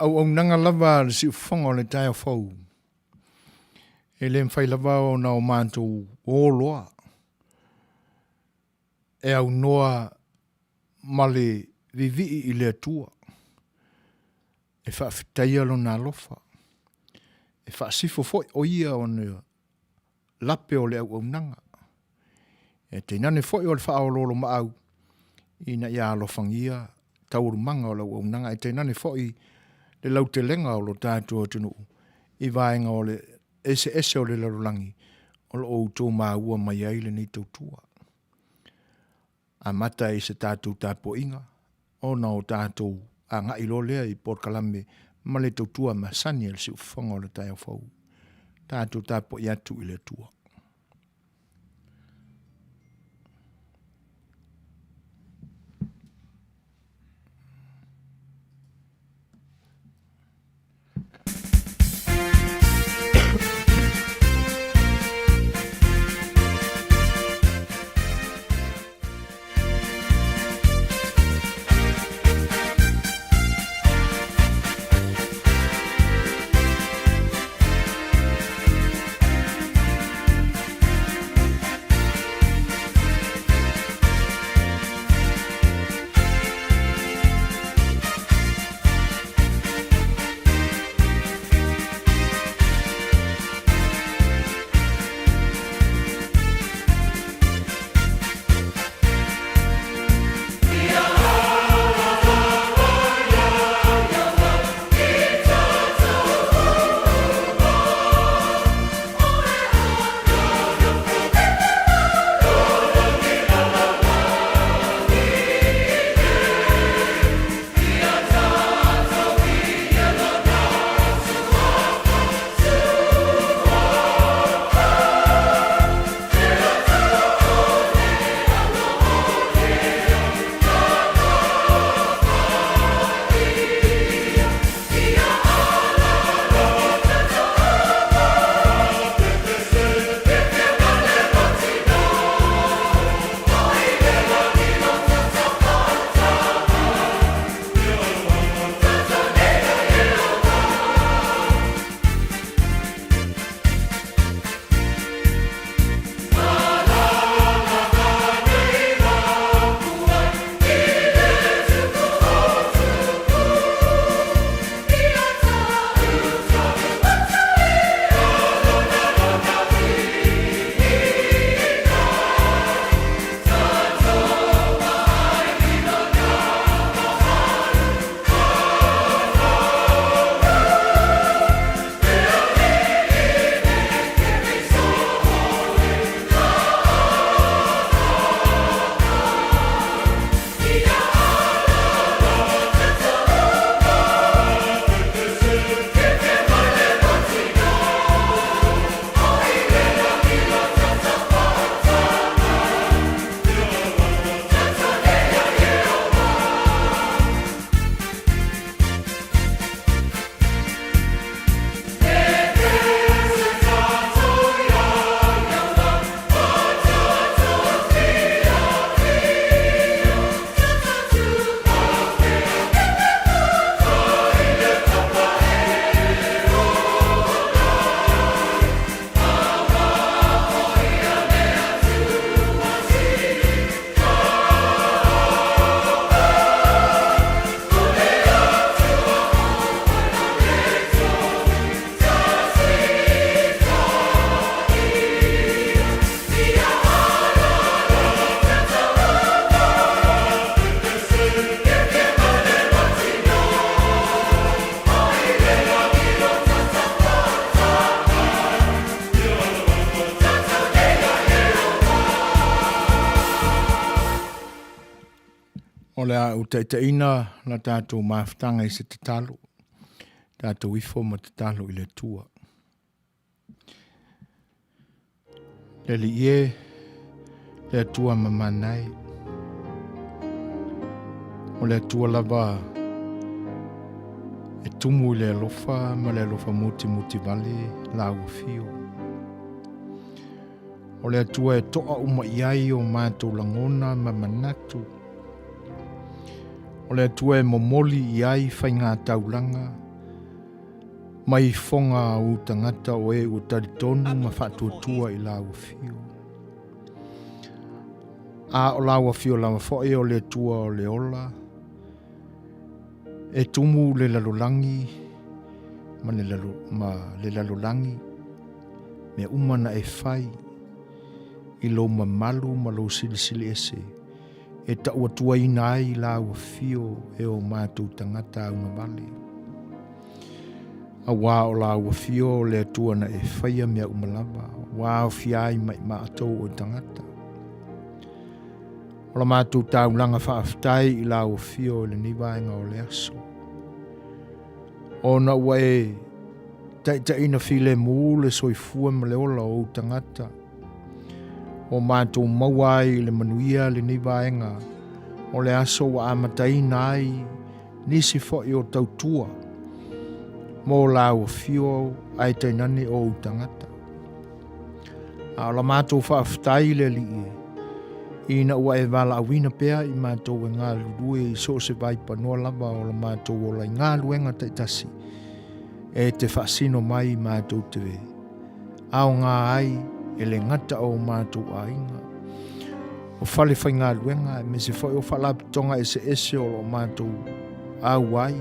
auaunaga lava a le siufofoga o le taeao fou, e le mafai lava ona o matou o loa e aunoa ma le vivii i le Atua e faafetaia Lona alofa, e faasifo foi o Ia ona lape o le auaunaga. E tainane foi o le faaoloolomaau ina ia alofagia taualumaga o le auaunaga, ae tainane foi le lautelega o lo tatou atunuu i vaega o le eseese o le lalolagi o lo o outou maua mai ai lenei tautua. Amata i se tatou tapuaiga ona o tatou agai loa lea i polokalame ma le tautua masani a le siufofoga o le taeao fou. Tatou tapuai atu i le Atua. O le a ou taitaiina la tatou mafutaga i se tatalo. Tatou ifo ma tatalo i le Atua. Le Alii e, le Atua mamanai. O le Atua lava e tumu i le alofa ma le alofa mutimuti vale la ua fio. O le Atua e toa uma i ai o mātou lagona ma manatu. O le Atua e momoli i ai faiga taulaga. Mai foga a ou tagata o e ua talitonu ma faatuatua i lau afio. A o lau afio lava foi o le Atua o le ola, e tumu le lalolagi ma le, lalo, ma le lalolagi, mea uma na e fai i lou mamalu ma lou silisili ese, e tauatuaina ai lau afio e o matou tagata augavale. Auā o lau afio o le Atua na e faia mea uma lava, ua aofia ai ma i matou o tagata. O la matou taulaga faafetai i lau afio i lenei vaega o le aso. Ona ua e taitaiina filemu le soifua ma le ola o ou tagata, ua matou maua ai i le manuia lenei vaega o le aso ua amataina ai nisi foi o tautua mo lau afio ae tainane o ou tagata. A o la matou faafetai i le Alii e, ina ua e valaauina pea i matou e galulue i so o se vaipanoa lava o la matou ola i galuega taitasi e te faasino mai i matou te aoga ai e le gata o matou aiga, o fale faigaluega aemaise foi o faalapotopotoga eseese o lo o matou auai.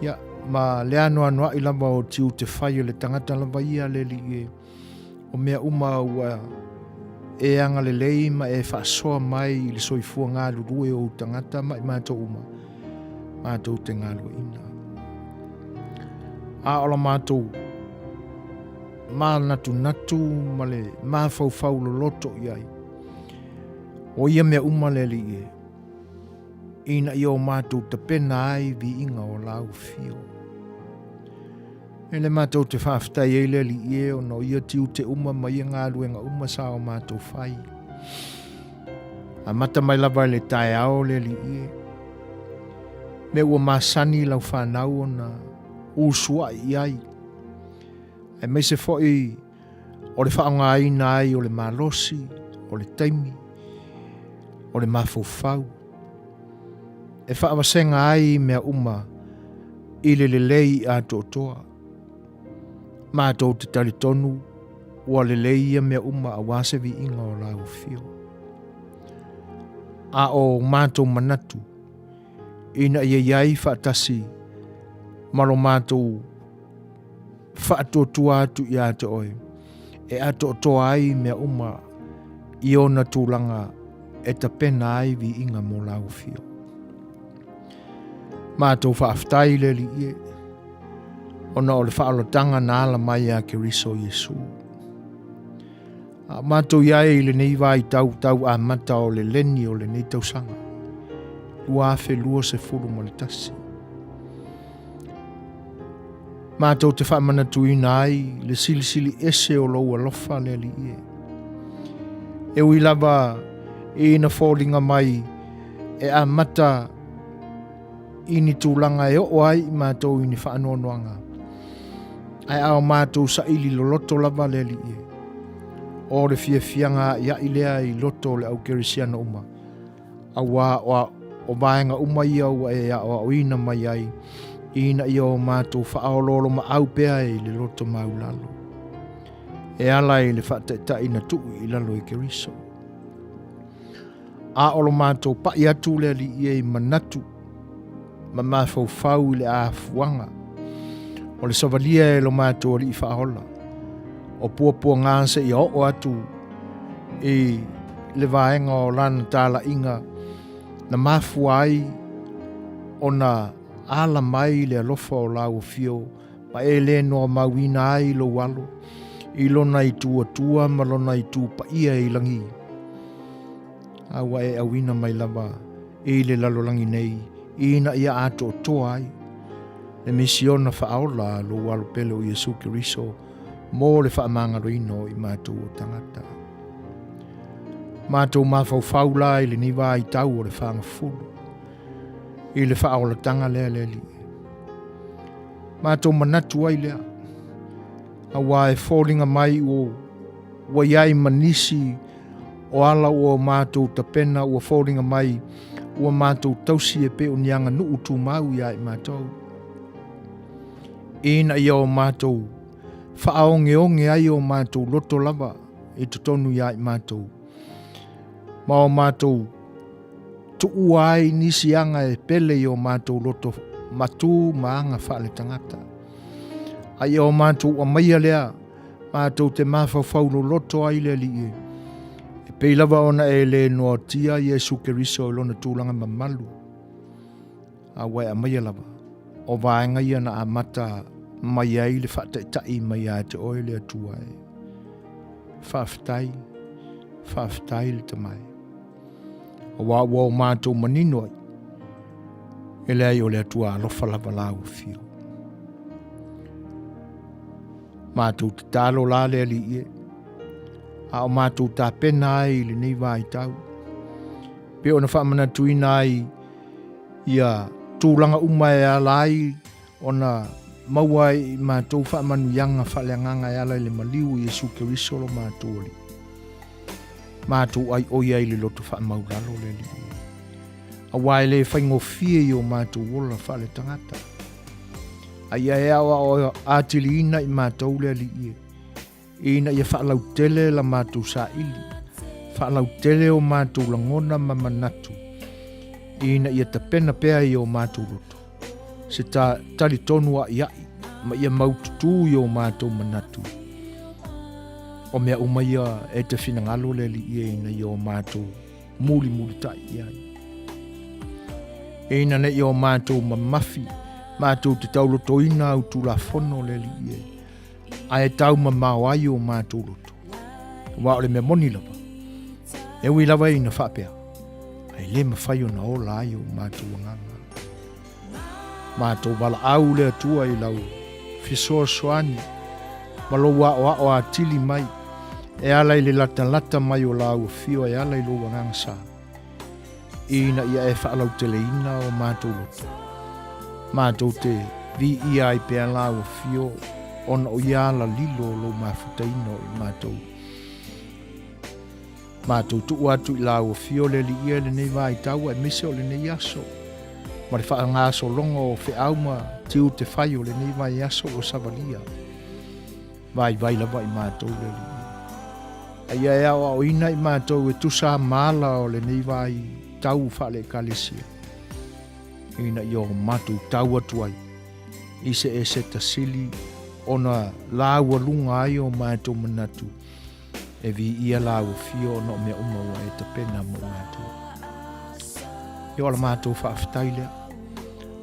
Ia, ma le anoanoai lava o tiute fai o le tagata lava ia le Alii e, o mea uma ua e agalelei ma e faasoa mai i le soifua galulue o ou tagata ma i matou uma, matou te galueina. A o la matou manatunatu ma le mafaufau loloto i ai, o ia mea uma le Alii e, ina ia o matou tapena ai viiga o lau afio. E le matou te faafetai ai le Alii e ona o ia tiute uma ma ia galuega uma sa o matou fai. Amata mai lava i le taeao le Alii e. Mea ua masani lau fanau ona usuai i ai. Aemaise foi o le faaaogaina ai o le malosi, o le taimi, o le mafaufau, e faavasega ai mea uma i le lelei atoatoa. Matou te talitonu ua lelei ia mea uma aua se viiga o lau afio. A o matou manatu, ina ia i ai faatasi ma lo matou faatuatua atu ia te oe, e atoatoa ai mea uma i ona tulaga e tapena ai viiga mo lau afio. Matou faafetai i le Alii e, ona o le faaolataga na ala mai ia Keriso Iesu. A o matou i ai i lenei vaitau tau amata o le leni o lenei tausaga, 2021. Matou te faamanatuina ai le silisili ese o lou alofa le Alii e. E ui lava ina foliga mai e amata i ni tulaga e oo ai i matou i ni faanoanoaga, ae a o matou saili loloto lava le Alii e, o le fiafiaga a'ia'i lea i loto o le au kerisiano uma, auā o vaega uma ia ua e aoaoina mai ai ina ia o matou faaoloolomaau pea i le loto maulalo, e ala i le faataitai na tuu i lalo i Keriso. A o lo matou pai atu le Alii e i manatu ma mafaufau i le afuaga o le savalia e lo matou Alii Faaola, o puapuaga seia oo atu i le vaega o lana talaiga na mafua ai ona ala mai le alofa o lau afio ma e le noamauina ai lou alo i lona itu atua ma lona itu paia i lagi. A ua e auina mai lava i le lalolagi nei ina ia atoatoa ai le misiona faaola a lou alo pele o Iesu Keriso mo le faamagaloina o i matou o tagata. Matou mafaufau la i lenei vaitau o le fagafulu i le faaolataga lea le Alii. Matou manatu ai lea, auā e foliga mai ua i ai ma nisi o ala ua matou tapena ua foliga mai ua matou tausi e pei o ni aganuu tumau iā i matou. Ina ia o matou faaogeoge ai o matou loto lava i totonu ia i matou, ma o matou tuua ai nisi aga e pele i o matou loto matū ma aga faaletagata. A ia o matou aumaia lea matou te mafaufau loloto ai le Alii e, e pei lava ona e le noatia Iesu Keriso i lona tulaga mamalu, a ua e aumaia lava o vaega ia na amata mai ai le faataitai mai ia te oe le Atua e. Faafetai, faafetai le Tama e. Aua ua o matou manino ai, e leai o le Atua alofa lava lau afio. Matou tatalo la le Alii e, a o matou tapena ai i lenei vaitau, pe ona faamanatuina ai ia tulaga uma e ala ai ona maua ai i matou faamanuiaga faaleagaga e ala i le maliu o Iesu Keriso lo matou Alii. Matou ai oi ai le loto faamaulalo le Alii. Aua e le faigofie i o matou ola faaletagata. A ia e aoao atiliina i matou le Alii e, ina ia faalautele la matou saili, faalautele o matou lagona ma manatu, ina ia tapena pea i o matou loto, se ta talitonu a'ia'i ma ia maututū i o matou manatu. O mea uma ia e te finagalo le Alii e ina ia o matou mulimulita'i i ai. Ina ne i o matou mamafi, matou te taulotoina au Tulafono le Alii e, ae taumamao ai o matou loto. Aua o le mea moni lava, e ui lava ina faapea, ae le mafai ona ola ai o matou agaga. Matou valaau le Atua i lau fesoasoani ma lou aoao atili mai e ala i le latalata mai o lau afio e ala i lou agaga sa, ina ia e faalauteleina o matou loto. Matou te viia ai pea lau afio ona o ia ala lilo o lou mafutaina o i matou. Matou tuu atu i lau afio le Alii e lenei vaitau aemaise o lenei aso, ma le faagasologa o feau ma tiute fai o lenei vaiaso ua savalia. Vaivai lava i matou le Alii. A ia e aoaoina i matou e tusa ma ala o lenei vaitau faale-Ekalesia, ina ia o matou tau atu ai i se eseta sili ona laualuga ai o matou manatu E viia lau afio ona o mea uma ua e tapena mo matou. Ia o la matou faafetai lea.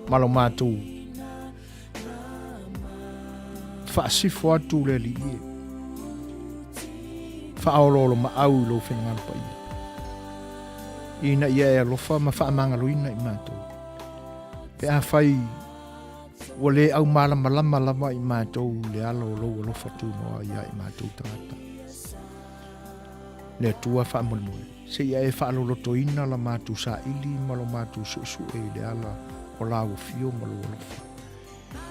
Ma lo matou faasifo atu le Alii e. Faaoloolomaau i lou finagalo paia. Ina ia e alofa ma faamagaloina i matou. Pe afai Ua le aumalamalama lava i matou le ala o lou alofa tunoa ia i matou tagata. Le Atua faamolemole, seia e faalolotoina la matou saili ma lo matou suesue i le ala o lau afio ma lou alofa,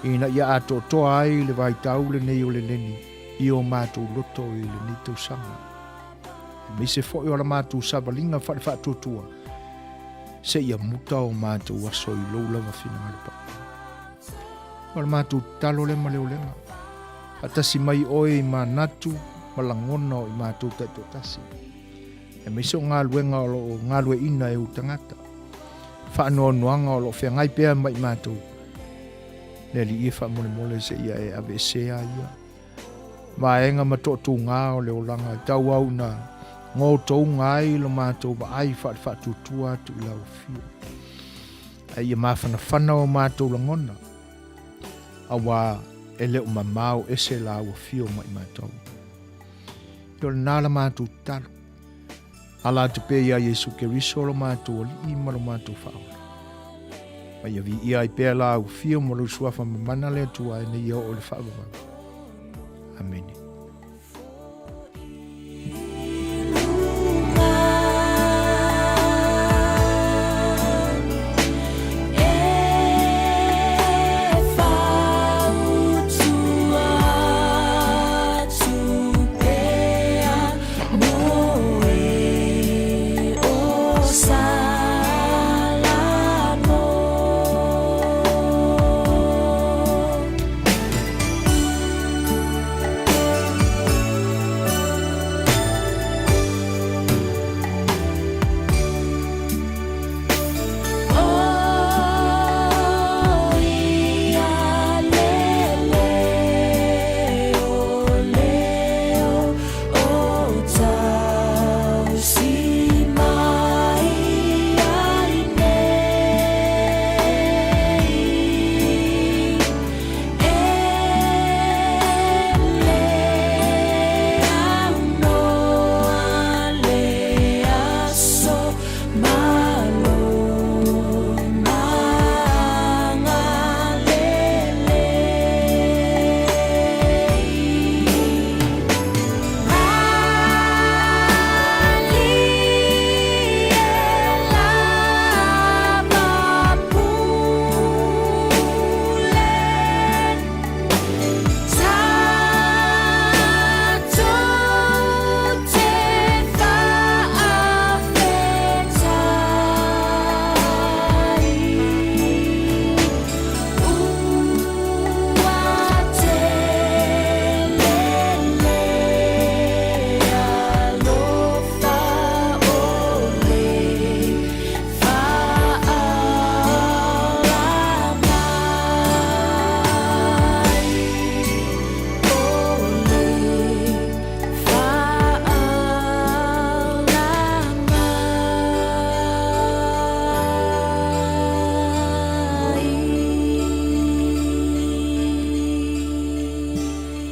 ina ia atoatoa ai le vaitau lenei o le leni i o matou loto i lenei tausaga, aemaise foi o la matou savaliga faale-faatuatua, Seia muta o matou aso i lou lava finagalo paia. O le matou tatalo lea ma le olega. Faatasi mai oe i manatu ma lagona o i matou taitoatasi. Aemaise o galuega o lo o galueina e ou tagata. Faanoanoaga o lo o feagai pea ma i matou. Le Alii e faamolemole seia e aveesea ia vaega ma toatuga o le olaga e tauau ina gotouga ai lo matou vaai faale-faatuatua atu i lau afio. A ia mafanafana o matou lagona, auā e le o mamao ese lau afio ma i matou. Ia o lena la matou tatalo. Ala atu pea iā Iesu Keriso lo matou Alii ma lo matou Faaola. Ma ia viia ai pea lau afio ma lou suafa mamana le Atua e nei ia oo i le faavavau. Amene.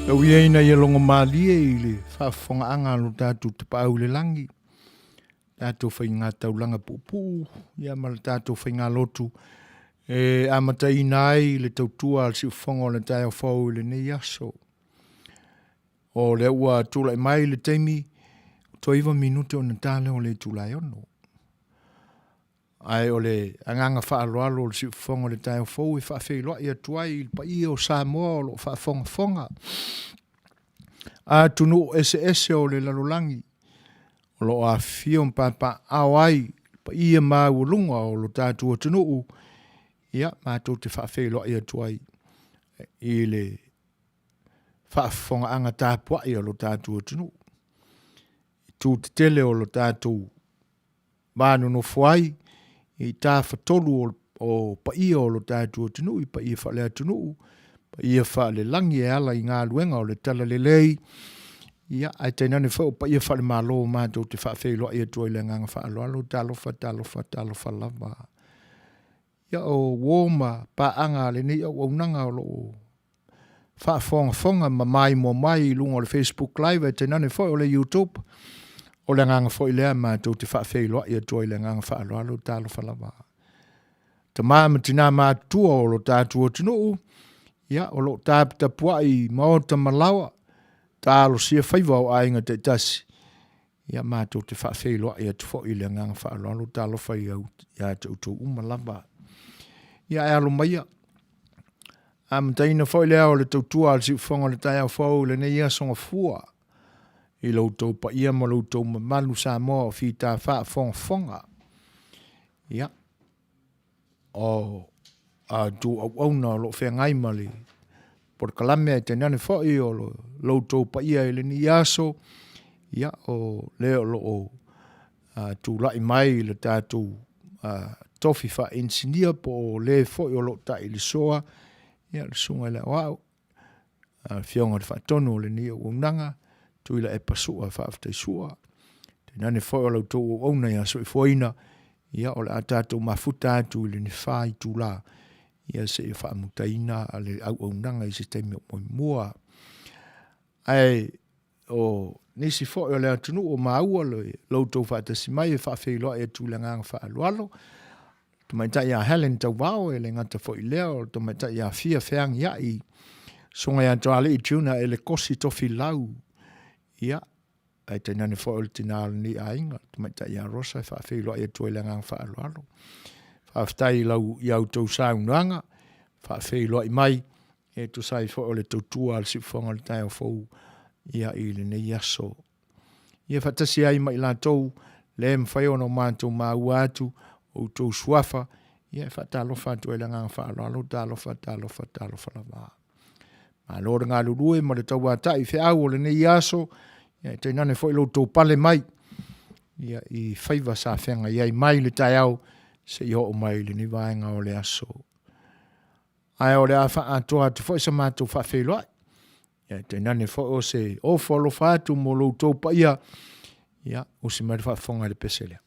Tau ia ina ia logo malie i le faafofogaaga a lo tatou Tapaau i le lagi, tatou faiga taulaga puupuu ia ma le tatou faigalotu e amataina ai le tautua a le siufofoga o le taeao fou i lenei aso. O lea ua tulai mai le taimi, toe 9 minute ona ta lea o le itula e 6. Ae o le agaga faaaloalo o le siufofoga o le taeao fou e faafeiloai atu ai i le paia o Samoa o lo o faafogafoga atunuu eseese o le lalolagi o lo o afifio ma papaaao ai le paia maualuga o lo tatou atunuu, ia, matou te faafeiloai atu ai i le faafofogaaga tapuai a lo tatou atunuu i itu tetele o lo tatou va nonofo ai i tafatolu o paia o lo tatou atunuu, i paia faale-atunuu, paia faale-lagi e ala i galuega o le Talalelei, ia, ae tainane foi o paia faale-Malo matou te faafeiloai atu ai i le agaga faaaloalo, talofa, talofa, talofa lava. Ia, o uo ma paaga a lenei auaunaga o lo o faafogafoga ma maimoa mai i luga o le Facebook Live ae tainane foi o le YouTube. O le agaga foi lea matou te faafeiloai atu ai i le agaga faaaloalo, talofa lava. Tama ma tina matutua o lo tatou atunuu, ia, o lo o taputapuai i maota ma laoa, talosia faiva o aiga taitasi, ia matou te faafeiloai atu foi i le agaga faaaloalo, talofa ia te outou uma lava. Ia ae alo maia, amataina foi lea o le tautua a le siufofoga o le taeao fou i lenei aso gafua, i lo outou paia ma lo outou mamalu Samoa o fita faafogafoga. Ia, o a outou auauna o lo o feagai ma le polokalame ae tainane foi o lo outou paia i lenei aso, ia, o le o lo o tulai mai i le tatou tofi faa-inisinia po o le foi o lo o tailisoa, ia, le Susuga i le Aoao, Afioga i le Faatonu o lenei auaunaga, Tuilaepa Sua Faafetai Sua, tainane foi o la outou auauna ia soifuaina, ia o le a tatou mafuta atu i le 4 itula, ia seia faamutaina le auaunaga i se taimi o muamua. Ae o nisi foi o le atunuu o maua lo outou faatasi mai e faafeiloai atu i le agaga faaaloalo, tamaitai ia Helen Tauvao, e le gata foi i lea o le tamaitai ia Fia Feagiai, susuga ia Toalii Juna Elekosi Tofilau, ia, ae tainane foi o le tina o lenei aiga, le tamaitai ia Rosa e faafeiloai atu ai i le agaga faaaloalo. Faafetai i lau i a outou saunoaga, faafeiloai mai e tusa ai foi o le tautua a le siufofoga o le taeao fou ia i lenei aso. Ia faatasi ai ma i latou le mafai ona o matou maua atu outou suafa, ia e faatalofa atu ai le agaga faaaloalo, talofa, talofa, talofa lava. Malo le galulue ma le tauatai feau o lenei aso, ia e tainane foi lo outou pale mai ia i faiva sa feagai ai mai le taeao seia oo mai i lenei vaega o le aso. Ae o le a faaatoa atu foi sa matou faafeiloai, ia tainane foi o se ofo alofa atu mo lo outou paia, ia usi mai le faafofoga i le pese lea.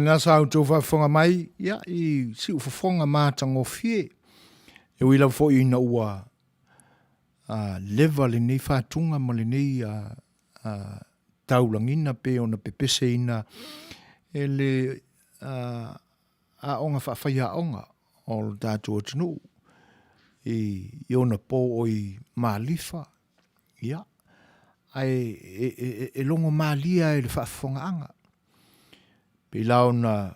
lena sa outou faafofoga mai ia, i siufofoga matagofie. E ui lava foi ina ua leva lenei fatuga ma lenei taulagiina pei ona pepeseina e le aoga faafaiaoga o lo tatou atunuu i ona po oi Malifa, ia, ae e logo malie lava i le faafofogaaga. Pei la ona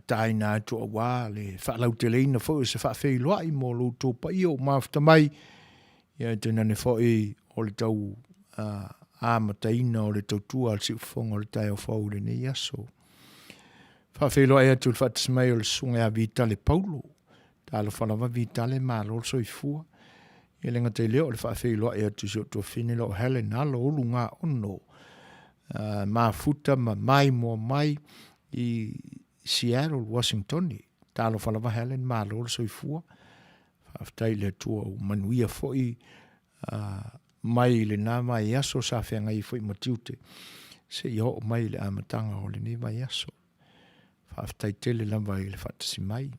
taina atu aua le faalauteleina foi o se faafeiloai mo lo outou paia ua mafuta mai, ia ae tainane foi o le tau amataina o le tautua a le Siufofoga o le taeao fou i lenei aso. Faafeiloai atu i le faatasi mai o le Susuga ia Vitale Paulo. Talofa lava Vitale, malo le soifua. E le gata i lea o le faafeiloai atu i si ou tuafafine la o Helen Alo Ulugaono, mafuta ma maimoa mai i Seattle, Washingtone. Talofa lava Helen, malo le soifua. Faafetai i le Atua ua manuia foi mai lena vaiaso sa feagai ai foi ma tiute seia oo mai i le amataga o lenei vaiaso. Faafetai tele lava i le faatasi mai.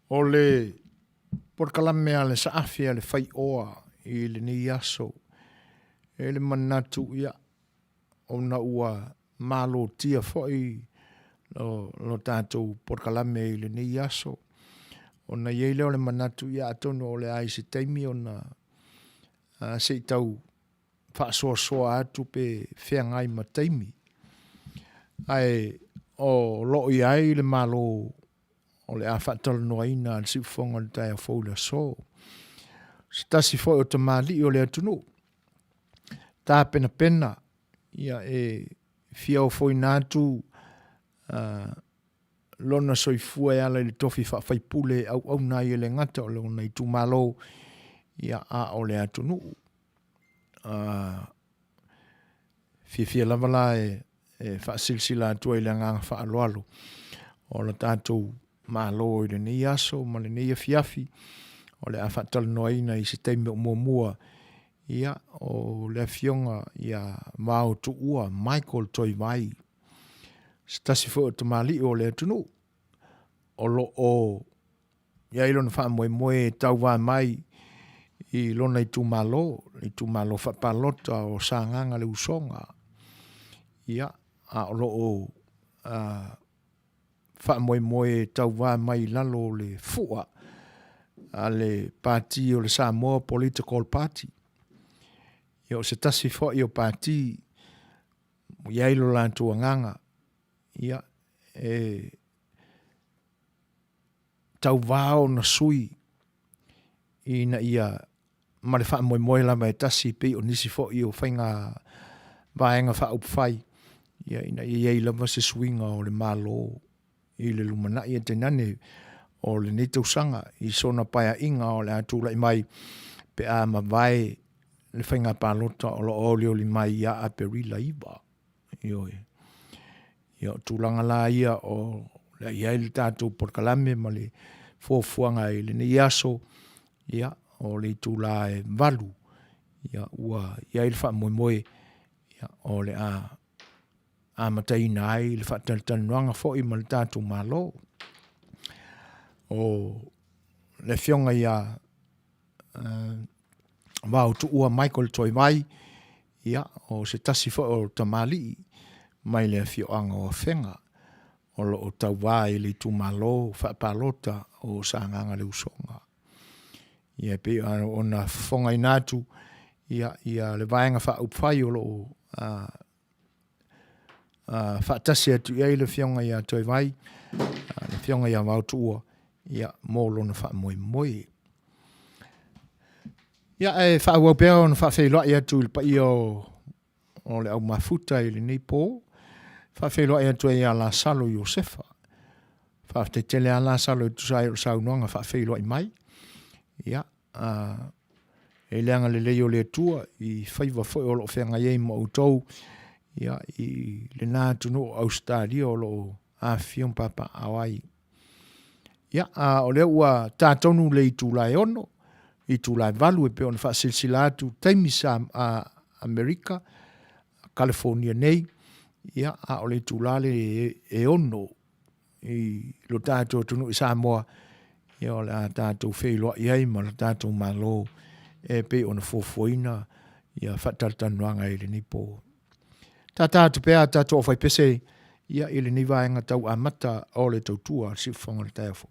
O le polokalame a le Saafi a le Faioa i lenei aso, e le manatu ia, ona ua malotia foi lo, lo tatou polokalame i lenei aso, ona i ai lea o le manatu, ia atonu o le a i se taimi ona se i tau faasoasoa atu pe feagai ma taimi. Ae o lo o i ai le Malo o le a faatalanoaina a le Siufofoga o le taeao fou i le aso. Se tasi foi o tamalii o le atunuu, tapenapena ia e fia ofoina atu lona soifua e ala i le tofi faafaipule e auauna ai e le gata o lona itumalo, ia, a o le atunuu. Fiafia lava la e faasilasila atu ai le agaga faaaloalo o le tatou Malo i lenei aso ma lenei afiafi o le a faatalanoaina i se taimi o muamua, ia, o le afioga ia Vaotuua Michael Toivai, se tasi foi o tamalii o le atunuu o lo o i ai lona faamoemoe e tauva mai i lona itumalo, le itumalo faapalota o Sagaga le Usoga, ia, a o lo o faamoemoe e tauva mai i lalo o le fua a le Pati o le Samoa Political Party. Ia, o se tasi foi o pati ua i ai lo latou agaga, ia, e tauvā ona sui ina ia ma le faamoemoe lava e tasi pei o nisi foi o faiga vaega faaupufai, ia, ina ia i ai lava se suiga o le Malo i le lumanai, ae tainane o lenei tausaga i sona paeaiga o le a tulai mai pe a mavae le faiga palota o lo o olioli mai ia Aperila 9. Ioe. Ia, o tulaga la ia o le a i ai le tatou polokalame ma le fuafuaga i lenei aso, ia, o le itula e 8, ia, ua i ai le faamoemoe, ia, o le a amataina ai le faatalatalanoaga foi ma le tatou Malo. O le afioga ia Vaotuua Michael Toivai, ia, o se tasi foi o tamalii mai le afioaga o Afega, o lo o tauva i le itumalo faapalota o Sagaga le Usoga. Ia, e pei ona fofogaina atu, ia, ia le Vaega Faaupufai o lo o faatasi atu i ai le afioga ia Toivai, le afioga ia Vaotuua, ia, mo lona faamoemoe. Ia, ae faaauau pea ona faafeiloai atu i le paia o le au mafuta i lenei po. Faafeiloai atu ai ia Lasalo Iosefa. Faafetai tele a Lasalo e tusa ai o le saunoaga faafeiloai mai. Ia, e le agalelei o le Atua i faiva foi o lo o feagai ai ma outou, ia, i lena atunuu o Ausetalia o lo o afifio ma papaaao ai. Ia, a o lea ua ta tonu le itula e 6, itula e 8 e pei ona faasilasila atu taimi sa Amerika, Kalifonia nei. Ia, a o le itulā le e 6 i lo tatou atunuu i Samoa, ia o le a tatou feiloai ai ma lo tatou Malo e pei ona fuafuaina ia faatalatalanoaga i lenei po. Tata atu pea a tatou aufaipese ia i lenei vaega tau amata o le tautua a le siufofoga o le taeao fou.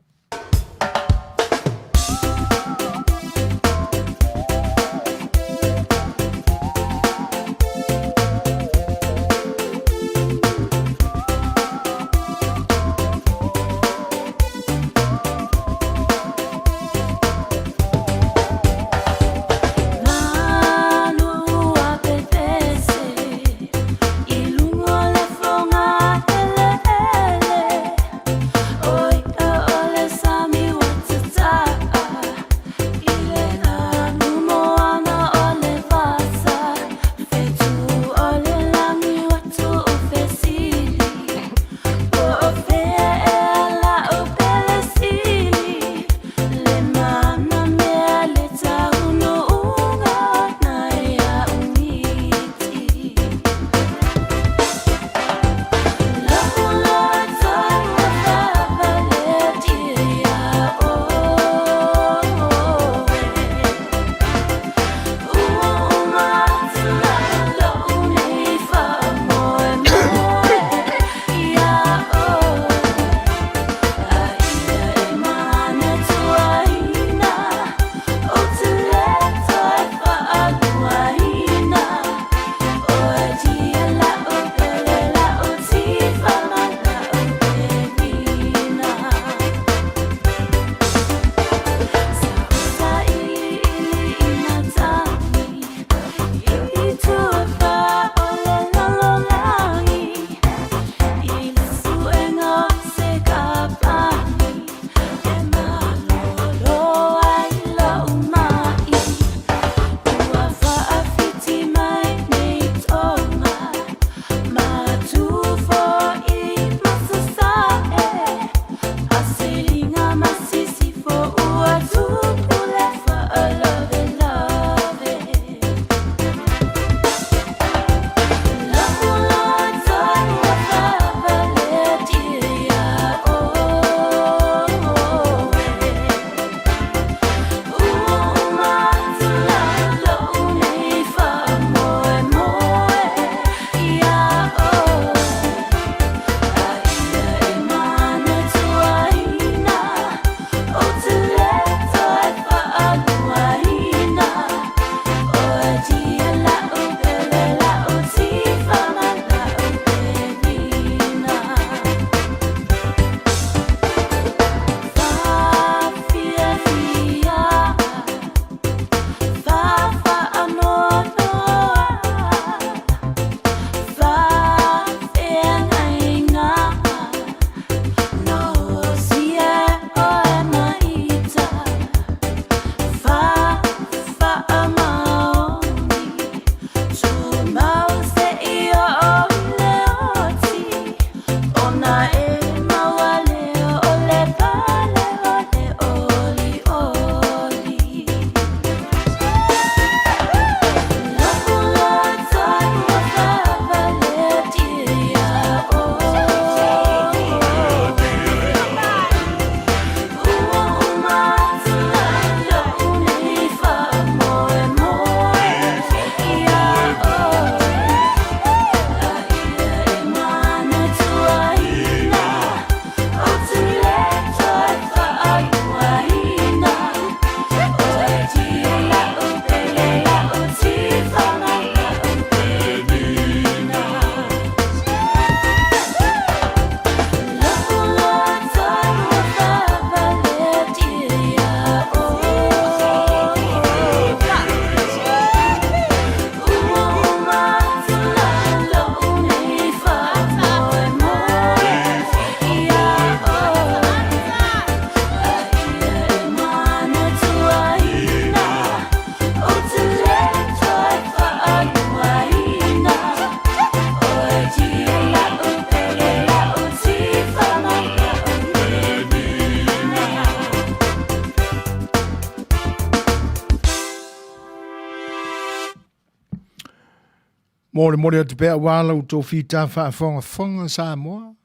Molemole atu pea aua la outou fita faafogafoga Samoa,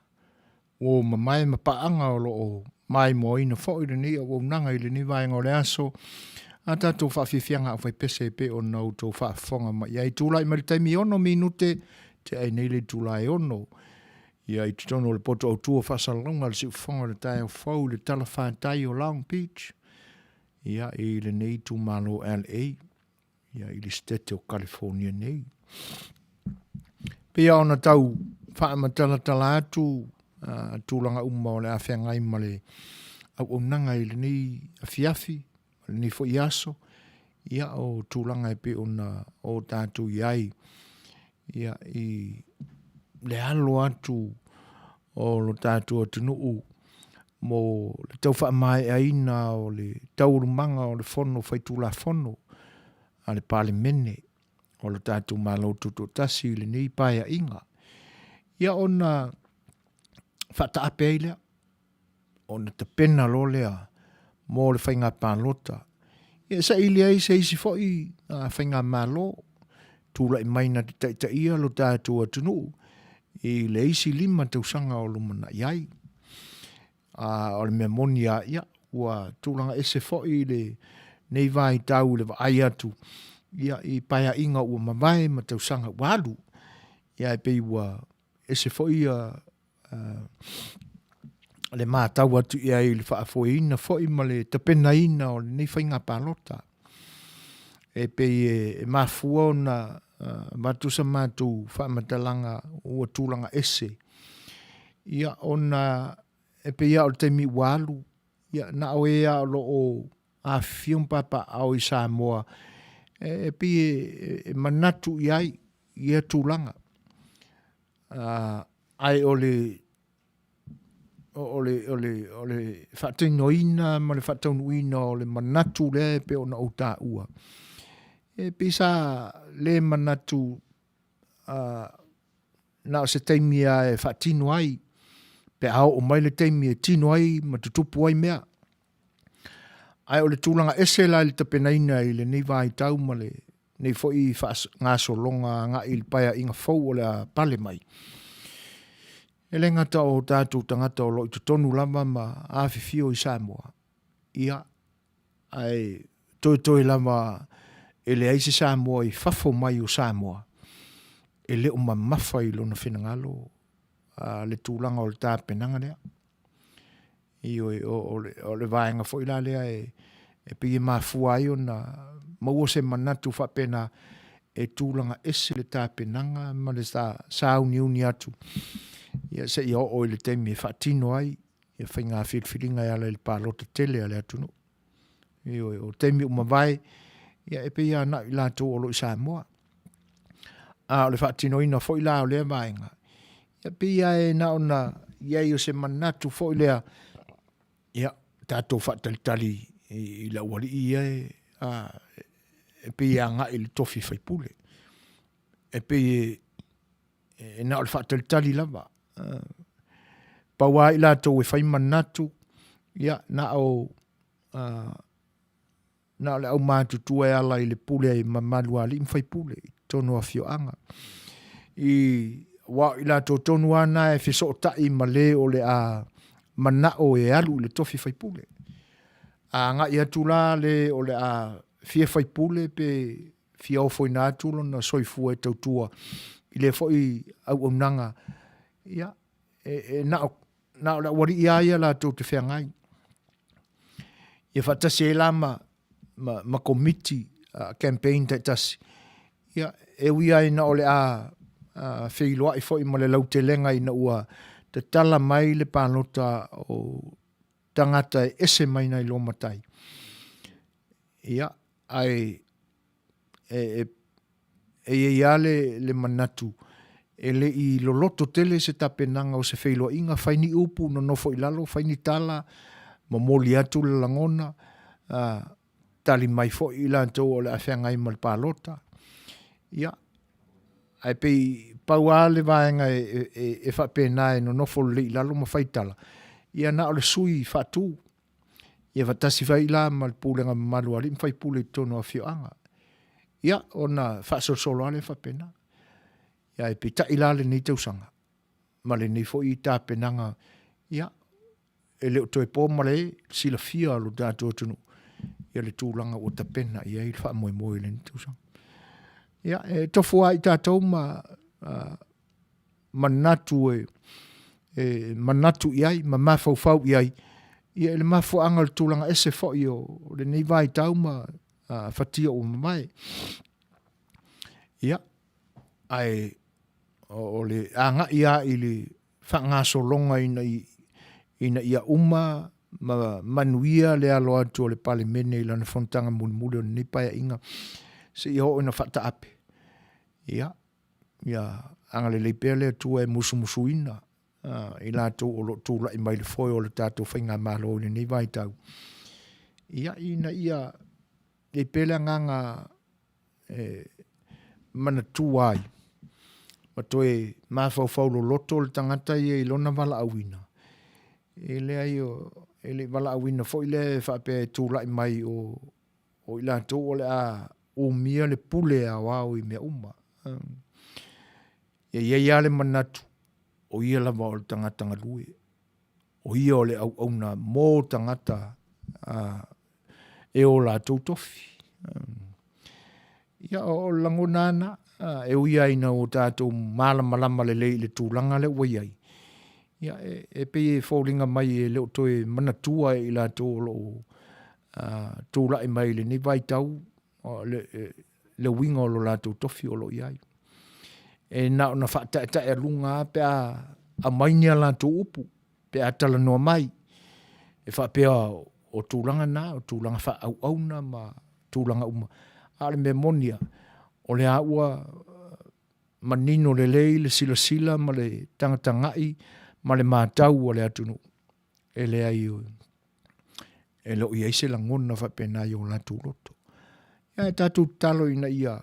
ua mamae ma paaga o lo o maimoaina foi lenei auaunaga i lenei vaega o le aso, a tatou faafiafiaga aufaipese e pei ona outou faafofoga mai i ai. Tulai mai le taimi 6 minute tea ai nei le itula e 6. Ia i totonu o le poto autu o faasalalauga a le Siufofoga o le taeao fou i le talafatai o Long Beach, ia i lenei itumalo LA, ia i le Setete o Kalifonia nei. Pei ona tau faamatalatala atu tulaga uma o le a feagai ma le auaunaga i lenei afiafi, lenei foi aso, ia o tulaga e pei ona o tatou i ai, ia i le alo atu o lo tatou atunuu mo le tau faamaeaina o le taualumaga o le Fono Faitulafono a le Palemene o lo tatou Malo Tutoatasi i lenei Paeaiga, ia ona faataape ai lea, ona tapena loa lea mo le faiga palota. Ia e saili ai se isi foi faigamalo tulai mai na te taitaia lo tatou atunuu i le isi 5 tausaga o lumanai ai. A o le mea moni lava, ia, ua tulaga ese foi lenei vaitau i le vaai atu ia, i paeaiga ua mavae ma tausaga ua alu. Ia ae pei ua ese foi ia, le matau atu i ai i le faafoeina foi ma le tapenaina o lenei faiga palota. E pei e mafua ona avatu sa matou faamatalaga ua tulaga ese, ia ona e pei lava o le taimi ua alu, ia na o e lava o lo o afifio ma papaaao i Samoa e pei e manatu i ai i ia tulaga. Ae o le faatinoina ma le faataunuuina o le manatu lea e pei ona ou taua, e pei sa le manatu na o se taimi lava e faatino ai pe a oo mai le taimi e tino ai ma tutupu ai mea. Ae o le tulaga ese la i le tapenaina i lenei vaitau ma lenei foi faagasologa agai i le paeaiga fou o le a pale mai. E le gata o tatou tagata o lo o i totonu lava ma afifio i Samoa, ia, ae toetoe lava e leai se Samoa i fafo mai o Samoa e le o mamafa i lona finagalo le tulaga o le tapenaga lea. Ioe, o le vaega foi la lea e pei e mafua ai ona maua se manatu faapena e tulaga ese le tapenaga ma le sauniuni atu ia seia oo i le taimi e faatino ai ia faiga filifiliga e ala i le palota tele a le atunuu. Ioe, o taimi ua mavae, ia e pei lava na o i latou o lo o i Samoa. A o le faatinoina foi la o lea vaega, e pei lava e na ona i ai o se manatu foi lea, ia, tatou faatalitali i le aualii ia e, e pei e agai i le tofi faipule. E pei e na o le faatalitali lava. Pau lava i latou e fai manatu, ia, na o na o le aumatutua e ala i le pule mamalu a alii ma faipule i totonu o afioaga. I, aua o i latou tonu lava na e fesootai ma le o le a manao e alu i le tofi faipule. A agai atu la le o le a fia faipule pe fia ofoina atu lona soifua e tautua i lea foi auaunaga, ia, e, e na o na o le aualii lava ia latou te feagai. Ia faatasi ai la ma, ma, ma komiti uh, campaign taitasi. Ia, e ui lava ina o le a uh, feiloai foi ma le lautelega ina ua tatala mai le palota o tagata e ese mai nai lo matai. Ia, ae e, e, e i ai lava le, le manatu, e le i loloto tele se tapenaga o se feiloaiga, fai ni upu, nonofo i lalo, fai ni tala, momoli atu le lagona, a, tali mai foi i latou o le a feagai ma le palota. Ia, ae pei pau lava le vaega e, e, e faapena e nonofo lelei i lalo ma fai tala, ia na o le sui faatu. Ia faatasi fai la ma le pulega mamalu a alii ma faipule i totonu o afioaga. Ia, ona faasolosolo lava lea faapena. Ia ae peitai la lenei tausaga ma lenei foi tapenaga, ia, e le o toe po malae silafia o lo tatou atunuu ia le tulaga ua tapena i ai le faamoemoe i lenei tausaga. Ia, e tofu lava i tatou ma manatu e manatu i ai ma mafaufau i ai ia i le mafuaaga o le tulaga ese foi o lenei vaitau ma fatia ua mavae. Ia, ae o le agai lava i le faagasologa ina ia uma ma manuia le alo atu o le Palemene i lana fonotaga mulimuli o lenei Paeaiga seia oo ina faataape, ia, ia agalelei pea le Atua e musumusuina i latou o lo o tulai mai i le foe o le tatou Faigamalo i lenei vaitau, ia, ina ia i ai pea le agaga e manatua ai ma toe mafaufau loloto le tagata ia i lona valaauina, e leai e le i valaauina foi lea e faapea e tulai mai o i latou o le a umia le pule aoao i mea uma. E i ai lava le manatu, o ia lava o le tagata galue, o ia o le auauna mo tagata e o latou tofi. Ia o le lagona lava lena, e ui lava ina ua tatou malamalama lelei i le tulaga lea ua i ai, ia e pei e foliga mai e le o toe manatua e i latou o lo o tulai mai i lenei vaitau le uiga o lo latou tofi o lo o i ai. E na ona faataetaealuga lava pe a aumai ni a latou upu, pe a talanoa mai, e faapea o tulaga na, o tulaga faaauauna ma tulaga uma, a o le mea moni lava, o lea ua manino lelei le silasila ma le tagatagai ma le matau a le atunuu, e leai e le o i ai se lagona faapena i o latou loto. Ae tatou tatalo ina ia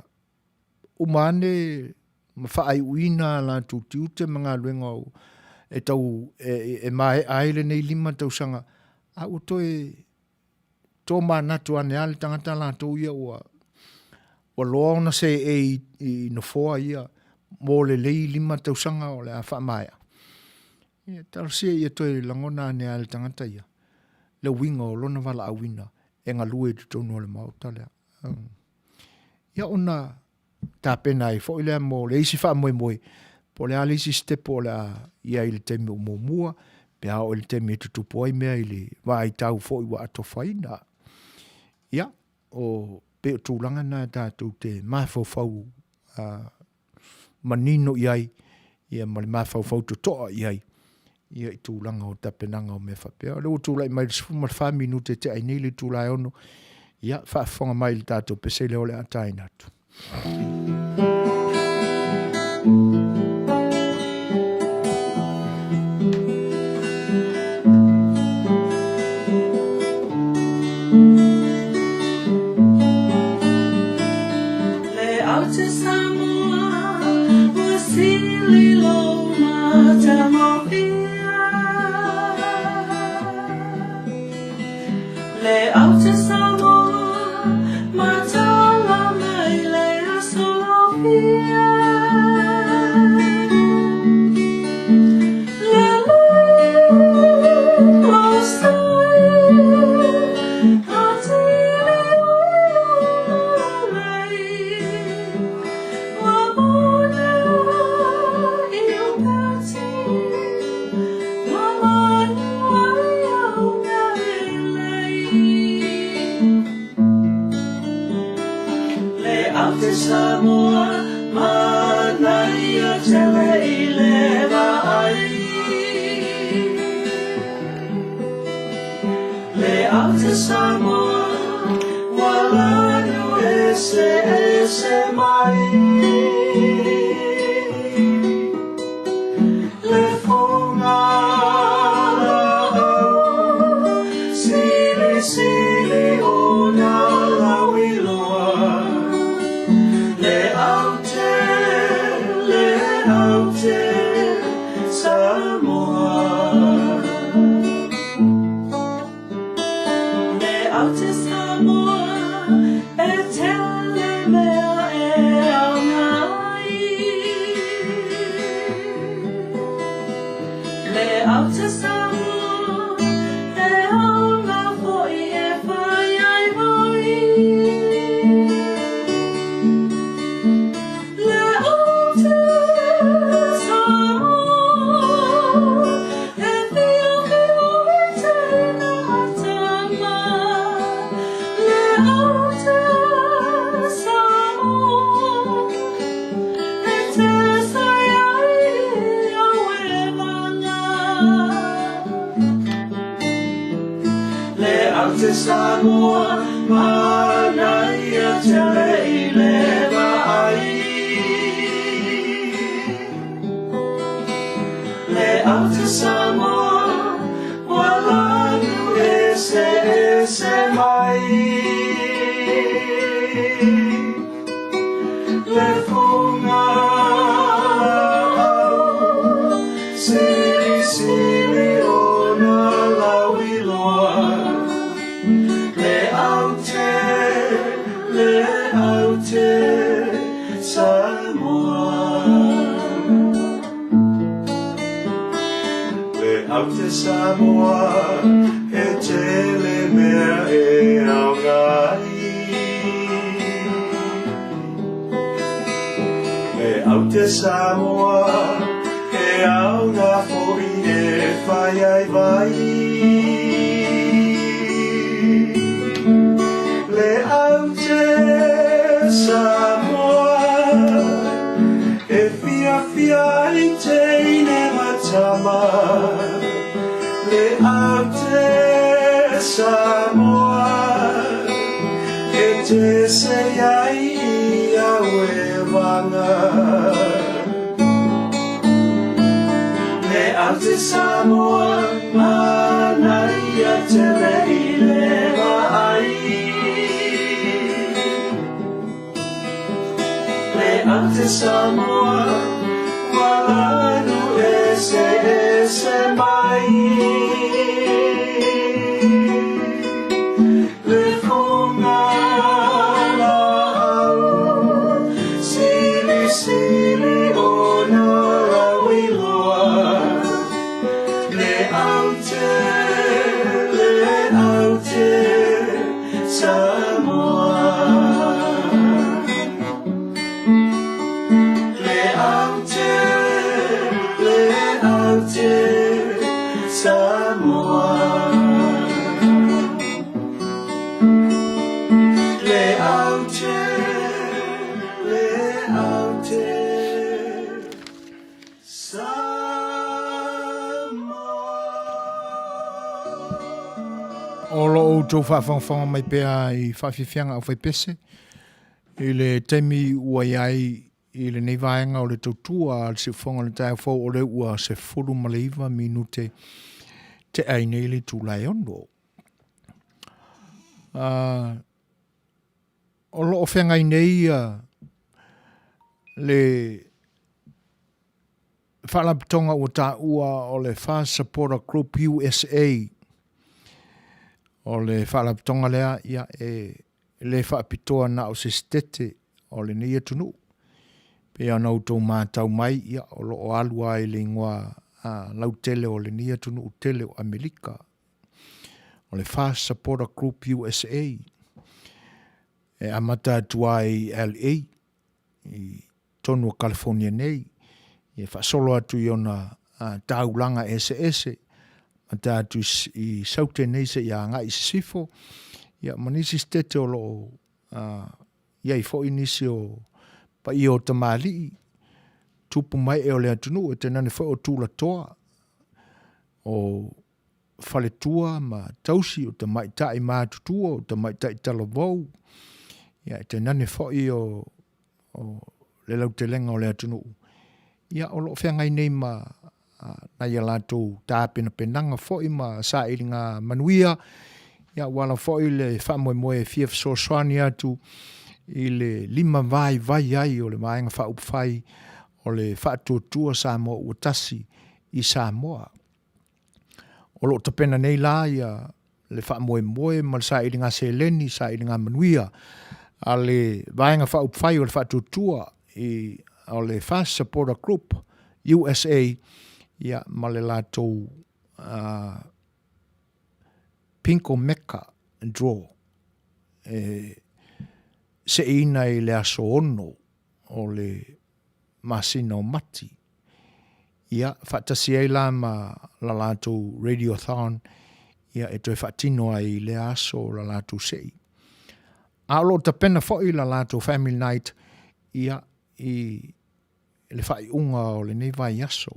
uma ane ma faaiuina a latou tiute ma galuega e tau e maea ai lenei 5 tausaga, a ua toe tomanatu ane lava le tagata latou ia ua loa ona seei i nofoa ia mo lenei 5 tausaga o le a faamaea. Ia talosia ia toe lagona ane lava e le tagata ia le uiga o lona valaauina e galue i totonu o le Maota lea. Ia ona tapena ai foi lea mo le isi faamoemoe, po o le a le isi sitepu o le a i ai i le taimi o muamua, pe a oo i le taimi e tutupu ai mea i le vaitau foi ua atofaina. Ia, o pei o tulaga na tatou te mafaufau manino i ai, ia ma le mafaufau totoa i ai, ia i tulaga o tapenaga o mea faapea. O lea ua tulai mai i le 14 minute e tea ai nei le itula e 6, ia faafofoga mai i le tatou pese lea o le a taina atu. Le aute Samoa ua sili lou matagofie. Le aute Samoa matala mai le aso lofia. Le leo sai Samoa manaia tele i le vaai. Le aute Samoa ua lanu ese ese mai. Le foga laau silisili ona lauiloa. Le aute, le aute Samoa. Le aute Samoa e tele mea e aoga ai. Samoa, manaia tele i le vaai. Le aute Samoa, ua lanu eseese mai. Le fuga laau, silisili ona lauiloa. Le aute, le aute Samoa. Le aute Samoa, he tele mea e aoga ai. Le aute Samoa, he aoga foi e fai ai vai. Le aute Samoa, e fiafia ai teine ma tama. Le aute Samoa, e te sei ai i auewaga. Le aute Samoa, manaia tele i le vaai. Le aute Samoa, ua lanu eseese mai. Le fuga laau, silisili ona lauiloa. Le aute, le aute Samoa. Le aute, le aute Samoa. Le aute, le aute Samoa. O lo outou faafogafoga mai pea i faafiafiaga aufaipese i le taimi ua i ai i lenei vaega o le tautua a le Siufofoga o le Taeao Fou o lea ua 19 minute tea ai nei le itula e 6. O lo o feagai nei le faalapotopotoga ua taua o le FAST Supporter Group USA. O le faalapotopotoga lea ia, e le faapitoa na o se setete o lenei atunuu. Pei ona outou matau mai, ia, o lo o alu lava i le igoa lautele o lenei atunuu tele o Amerika. O le FAST Supporter Group USA e amata atu lava i LA, i totonu o California nei, e faasolo atu i ona taulaga eseese, amata atu i Saute nei seia agai i Sisifo, ia ma nisi setete o lo o i ai foi nisi o paia o tamalii, tupu mae o le atunuu, e tainane foi o tulatoa, o faletua ma tausi, o tamaitai matutua, o tamaitai talavou, ia e tainane foi o le lautelega o le atunuu, ia o lo o feagai nei ma nai a latou tapenapenaga foi ma sailiga manuia, ia ua ala foi le faamoemoe e fia fesoasoani atu i le lima vaivai ai o le Vaega Faaupufai o le Faatuatua Samoa Ua Tasi i Samoa. O lo o tapena nei la ia le faamoemoe ma le sailiga seleni, sailiga manuia a le Vaega Faaupufai o le Faatuatua i o le FAST Supporter Group USA ia ma le latou Pinko Mecca Draw e seiina i le aso 6 o le masina o Mati. Ia, faatasi ai la ma la latou radiothon, ia, e toe faatino ai i lea aso la latou sei. A o lo o tapena foi la latou family night, ia, i le faaiuga o lenei vaiaso.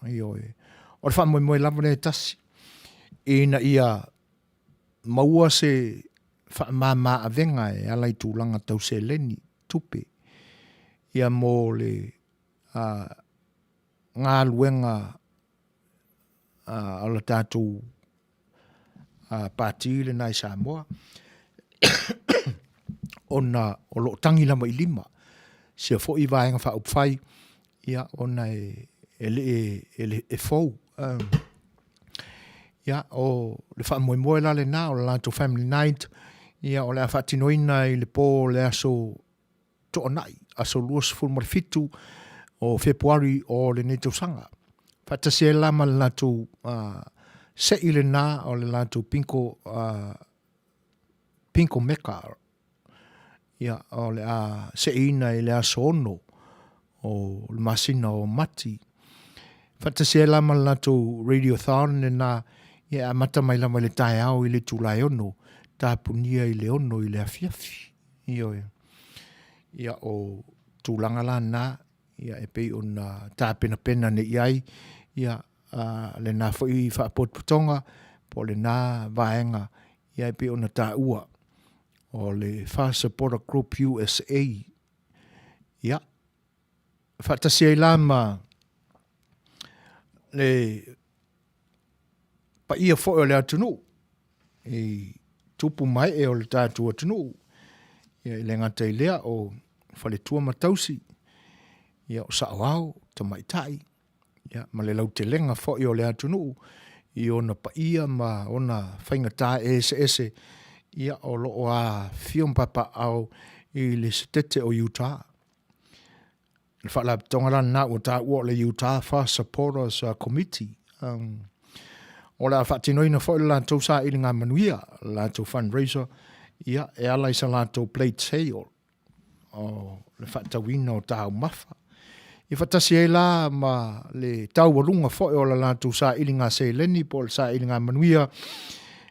Ioe. O le faamoemoe lava lea e tasi, ina ia maua se faamama avega e ala i tulaga tau seleni, tupe, ia mo le galuega a le tatou Pati lena i Samoa ona o lo o tagi lava i lima sia foi Vaega Faaupufai ona e le e fou. Ia, o le faamoemoe la lena o le latou Family Night, ia o le a faatinoina i le po o le aso Toonai, aso 27 o Fepuari o lenei tausaga. Faatasi ai la ma le latou se'i lena o le latou bingo, bingo meka, ia, o le a se'iina i le aso 6 o le masina o Mati. Faatasi ai la ma le latou radiothon lena, ia e amata mai lava i le taeao i le itula e 6, tapunia i le 6 i le afiafi. Ioe. Ia o tulaga la na, ia e pei ona tapenapena nei i ai, ia lena foi faapotopotoga po o lena vaega ia e pei ona taua o le FAR Supporter Group USA. Ia, faatasi ai la ma le paia foi o le atunuu i tupu ma ee o le tatou atunuu. Ia e le gata i lea o faletua ma tausi, ia o saoao, tamaitai, ia ma le lautelega foi o le atunuu i ona paia ma ona faigata eseese ia o lo o afifio ma papaaao i le Setete o Utah. O le faalapotopotoga la lena ua taua o le Utah FAR Supporters Committee. O le a faatinoina foi le latou sailiga manuia, le latou fundraiser, ia, e ala i sa latou plate sale, o le faatauina o taumafa. Ia faatasi ai la ma le taualuga foi o le latou sailiga seleni po o le sailiga manuia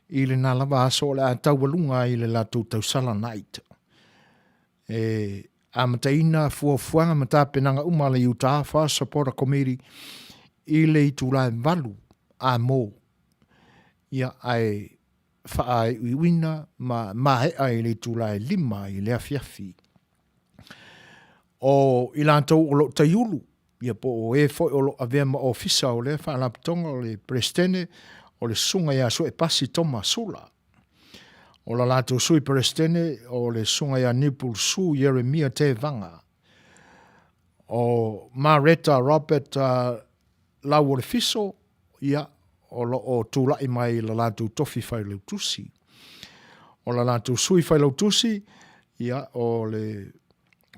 i lena lava aso o le a taualuga ai le latou tausala night. E amataina fuafuaga ma tapenaga uma a le Utah FAR Supporter Committee i le itula e 8 amo, ia, ae faaiuiuina ma maea i le itula e 5 i le afiafi. O i latou o lo o taiulu, ia po o e foi o lo o avea ma ofisa o lea faalapotopotoga, o le Peresetene, o le Susuga ia Suepasi Toma Sula. O la latou Sui Peresetene, o le Susuga ia Niupulsu Ieremia Tevaga. O Mareta Robert Lauolefiso, ia, o lo o tulai mai i la latou tofi failautusi. O la latou sui failautusi, ia, o le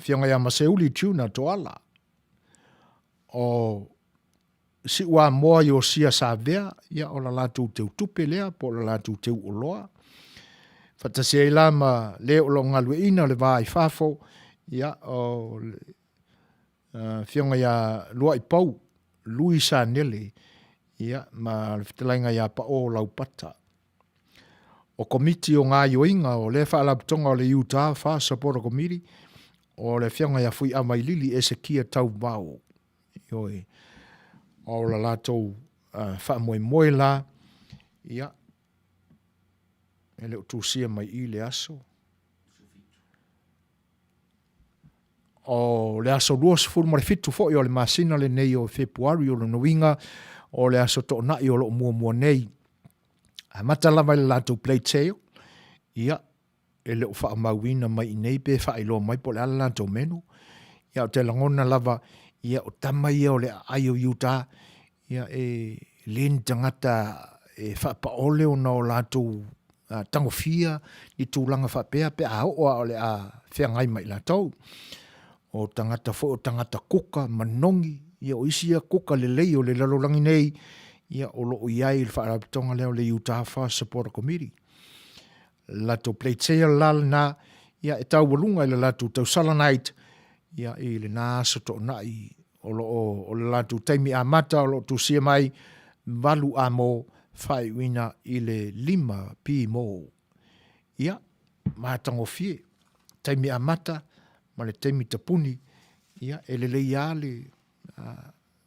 Afioga ia Maseuli Tuna Toala. O Siuamoa Iosia Savea, ia, o la latou teutupe lea, po o la latou teuoloa. Faatasi ai la ma le o lo o galueaiina le va i fafo, ia, o le Afioga ia Luaipau Lui Sanele, ia, ma le fetalaiga ia Pao Laupata. O Komiti o Gaioiga o lea Faalapotopotoga o le Utah FAR Supporter Committee, o le Afioga ia Fuiavailili Esekia Tauvao. Ioe. O la latou faamoemoe la, ia, e le o tusia mai i le aso. O le aso 27 foi o le masina lenei o Fepuari, o lona uiga o le aso Toonai o lo o muamua nei. Amata lava i le latou plate sale, ia, e le o faamauina mai i nei pe faailoa mai po o le a le latou menu. Ia, ou te lagona lava, ia, o tama ia o le aai o Utah, ia, e le ni tagata e faapaole ona o latou tagofia ni tulaga faapea pe a oo lava o le a feagai ma i latou. O tagata foi o tagata kuka, manogi, ia o isi ia kuka lelei o le lalolagi nei, ia o lo o i ai i le faalapotopotoga lea o le Utah FAR Supporter Committee. Latou plate sale la lena, ia e taualuga i le latou tausala night, ia i lena aso Toonai o lo o, o le latou taimi amata o lo o tusia mai 8 amo faaiuina i le 5 pimo. Ia, matagofie, taimi amata ma le taimi tapuni, ia e lelei lava le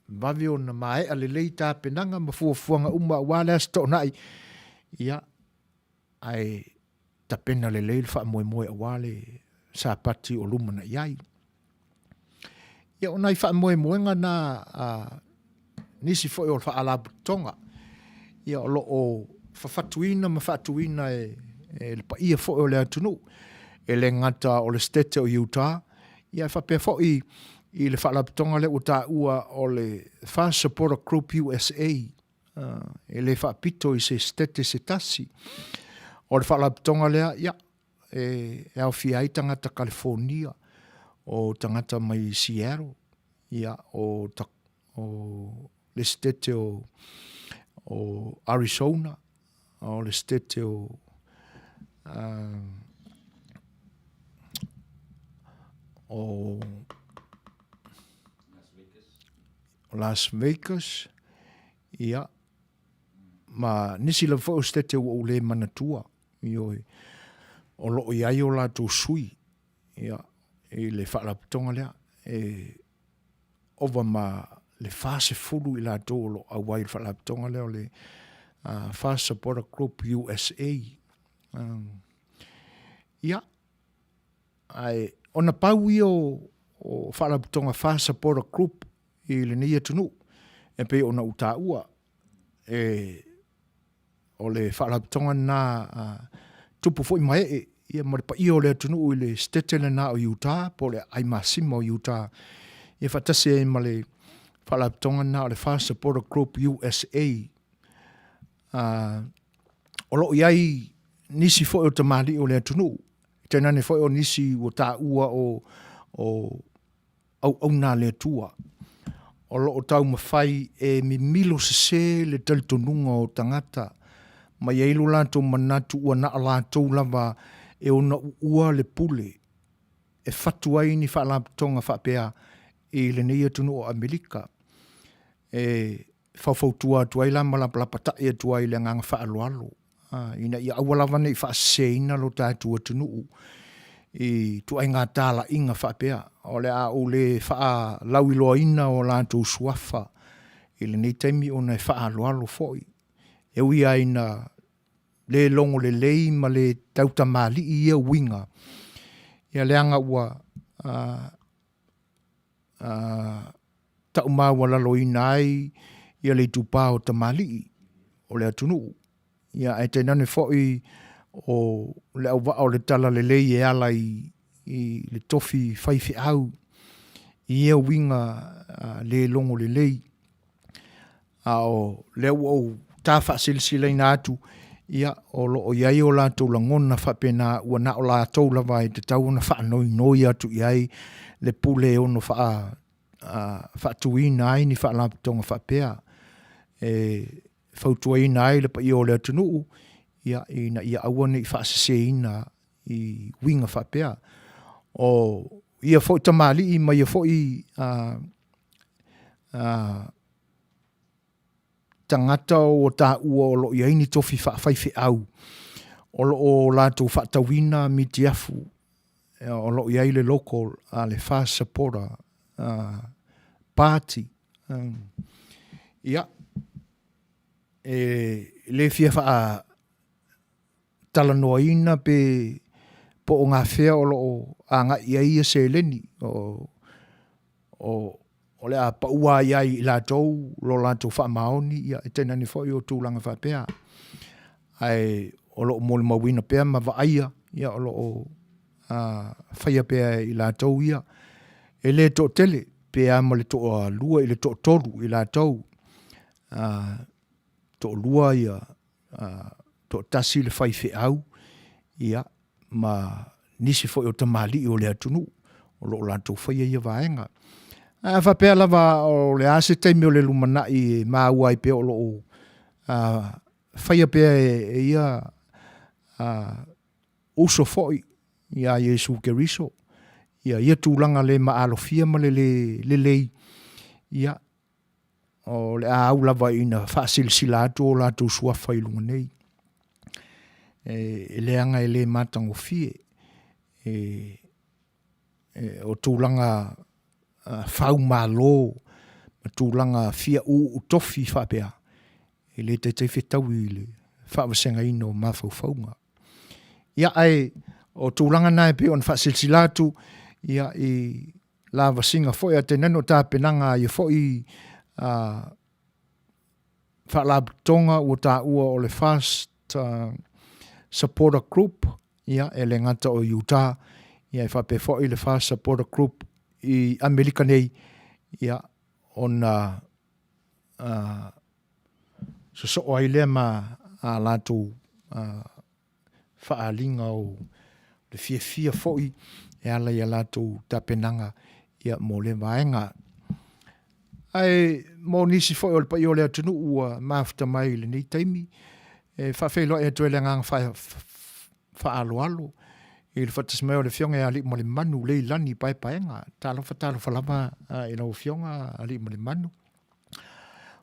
vave ona maea lelei tapenaga ma fuafuaga uma aua le Aso Toonai, ia. Ae tapena lelei le faamoemoe aua le Sapati o lumanai ai. Ia, o nai faamoemoega na a nisi foi o faalapotopotoga, ia o lo o fafatuina ma faatuina e le paia foi o le atunuu, e le gata o le Setete o Utah, ia ae faapea foi i le faalapotopotoga lea ua taua o le FAST Supporter Group USA, e le faapito i se Setete se tasi. O le faalapotopotoga lea, ia, e aofia ai tagata Kalifonia, o tagata mai Seattle, ia, o, o le Setete o, o Arizona, o le Setete o, o Las Vegas, ia, ma nisi lava foi o Setete ua ou le manatua, ioe, o lo o i ai o latou sui, ia, i le faalapotopotoga lea, e ova ma le 40 i latou o lo o auai i le faalapotopotoga lea o le FAST Supporter Group USA. Ia, ae ona pau ia o faalapotopotoga FAST Supporter Group i lenei atunuu, e pei ona ou taua, e O le faalapotopotoga lena a tupu foi ma ee ia ma le paia o le atunuu i le setete lena o Utah po o le aai masima o Utah ia faatasi ai ma le faalapotopotoga lena o le FAST Supporter Group USA. O lo o i ai nisi foi o tamalii o le atunuu, tainane foi o nisi ua taua o auauna a le Atua, o lo o taumafai e mimilo sese le talitonuga o tagata, ma i ai lo latou manatu ua na o latou lava e ono uua le pule e fatu ai ni faalapotopotoga faapea i lenei atunuu o Amerika. E faufautua atu ai la ma lapalapatai atu ai i le agaga faaaloalo ina ia aua lava ne i faaseseina lo tatou atunuu i ituaiga talaiga faapea. O le a ou le faalauiloaina o latou suafa i lenei taimi ona e faaaloalo foi. E ui lava ina le logo lelei ma le tautamalii ia uiga, ia leaga ua taumaualaloina ai ia le itupa o tamalii o le atunuu, ia ae tainane foi o le auvaa o le talalelei e ala i le tofi faifeau i ia uiga le logo lelei. A o lea ua ou ta faasilasilaina atu, ia, o lo o i ai o latou lagona faapena ua na o latou lava e tatau ona faanoinoi atu i ai le pule e ono faatuina ai ni faalapotopotoga faapea e fautuaina ai le paia o le atunuu, ia, ina ia aua ne i faaseseina i uiga faapea. O ia foi tamalii ma ia foi tagata ua taua o lo o i ai ni tofi faafaifeau, o lo o latou faatauina mitiafu o lo o i ai le logo a le FAST Supporter Party. Ia, e le fia faa talanoaina pe po o gafea o lo o agai i ai ia seleni o, o, o le a paua ai ai i latou lo latou faamaoni, ia e tainane foi o tulaga faapea. Ae o lo o molimauina pea ma vaaia, ia o lo o faia pea e i latou ia. E le toatele, pe a ma le toalua i le toatolu i latou. Toalua ia toatasi le faifeau, ia, ma nisi foi o tamalii o le atunuu o lo o latou faia ia vaega. Ae a faapea lava o le a se taimi o le lumanai e maua ai pea o lo o faia pea e ia uso foi ia Iesu Keriso ia ia tulaga le maalofia ma le le lelei, ia, O le a au lava ina faasilasila atu o latou suafa i luga nei. E leaga e le matagofie. E, e, o tulaga faumalo ma tulaga fia uu tofi faapea, e le taitai fetaui i le faavasegaina o mafaufauga. Ia, ae o tulaga na e pei ona faasilasila atu, ia, i lavasiga foi, ae tainane o tapenaga a ia foi faalapotopotoga ua taua o le FAST Supporter Group, ia, e le gata o Utah, ia e faapea foi le FAST Supporter Group i Amerika nei, ia, ona sosoo ai lea ma a latou faaaliga o le fiafia foi e ala i a latou tapenaga ia mo lea vaega. Ae mo nisi foi o le paia o le atunuu ua mafuta mai i lenei taimi, e faafeiloai atu ai le agaga faaaloalo i le faatasi mai o le Afioga ia Aliimalemanu Leilani Paepaega. Talofa talofa lava i lau Afioga Aliimalemanu.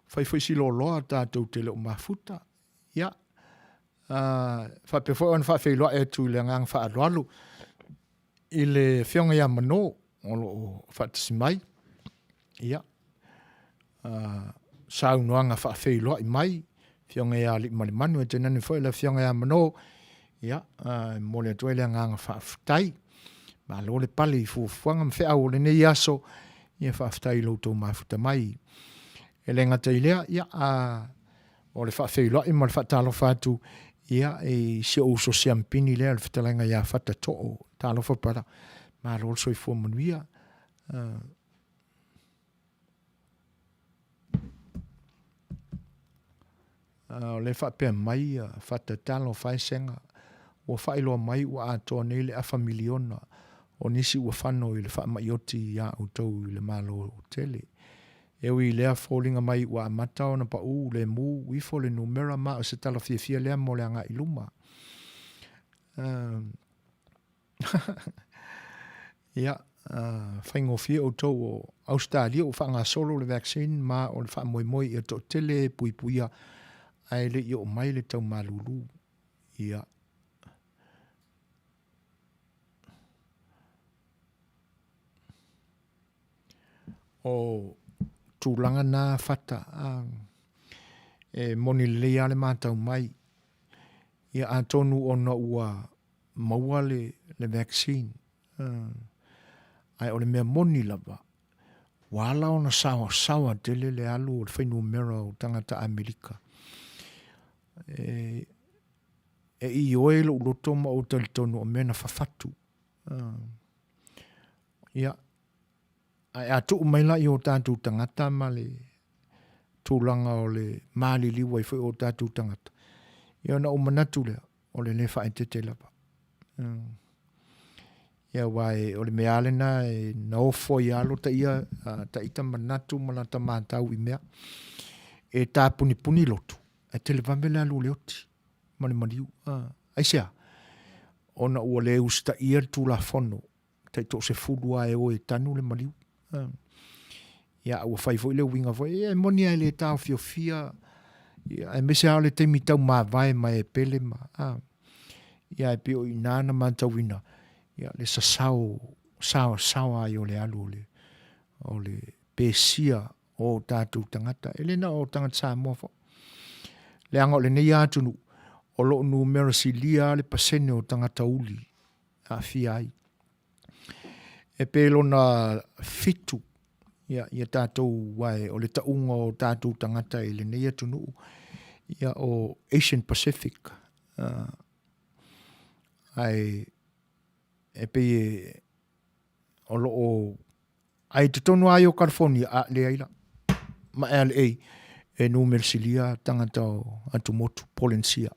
Fai foi si loaloa tatou te le o mafuta. Ia, faapea foi ona faafeiloai atu i le agaga faaaloalo i le Afioga ia Mano o lo o faatasi mai. Ia, saunoaga faafeiloai mai, Afioga ia Aliimalemanu, ae tainane foi le Afioga ia Mano, ia, e momoli atu ai le agaga faafetai. Malo le pale i fuafuaga ma feau o lenei aso, ia faafetai i lo outou mafuta mai. E le gata i lea, ia, o le faafeiloai ma le faatalofa atu ia, i si ou uso siamupini lea, le fetalaiga ia Fata Too. Talofa brother, malo le soifua manuia. O lea e faapea mai Fata, talofa e Sega, ua faailoa mai ua atoa nei le afa miliona o nisi ua fano i le faamai oti iā outou i le Malo tele. E ui i lea foliga mai ua amata ona paū lemu ifo le numera ma o se tala fiafia lea mo le agai i luma. Ia, faigofie outou o Ausetalia ua faagasolo le vaccine ma o le faamoemoe ia toatele e puipuia ae le i oo mai le tau malulu. Ia. O tulaga na Fata, e moni lelei lava le matau mai. Ia atonu ona ua maua le vaccine, ae o le mea moni lava, ua ala ona saoasaoa tele le alu o le fuainumera o tagata Amerika. E ioe lou loto ma ou talitonu o mea na fafatu. Ia, ae a tuu mai la i o tatou tagata ma le tulaga o le maliliu ai foi o tatou tagata, ia ona ou manatu lea, o le le faaeteete lava. Ia aua e, o le mea lava lena e na ofo ai lava lota ia ta ita manatu ma lata matau i mea. E tapunipuni lotu, ae televave le alu o le oti ma le maliu. Aisea? Ona ua le usitaia le Tulafono tai toasefulu lava e o e tanu le maliu. Ia, ua fai foi le uiga foi, ia e moni lava e le taofiofia, ia, aemaise lava o le taimi tau mavae ma e pele ma, a. Ia, e pei o i ina na matauina, ia, le sasao saoasaoa ai o le alu o le, o le pesia o tatou tagata. E le na o tagata Samoa foi. Leaga o lenei atunuu, o lo o numera silia lava le pasene o tagata uli aafia ai. E pe lona fitu ia, ia tatou ae o le tauga o tatou tagata i lenei atunuu ia o Asian Pacific. Ae e pei e, o lo o ae i totonu lava ia o California, a leai la. Ma LA e numera silia tagata o atumotu Polenisia.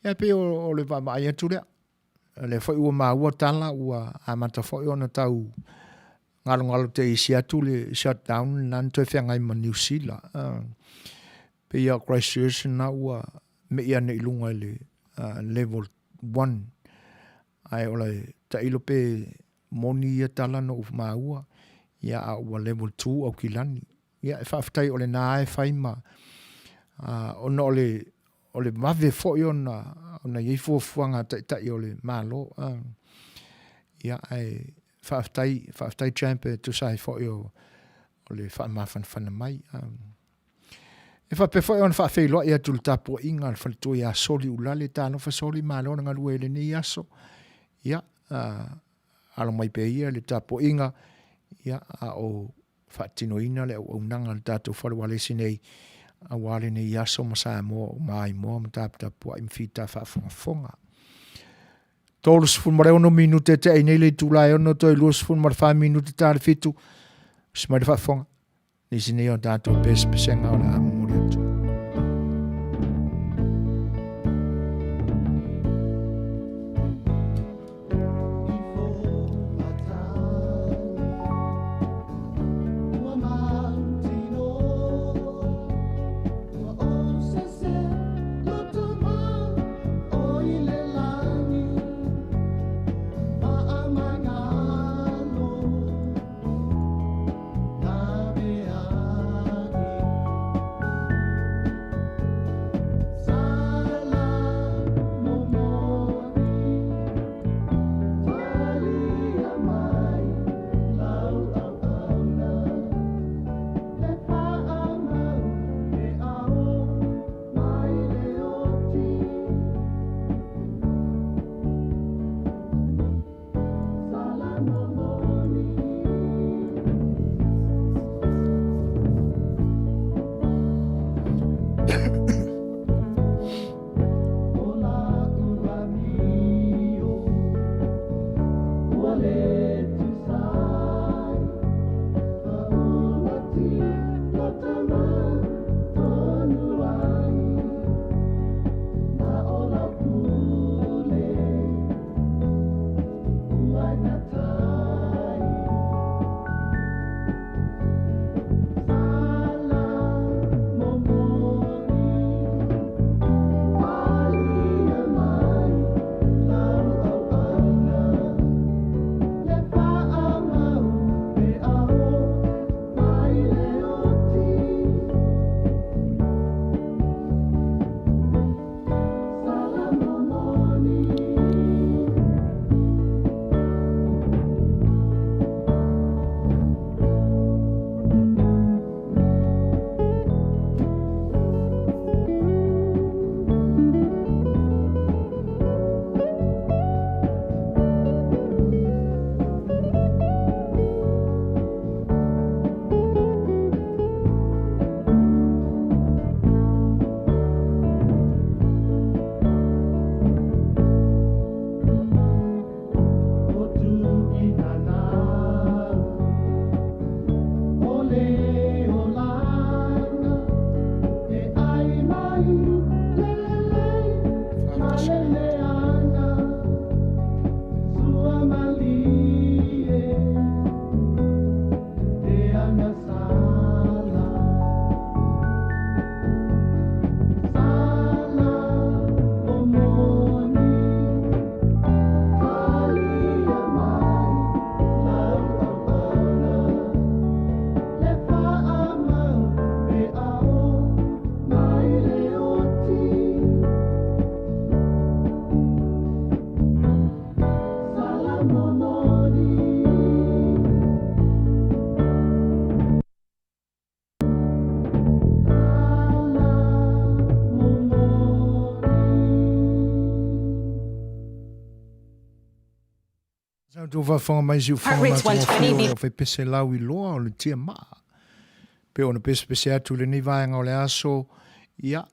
Ia pei o le vaavaai atu lea. O lea foi ua maua tala ua amata foi ona tau galogalo te isi atu le shutdown lena na toe feagai ma Niu Sila. Pei lava o Christchurch lena ua mei ane i luga i le level 1. Ae o le tailo pe moni ia tala na ou maua, ia a ua level 2 Aukilani. Ia e faafetai o lena e fai ma ona o le o le vave foi ona ona i ai fuafuaga a taitai o le Malo. Ia ae faafetai faafetai Champ e tusa ai foi o o le faamafanafana mai. E faapea foi ona faafeiloai atu i le tapuaiga a le faletua ia Soli Ulale, talofa Soli, malo le galue i lenei aso. Ia, alo mai pea ia i le tapuaiga, ia, a o faatinoina le auaunaga a le tatou fale ualesi nei aua lenei aso ma Samoa o maimoa ma taputapuai ma fita faafogafoga. 36 minute te ai nei le itula e 6 toe 24 minute ta le fitu. Usi mai le faafofoga. Nisi nei o tatou pesepesega o le a momoli atu. Sa outou faafofoga mai i siufofoga matagofie o le faipese lau iloa o le tiamaa. Pe ona pesepese atu i lenei vaega o le aso, ia,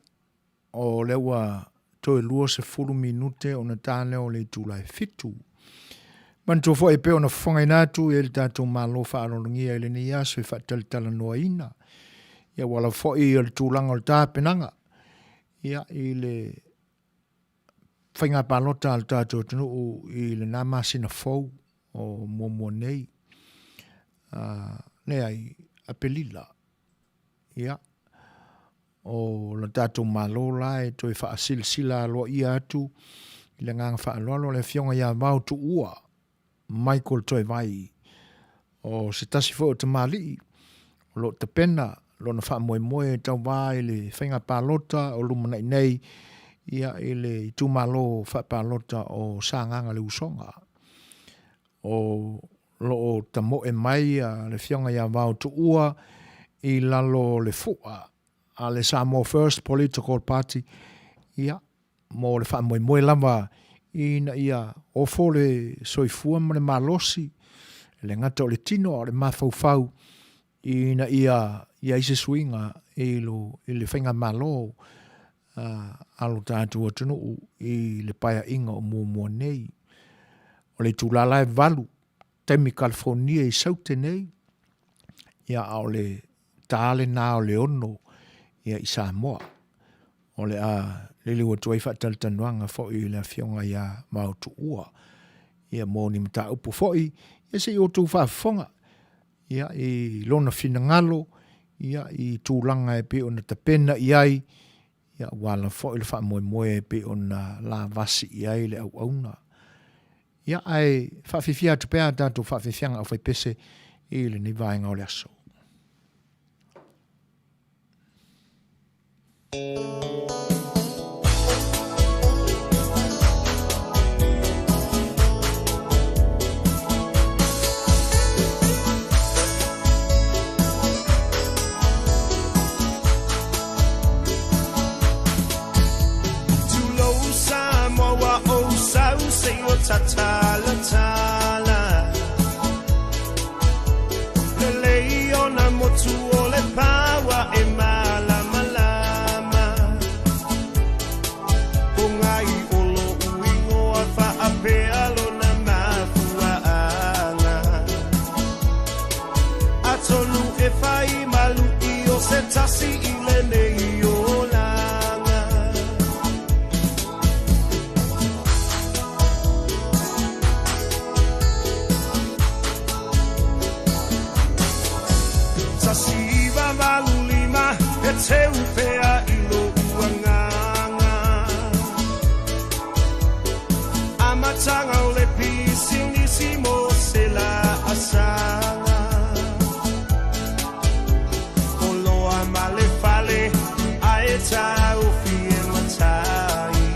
o lea ua toe 20 minute ona ta lea o le itula e fitu. Manatua foi e pei ona fofogaina atu e le tatou Malo faaaloalogia i lenei aso e faatalatalanoaina. Ia ua lava foi o le tulaga o le tapenaga ia, i le faiga palota a le tatou atunuu i lena masina fou o muamua nei, leai, Aperila. Ia, o le tatou Malo la e toe faasilasila aloaia atu i le agaga faaaloalo le Afioga ia Vao Tuua Michael Toevai, o se tasi foi o tamalii o lo o tapena lona faamoemoe e tauva i le faiga palota o lumanai nei ia i le itumalo faapalota o Sagaga le Usoga. O lo o tamoe mai le Afioga ia Vao Tuua i lalo o le fua. a le Samoa First Political Party, ia, mo le faamoemoe lava ina ia ofo le soifua ma le malosi, e le gata o le tino a o le mafaufau ina ia i ai se suiga i lo i le faigamalo a lo tatou atunuu i le paeaiga o muamua nei. O le itula la e 8 taimi California i Saute nei, ia a o le ta lena o le 6 ia i Samoa. O le a liliu atu ai faatalatalanoaga foi i le afioga ia Vaotuua ia mo ni mataupu foi ia se i outou faafofoga ia i lona finagalo ia i tulaga e pei ona tapena i ai ia aua lava foi le faamoemoe e pei ona lavasi i ai le auauna. Ia ae faafiafia atu pea a tatou faafiafiaga aufaipese i lenei vaega o le aso. Tulou Samoa ua ou sau se i o tatalatala Lelei ona motu o le paua e malamalama Ko ngai o lo'u ingoa faapea lona mafuaaga Atonu e fai malu'i o se tasi i lenei olaga. 1985 e teu pea i lo'u agaga Amataga o le pisinisi mo se laasaga Oloa ma le fale ae taofi e matai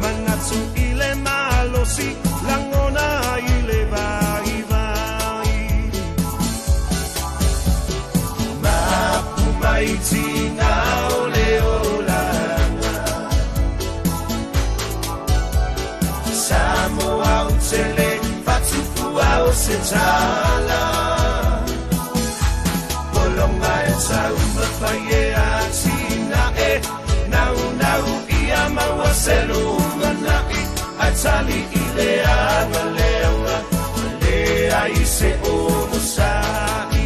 Manatu i le malosi lagona i le vaivai Mapu mai tina o le olaga Samoa ou te le fatufua o se tala Pologa e taumafai e atinae Naunau ia maua se lumanai Ae tali i le agaleaga Ma leai se onosai.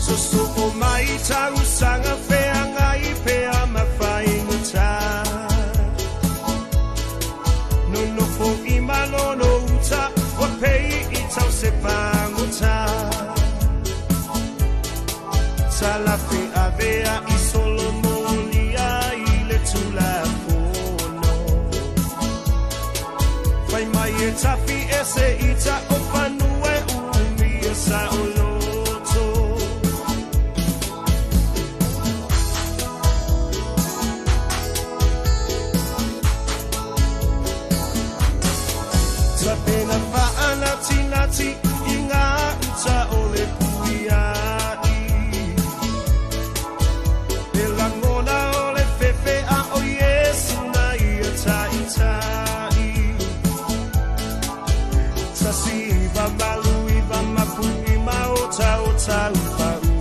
Sosoo mai tausaga feagai pea ma faigata Nonofo i malono uta ua pei i tau se pagota Talafe avea i solomolia i le Tulafono Fai mai e tafi ese ita o fanua e umia saoloto. Tapena faanatinati i ngā uta o le puia'i. E lagona o le fefe a o Iesu na ia taitai. 1989 mapu'i ma otaotaufaʻu.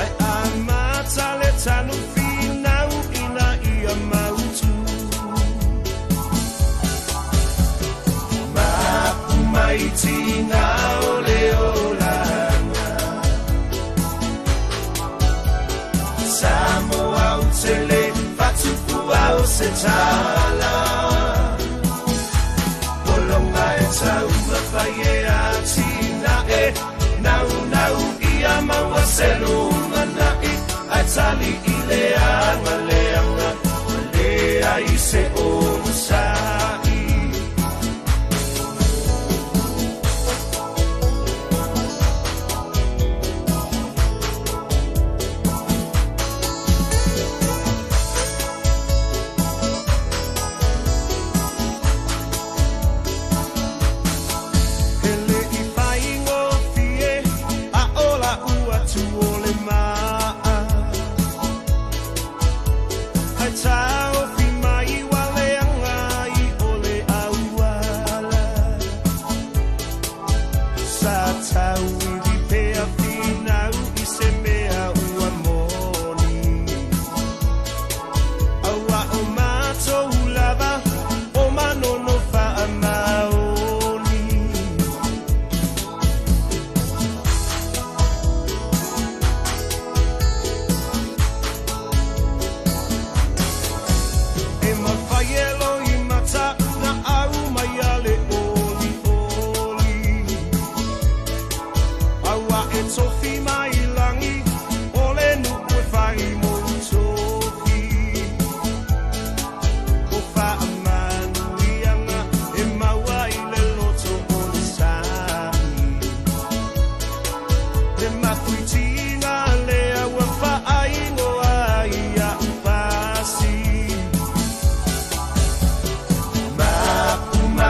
Ae amata le tanu finau ina ia mautu. Mapu mai tina o le olaga. Samoa ou te le fatufua o se tala. Pologa e taumafai e atinae. Naunau ia maua se lumanai. Ae tali i le agaleaga ma leai se onosai.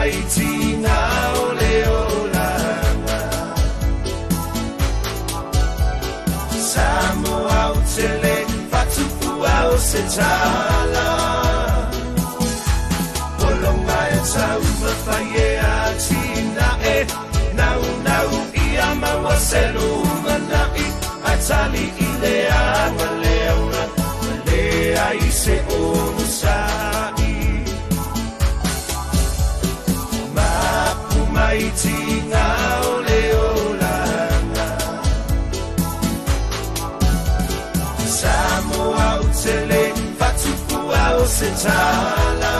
mai tiga o le olaga. Samoa ou te le faatupua o se tala. Pologa e taumafai e atinae, naunau ia maua se lumanai, ae tali i le aga leaga ua leai se onosai. Mapu mai tiga o le olaga. Samoa ou te le faatupua o se tala.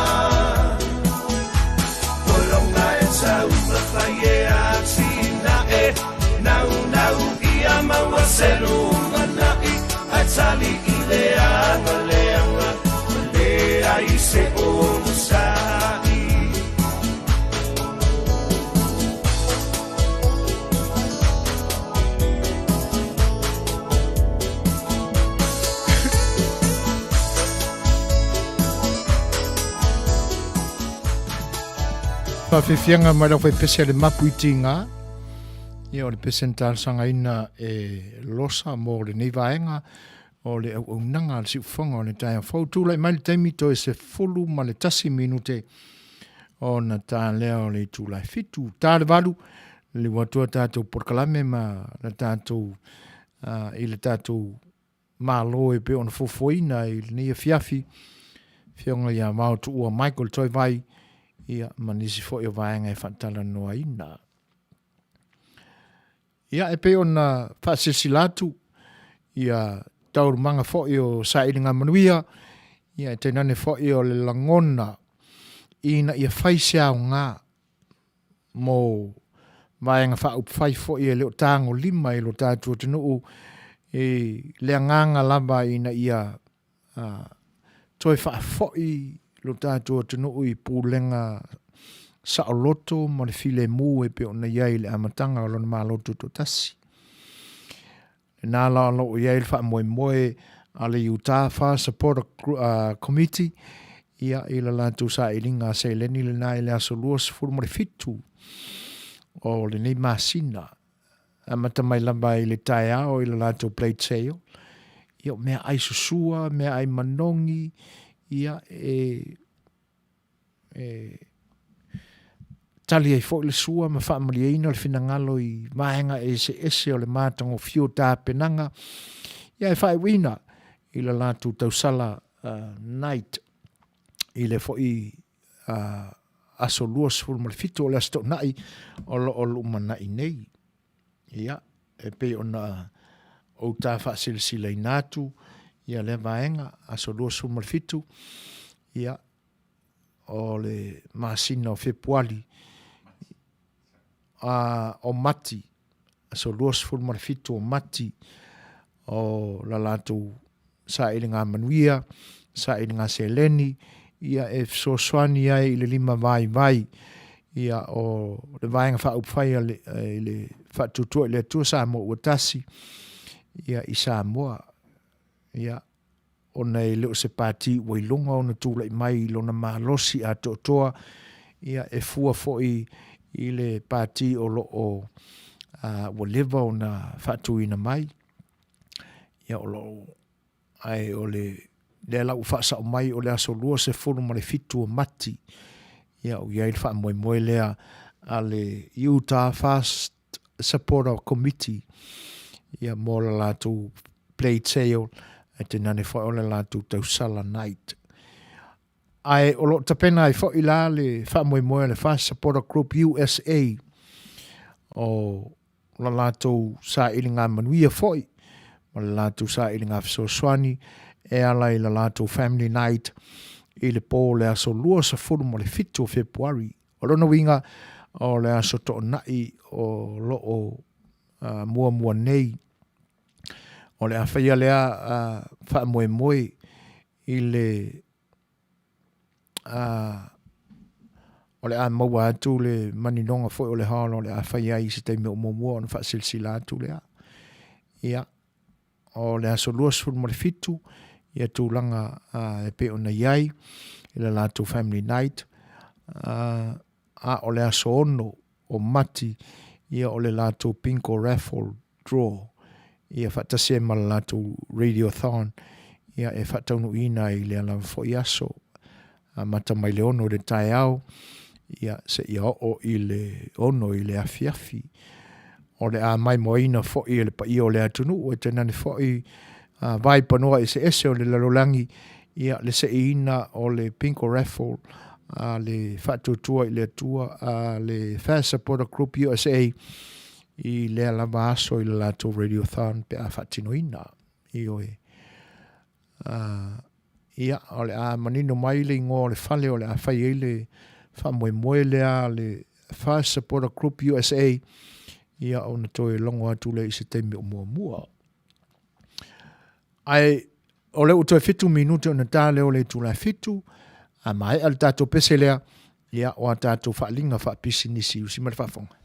Pologa e taumafai e atinae, naunau ia maua se lumanai, ae tali i le aga leaga ua leai se onosai. Faafiafiaga mai lau faipese a le mapu i tiga. Ia o le pese na talosagaina e Losa mo lenei vaega o le auaunaga a le siufofoga o le taeao fou. Tulai mai le taimi toe 11 minute ona ta lea o le itula e 7. Ta le 8, liliu atu a tatou polokalame ma le tatou, i le tatou Malo e pei ona fuafuaina i lenei afiafi, Afioga ia Vao Tuua Michael Toivai, ia, ma nisi foi o vaega e faatalanoaina. Ia, e pei ona faasilasila atu, ia taualumaga foi o sailiga manuia, ia e tainane foi o le lagona ina ia fai se aoga mo Vaega Faaupufai foi e le o tagolima i lo tatou atunuu i le agaga lava ina ia toe faafoi lo tatou atunuu i pulega saoloto ma le filemu e pei ona i ai i le amataga o lona Malo Tutoatasi. Lena la o lo o i ai le faamoemoe a le Utah Far Supporter Committee ia i le latou sailiga a seleni lena i le aso 27 o lenei masina. Amata mai lava i le taeao i le latou plate sale. Ia o meaai susua, meaai manogi, ia e e tali ai foi le sua ma faamalieina le finagalo i vaega eseese o le matagofie o tapenaga, ia e faaiuina i le latou tausala night i le foi aso 27 o le Aso Toonai o lo o lumanai nei. Ia, e pei ona ou ta faasilasilaina atu ia lea vaega, aso 27, ia, o le masina o Fepuali, a, o Mati, aso 27 o Mati, o la latou sailiga manuia, sailiga seleni, ia e fesoasoani ai i le lima vaivai, ia o le Vaega Faaupufai a le, i le Faatuatua i le Atua Samoa ua Tasi, ia i Samoa. Ia, ona e le o se pati ua iloga ona tulai mai i lona malosi atoatoa, ia e fua foi i le pati o lo o ua leva ona faatuina mai. Ia o lo o, ae o le, lea la ua faasao mai o le aso 27 o Mati, ia ua i ai le faamoemoe lea a le Utah Fast Supporter Committee, ia mo le latou plate sale, ae tainane foi o le latou tausala night. Ae o lo o tapena ai foi la le faamoemoe a le Fast Supporter Group USA o la latou sailiga manuia foi ma le latou sailiga fesoasoani e ala i la latou Family Night i le po o le aso 27 o Fepuari. O lona uiga, o le aso Toonai o lo o muamua nei. O le a faia lea faamoemoe i le o le a maua atu le maninoga foi o le hall o le a fai ai i se taimi o muamua ona faasilasila atu lea. Ia, o le aso 27 ia tulaga e pei ona i ai i le latou family night. a o le aso 6 o Mati, ia o le latou Bingo Raffle Draw, ia faatasi ai ma le latou Radiothon, ia e faataunuuina ai i lea lava foi aso, amata mai le 6 i le taeao, ia seia oo i le 6 i le afiafi. O le a maimoaina foi e le paia o le atunuu, e tainane foi vaipanoa eseese o le lalolagi, ia le seiina o le Bingo Raffle a le Faatuatua i le Atua a le Fast Supporter Group USA i lea lava aso i le latou Radiothon pe a faatinoina. Ioe. Ia, o le a manino mai le igoa o le fale o le a fai ai le faamoemoe lea a le Fast Supporter Group USA, ia ona toe logo atu lea i se taimi o muamua. Ae o lea ua toe 7 minute ona ta lea o le itula e 7, a maea le tatou pese lea, ia o a tatou faaaliga faapisinisi usi ma le faafofoga.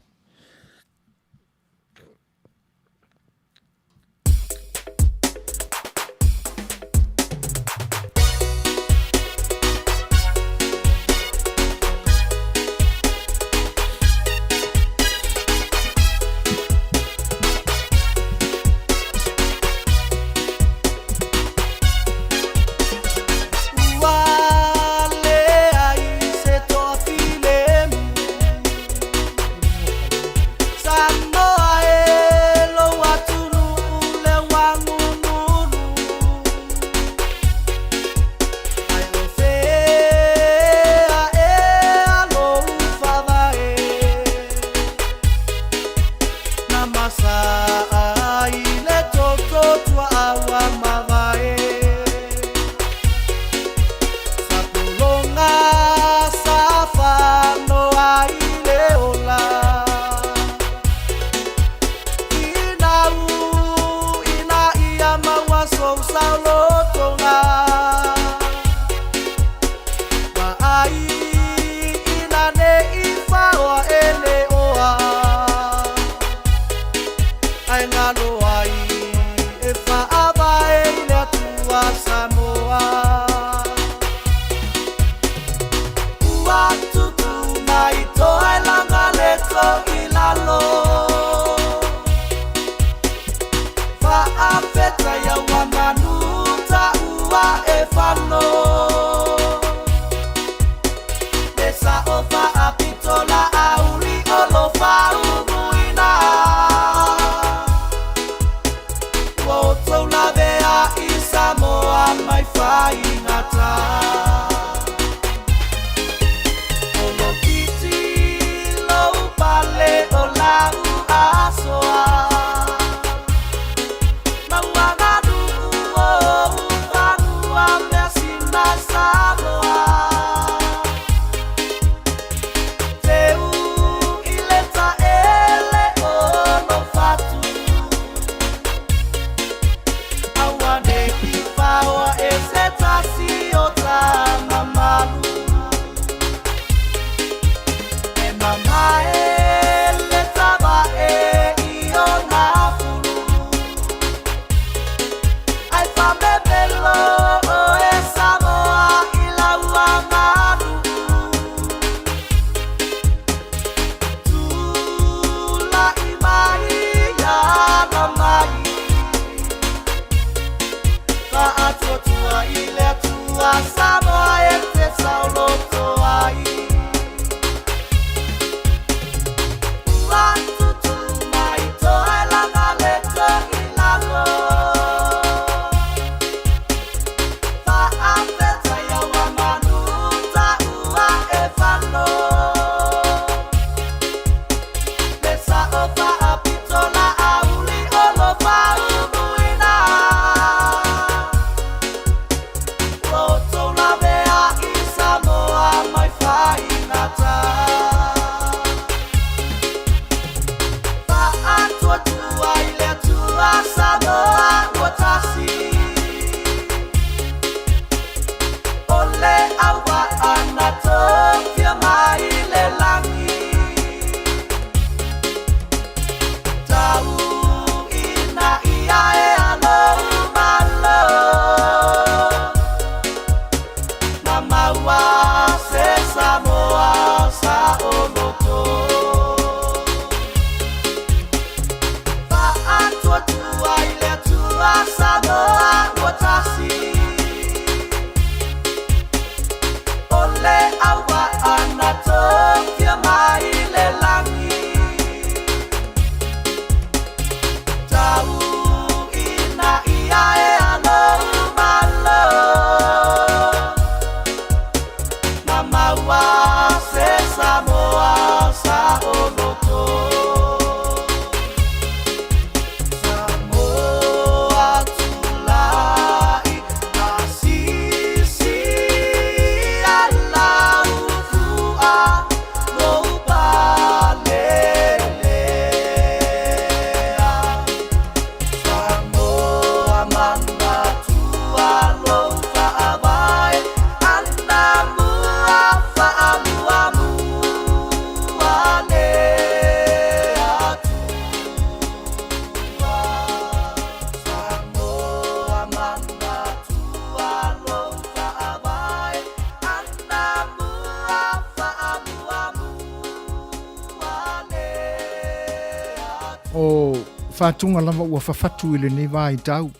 O fatuga lava ua fafatu i lenei vaitau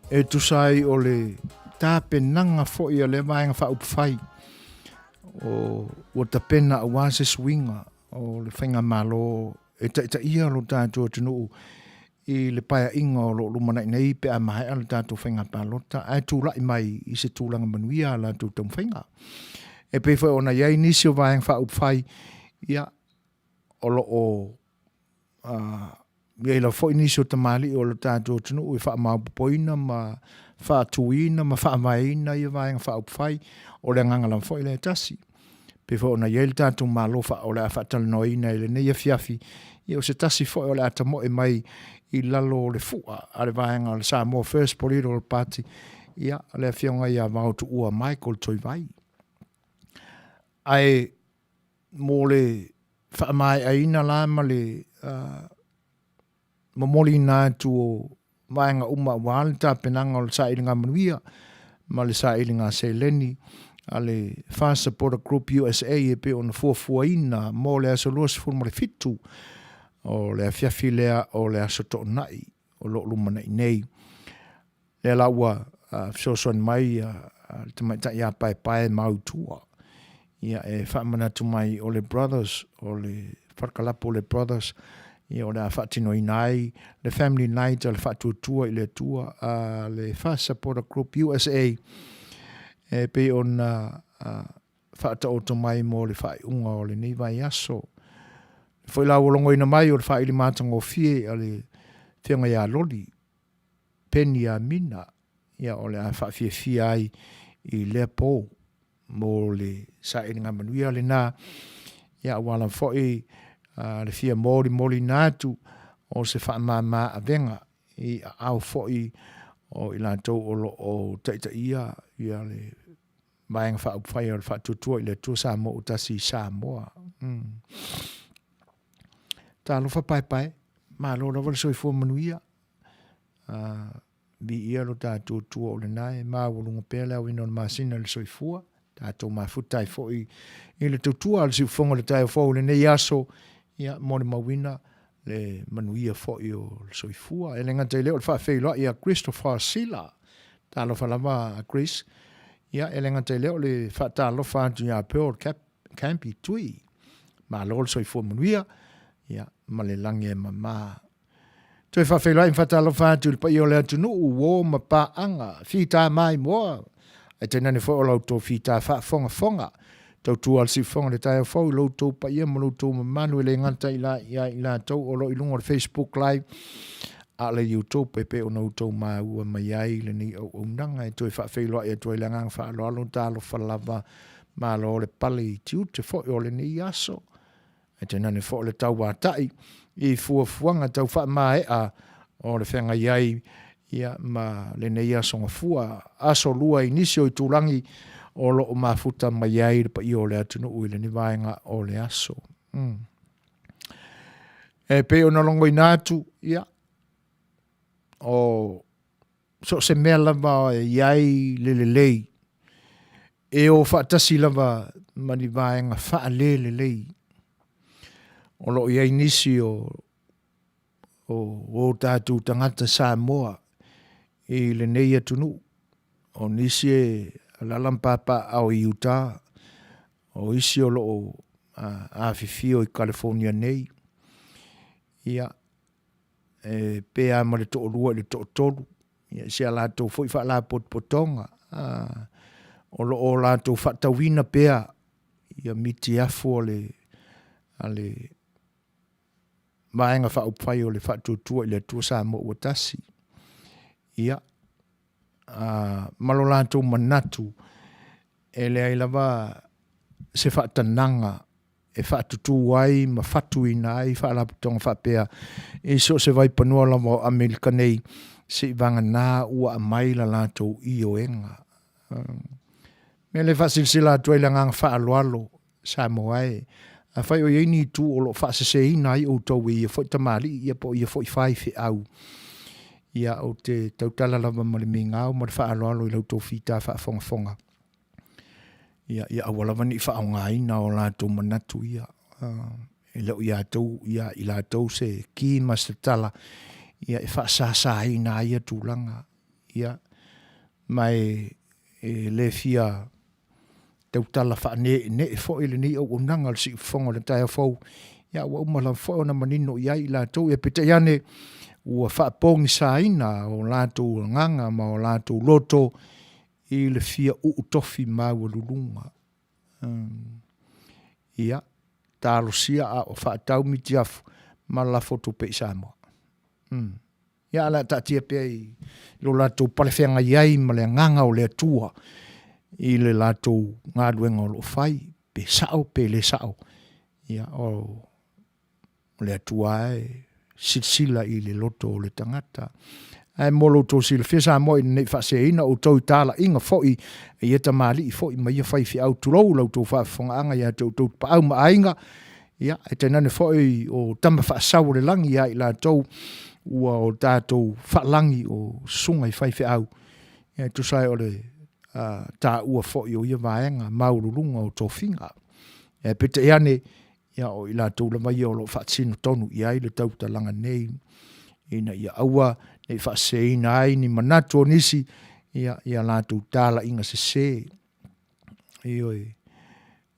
e tusa ai o le tapenaga foi a lea Vaega Faaupufai o ua tapena aua se suiga o le faigamalo e taitaia lo tatou atunuu i le paeaiga o lo o lumanai nei pe a maea le tatou faiga palota ae tulai mai i se tulaga manuia a latou taumafaiga. E pei foi ona i ai nisi o Vaega Faaupufai, ia, o lo o i ai lava foi nisi o tamalii o le tatou atunuu e faamaopoopoina ma faatuina ma faavaeina ia Vaega Faaupufai, o le agaga lava foi lea e tasi. E pei foi ona i ai le tatou Malo o le a faatalanoaina i lenei afiafi, ia o se tasi foi o le a tamoe mai i lalo o le fua a le vaega o le Samoa First Political Party, ia, le Afioga ia Vaotuua Michael Toivai. Ae mo le faamaeaina la ma le momoliina atu o vaega uma aua le tapenaga o le sailiga manuia ma le sailiga seleni a le FAST Supporter Group USA e pei ona fuafuaina mo le aso 27 o le afiafi lea o le aso Toonai o lo o lumanai nei. Lea la ua fesoasoani mai le tamaitai ia Paepae Mautua ia e faamanatu mai o le Brothers, o le falekalapu o le Brothers, ia o le a faatinoina ai le Family Night a le Faatuatua i le Atua a le FAST Supporter Group USA e pei ona faataoto mai mo le faaiuga o lenei vaiaso. Foi la ua logoina mai o le faaili matagofie a le Afioga ia Loli Peniamina, ia o le a faafiafia ai i lea po mo le sailiga manuia lena, ia aua lava foi le fia molimoliina atu o se faamama avega i aao foi o i latou o lo o taitaia ia le Vaega Faaupufai o le Faatuatua i le Atua Samoa ua tasi i Samoa. Talofa paepae, malo lava le soifua manuia. Viia lo tatou Atua o lena e maualuga pea le aoina o le masina i le soifua. Tatou mafuta ai foi i le tautua a le siufofoga o le taeao fou i lenei aso, ia molimauina le manuia foi o le soifua. E le gata i lea o le faafeiloai ia Christopher Sila. Talofa lava Chris. Ia, e le gata i lea o le faatalofa atu ia Pearl Cap Campi Tui. Malo le soifua manuia, ia, ma le lagi e mama. Toe faafeiloai ma faatalofa atu i le paia o le atunuu, uo ma paaga, fita maimoa, ae tainane foi o la outou fita faafogafoga. Tautua le siufofoga i le taeao fou i lo outou paia ma lo outou mamalu e le gata i la ia i latou o lo o i luga o le Facebook Live a o le YouTube e pei ona outou maua mai ai lenei auaunaga e toe faafeiloai atu ai le agaga faaaloalo talofa lava malo le pale i tiute foi o lenei aso. Ae tainane foi o le tauatai i fuafuaga tau faamaea o le feagai ai ia, ma lenei aso gafua, aso lua i nisi o itulagi o lo o mafuta mai ai le paia o le atunuu i lenei vaega o le aso. E pei ona logoina atu, ia, o so o se mea lava e i ai le lelei, e o faatasi lava ma ni vaega faalelelei. O lo o i ai nisi o o tatou tagata Samoa i lenei atunuu, o nisi e alaala ma papaaao i Utah, o isi o lo o afifio i California nei, ia, e pe a ma le toalua i le toatolu, ia, i si a latou foi faalapotopotoga, o lo o latou faatauina pea ia mitiafu a le Vaega Faaupufai o le Faatuatua i le Atua Samoa ua Tasi, ia, ma lo latou manatu e leai lava se faatanaga e faatutū ai ma fatuina ai faalapotopotoga faapea i so o se vaipanua lava o Amerika nei, seivagana ua aumai la latou ioega. Mea lea e faasilasila atu ai le agaga faaaloalo Samoa e, afai o i ai ni itu o lo o faaseseina ai outou e ia foi tamalii ia po o ia foi faifeau, ia ou te tautala lava ma le migao ma le faaaloalo i la outou fita faafogafoga. Ia, ia aua lava ne i faaaogaina o latou manatu ia. E le o ia tou, ia i latou se ki ma se tala, ia e faasasaina ai ia tulaga. Ia, ma e, e le fia tautala faaneenee foi lenei auaunaga o le siufofoga o le taeao fou, ia ua uma lava foi ona manino i ai i latou, ia peitai ane ua faapogisaina o latou agaga ma o latou loto i le fia uu tofi maualuluga. Ia, talosia a o faatau mitiafu ma lafo tupe i Samoa. Ia, ae o le a taatia pea i lo latou palefeagai ai ma le Agaga o le Atua i le latou galuega o lo o fai, pe sao pe le sao, ia, o le Atua lava e silasila i le loto o le tagata. Ae mo lo outou silafia Samoa ina ne i faaseseina outou i talaiga foi a ia tamalii foi ma ia faifeau, tulou la outou faafofogaaga ia te outou tapaau ma aiga, ia, ae tainane foi o tama faasau o le lagi ia i latou ua o tatou faalagi o susuga i faifeau, ia e tusa ai o le taua foi o ia vaega maualuluga o tofiga. Ae peitai ane, ia o i latou lava ia o lo o faatino tonu i ai le tautalaga nei, ina ia aua ne i faaseseina ai ni manatu o nisi ia, i a latou talaiga sese. Ioe.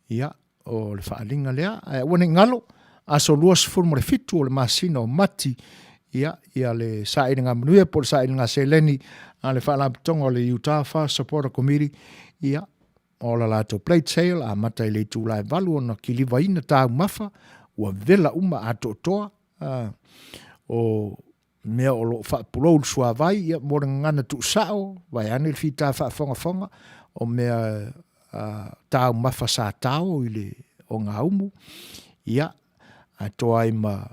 Ia, o le faaaliga lea, ae aua ne i galo, aso 27 o le masina o Mati, ia, ia le sailiga manuia po o le sailiga seleni a le Faalapotopotoga o le Utah Fast Supporter Committee, ia, o le latou plate sale, amata i le itula e 8 ona kilivaina taumafa, ua vela uma atoatoa, o mea o lo o faapulou i le suavai, ia, mo le gagana tuusao, vaeane le fita faafogafoga, o mea taumafa sa tao i le ogaumu, ia, atoa ai ma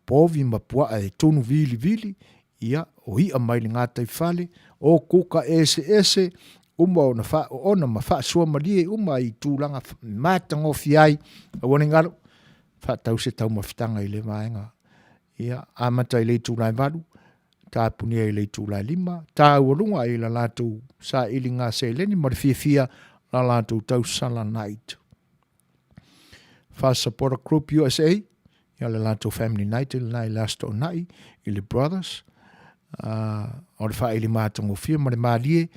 povi ma puaa e tunu vilivili, ia, o i'a mai le gataifale, o kuka eseese, uma ona faaoona ma faasuamalie uma i tulaga matagofie ai, aua ne i galo, faatau se taumafataga i lea vaega. Ia, amata i le itula e 8, tapunia i le itula e 5, taualuga i la latou sailiga seleni ma le fiafia la latou tausala night. Fast Supporter Group USA, ia le latou family night lena i le Aso Toonai i le Brothers, o le faaili matagofie ma le malie,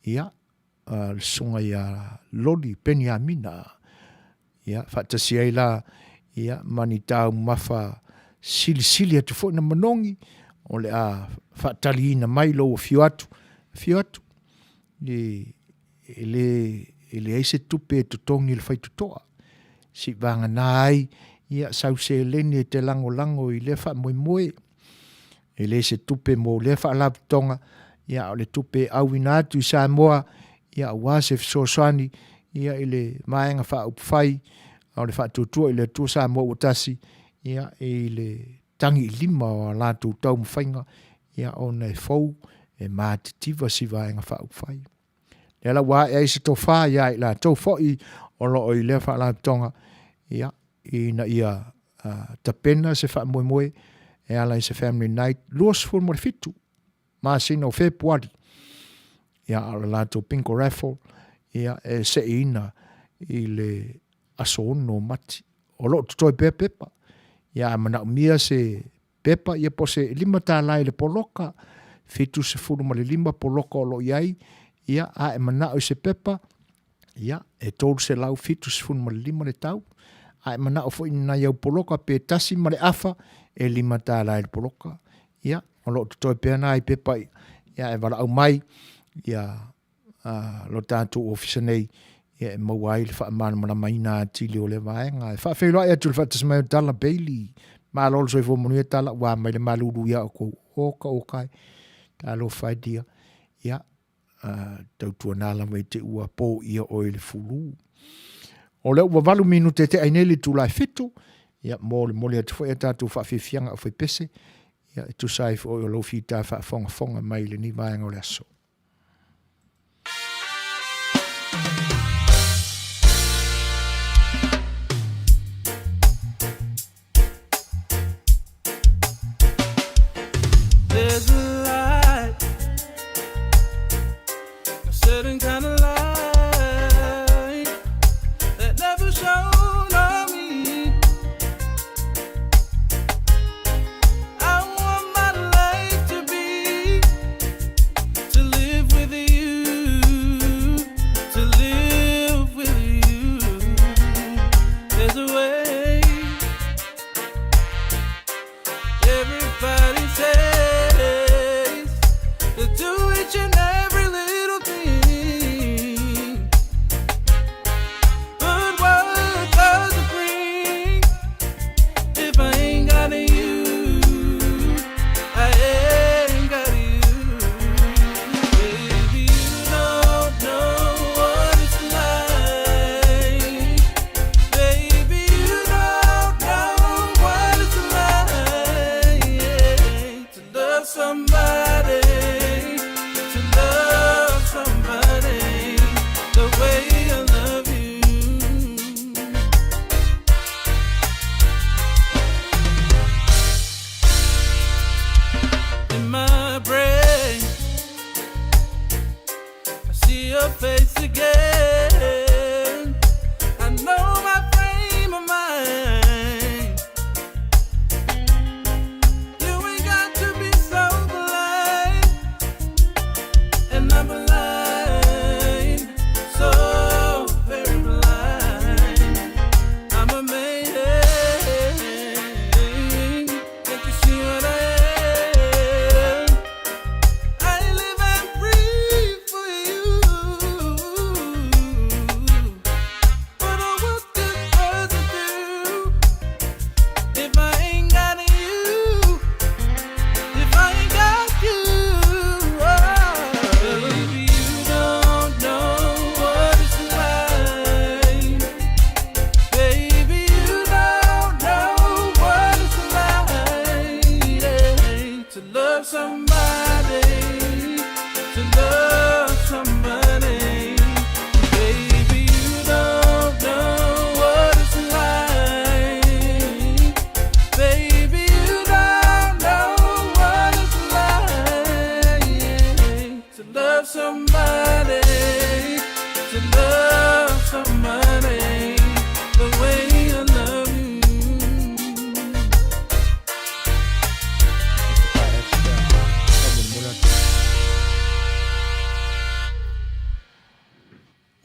ia, le susuga ia Loli Peniamina, ia, faatasi ai la, ia, ma ni taumafa silisili atu foi na manogi, o le a faataliina mai lou afio atu, afio atu, i, e le, e leai se tupe e totogi i le faitotoa, seivagana ai, ia, sau seleni e te lagolago i lea faamoemoe. E le se tupe mo lea faalapotopotoga, ia, a o le tupe e auina atu i Samoa, ia, aua se fesoasoani, ia, i le Vaega Faaupufai o le Faatuatua i le Atua Samoa ua Tasi, ia, i le tagiilima o a latou taumafaiga, ia, ona e fou, e matitiva si Vaega Faaupufai. Lea la ua ae ai se tofa ia i latou foi o lo o i lea faalapotopotoga, ia, ina ia tapena se faamoemoe e ala i se Family Night 27 masina o Fepuari, ia, a o le latou bingo raffle, ia, e seiina i le aso 6 o Mati. O lo o totoe pea pepa, ia, a manaomia se pepa, ia po o se $5 i le poloka, 75 poloka o lo o i ai, ia, a e manao i se pepa, ia, e $375 le tau. A e manao foi i ni nai au poloka pe tasi ma le afa, e $5 i le poloka. Ia, o lo o totoe pea nai pepa, ia, e valaau mai, ia, lo tatou ofisa nei, ia, e maua ai le faamalamalamaina atili o lea vaega. E faafeiloai atu i le faatasi mai o Tala Bailey. Malo le soifua manuia Tala, ua mai le malulu ia outou. Oka oka e, talofa e dear. Ia, tautuana lava i te ua poia oe i le fulu. O lea ua 8 minute te ai nei le itula e 7, ia molimoli atu foi a tatou faafiafiaga aufaipese, ia e tusa ai foi o lou fita faafogafoga mai i lenei vaega o le aso. There's a light, a certain kind of light that never shone on me.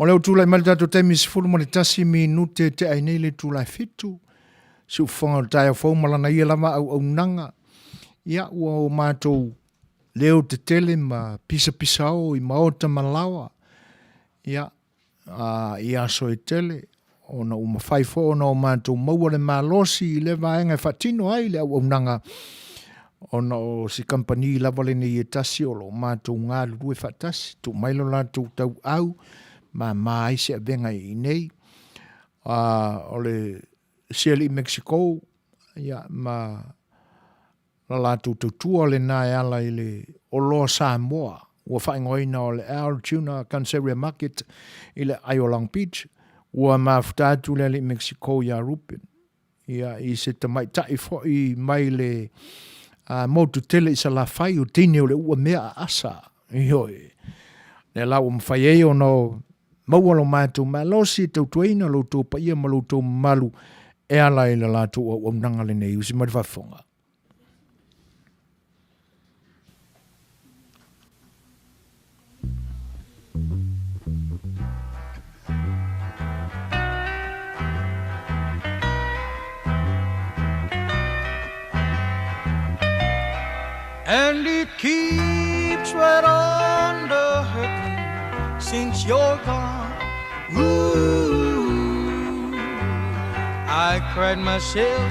O lea ua tulai mai le tatou taimi 11 minute tea ai nei le itula e 7. Siufofoga o le taeao fou ma lana ia lava auaunaga. Ia, ua o matou leo tetele ma pisapisao i maota ma laoa. Ia, a, i aso e tele, ona ua mafai foi ona o matou maua le malosi i lea vaega e faatino ai le auaunaga ona o si kamupani lava lenei e tasi o lo o matou galulue faatasi, tuu mai lo latou tauau, mama ai se avega i inei. O le si alii Mexico, ia, ma la latou tautua lena e ala i le oloa Samoa ua faaigoaina o le Al Tuna Canceria Market i le aai o Long Beach, ua mafuta atu le alii Mexico ia Ruben, ia, i se tamaitai foi mai le motu tele i Salafai, o teine o le ua mea a asa, ioe. Lea la ua mafai ai ona maua lo matou malosi e tautuaina lo outou paia ma lo outou mamalu e ala i le latou auaunaga lenei. Usi mai le faafofoga. And it keeps right on the hurting since you're gone. Ooh, I cried myself.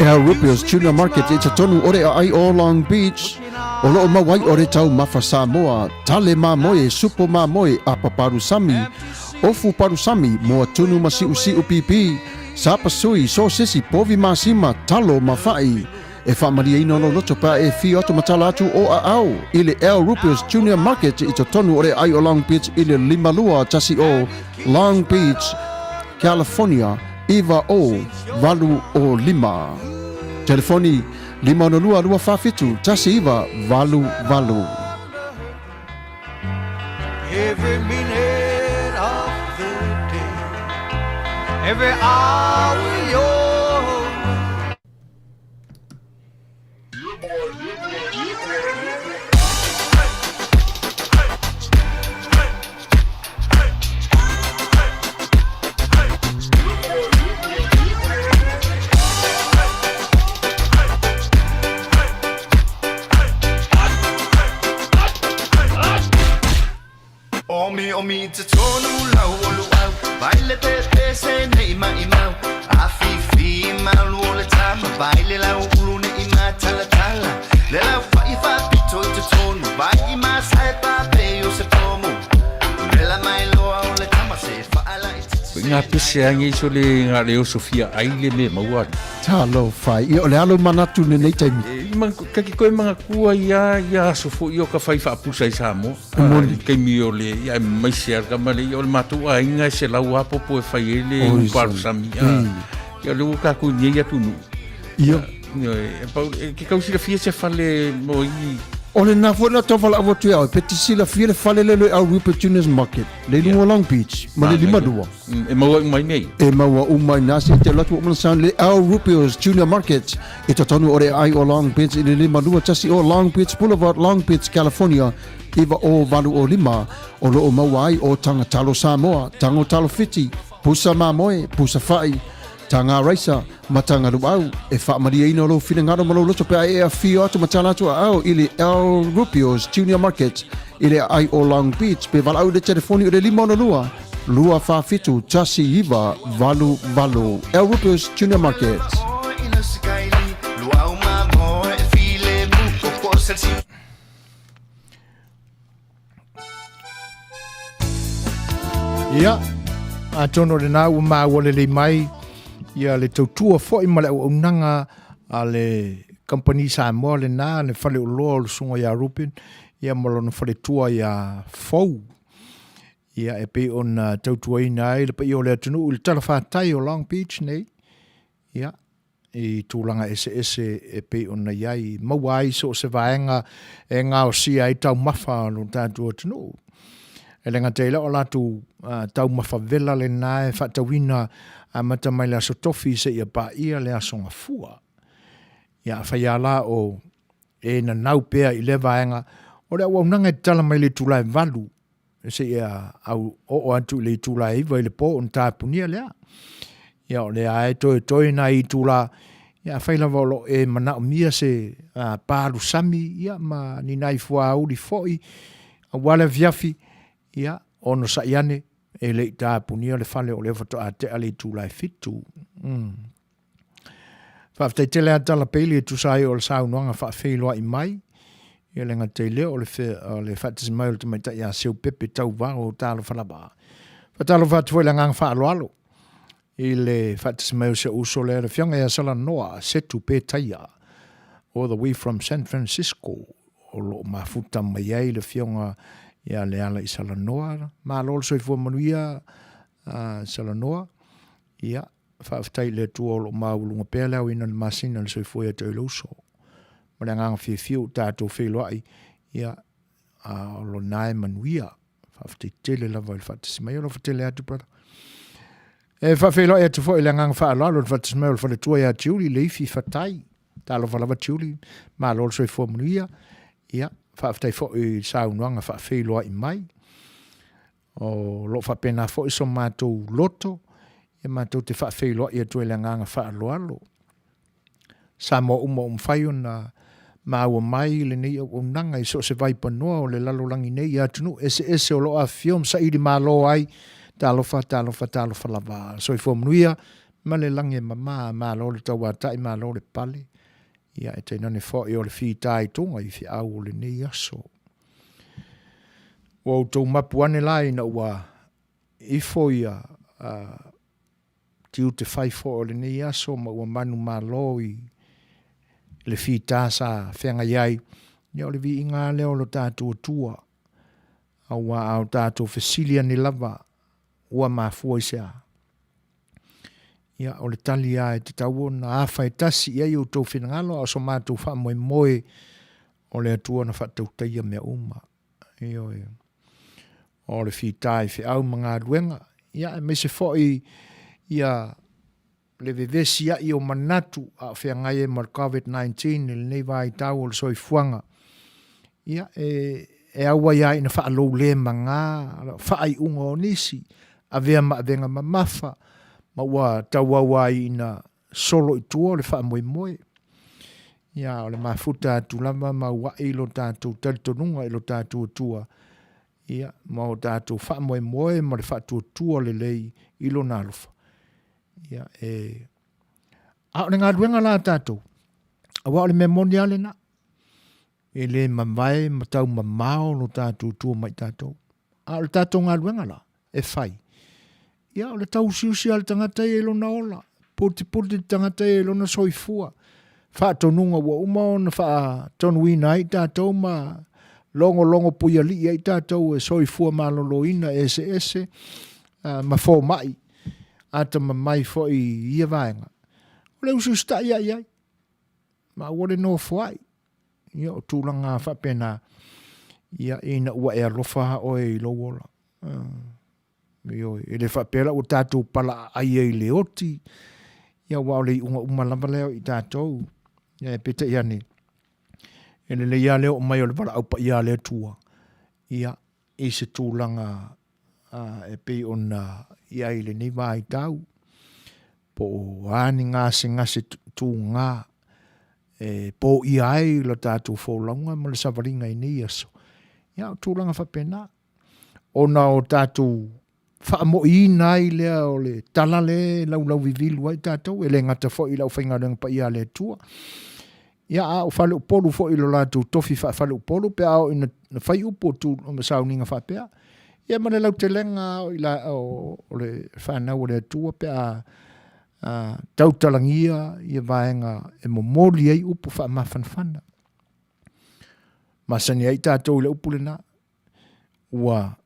Al Rupio's Tuna Market i totonu o le aai o Long Beach, o loo mau ai o le taumafa Samoa, tale mamoe, supo mamoe, apa palusami, ofu palusami, moa tunu ma siusiu pipi, sapasui, sosesi, povi masima, talo ma fa'i. E faamalieina lou loto pe a e fio atu ma tala atu o aao i le Al Rupio's Junior Market i totonu o le aai o Long Beach i le 5210 Long Beach, California 90805. Telefoni 562 247 1988. Every minute of the day, every hour you're Omi omi te tonu lau o luau Vai le pe pe se nei mai mau A fi fi malu o le tama Vai le lau ulu ne i ma tala tala Le lau fa i fa pito i te tonu Vai i ma sai pa pe o se pomu Vela mai loa o le tama se fa ala i te Ko ngā pese ange iso le ngā leo Sofia ai le me maua. Talofa, ia o le alo manatu lenei taimi. E, man, kaki koe mangakua ia, ia aso foi o ka whai whaapusa i Samoa. Moni. Taimi o le, ia e maise a ka male, ia o le matou aiga e se lau apopo e whai e le uparu sami. Ia le ua kākou nei atu nu. Ia. E, pau, e, ke kau silafia se fale mo i... O le nā foi la tau whala awa tu au, pe te silafia le fale le le au Rupert Junior's Market, le lunga Long Beach, ma le lima lua. E maua uma i nei. E maua uma i nā se te latu o mana sound le Al Rupio's Junior Market i totonu o le ai o Long Beach i le 52 o Long Beach Boulevard, Long Beach, California, 90805, o loo maua ai o Taga Talo Samoa, Tago Talo Fiti, Pusa Mamoe, Pusa Fa'i, Taga Raisa, ma Taga Luau. E faamalieina lou finagalo ma lou loto pe a e afio atu ma tala atu aao i le Al Rupio's Junior Market i le aai o Long Beach pe valaau i le telefoni o le 562 247 1988. Al Rupio's Junior Market. Ia, atonu o lena ua maua lelei mai ia le tautua foi ma le auaunaga a le kamupani Samoa lena, le faleoloa o le susuga ia Ruben, ia ma lona faletua ia Fou. Ia, e pei ona tautuaina ai le paia o le atunuu i le talafatai o Long Beach nei, ia, i tulaga eseese e pei ona i ai, maua ai so o se vaega e gaosia ai taumafa o lo tatou atunuu. E le gata i lea o latou taumafa vela lena e faatauina amata mai le Aso Tofi seia paia le Aso Gafua. Ia, afai lava la o e nanau pea i lea vaega, o le auaunaga e tatala mai le itula e 8. seia au oo atu i le itula e 9 i le po ona tapunia lea. Ia o lea lava e toetoe nai itula, ia afai lava o lo o e manaomia se palusami ia ma ni nai fuauli foi aua le afiafi, ia onosai ane e le i tapunia le fale o lea faatoa tea le itula e 7. Faafetai tele lava Tala Bailey e tusa ai o le saunoaga faafeiloai mai. Ia le gata i lea o le, o le faatasi mai o le tamaitai ia Seupepe Tauvao talofa lava. Faatalofa atu foi i le agaga faaaloalo i le faatasi mai o si ou uso lea le afioga ia Salanoa Setu Petaia all the way from San Francisco o lo o mafuta mai ai le afioga ia Leala i Salanoa. Malo le soifua manuia uh, Salanoa. Ia, Faafetai i le Atua o lo o maualuga pea le aoina o le masina i le soifua ia te oe lou uso. Ma le agaga fiafia ua tatou feiloai, ia, a o lona e manuia. Faafetai tele lava i le faatasi mai. Alofa tele atu, brother. E faafeiloai atu foi i le agaga faaaloalo i le faatasi mai o le faletua ia Julie Leifi Fatai. Talofa lava Julie, malo le soifua manuia. Ia, faafetai foi i le saunoaga faafeiloai mai. O lo o faapena foi so matou loto, e matou te faafeiloai atu ai i le agaga faaaloalo. Samoa uma ua mafai ona maua mai lenei auaunaga i so o se vaipanoa o le lalolagi nei i atunuu eseese o lo o afifio ma saili malo ai. Talofa, talofa, talofa lava. Soifua manuia ma le lagi e mama, malo le tauatai, malo le pale. Ia, e tainane foi o le fitaituga i feau o lenei aso. Ua outou mapu ane la ina ua ifo ia tiute fai foi o lenei aso ma ua manumalo i le fita sa feagai ai, ia o le viiga lava lea o lo tatou Atua, aua a o tatou fesili ane lava ua mafua i se a? Ia, o le tali lava e tatau ona afa e tasi i ai outou finagalo, a o so matou faamoemoe o le Atua na faatautaia mea uma. Ioe. O le fita i feau ma galuega, ia, aemaise foi ia le vevesia'i o manatu a o feagai ai ma le Covid-19 i lenei vaitau o le soifuaga. Ia, e, e auai lava ina faaloulemaga faaiuga o nisi, avea ma avega mamafa, ma ua tauau ai ina solo i tua o le faamoemoe. Ia, o le mafuta atu lava ma ua'i lo tatou talitonuga i lo tatou Atua, ia, ma o tatou faamoemoe ma le faatuatua lelei i Lona alofa. Ia, e... A o le galuega la a tatou, aua o le mea moni lava lena, e le mavae ma taumamao lo tatou Atua mai tatou. A o le tatou galuega la, e fai. Ia, o le tauusiusi lava o le tagata ia i lona ola, putiputi le tagata ia i lona soifua. Faatonuga ua uma ona faatonuina ai tatou ma logologo puialii ai tatou e soifua maloloina eseese ma fomai atamamai foi i ia vaega. O le usiusitai lava i ai, ma aua le nofoai. Ia, o tulaga faapena, ia, ina ua e alofa lava oe i lou ola. Ioe, e le faapea la ua tatou palaaai ai i le oti, ia aua o le iuga uma lava lea o i tatou. Ae peitai ane, e lelei lava le oo mai o le valaau paia a le Atua, ia, i se tulaga e pei ona i ai i lenei vaitau, po o a ni gasegase tuga e poia ai la tatou folauga ma le savaliga i nei aso, ia o tulaga faapena. Ona o tatou faamoiina ai lea o le tala lea e laulauvivilu ai tatou, e le gata foi i le aufaigaluega paia a le Atua, ia a o faleupolu foi i lo latou tofi faafaleupolu pe a oo ina fai upu o tu ma sauniga faapea, ia ma le lautelega o, ila, o, o le fanau a le Atua pe a tautalagia ia vaega e momoli ai upu faamafanafana. Masani ai tatou i le upu lena, ua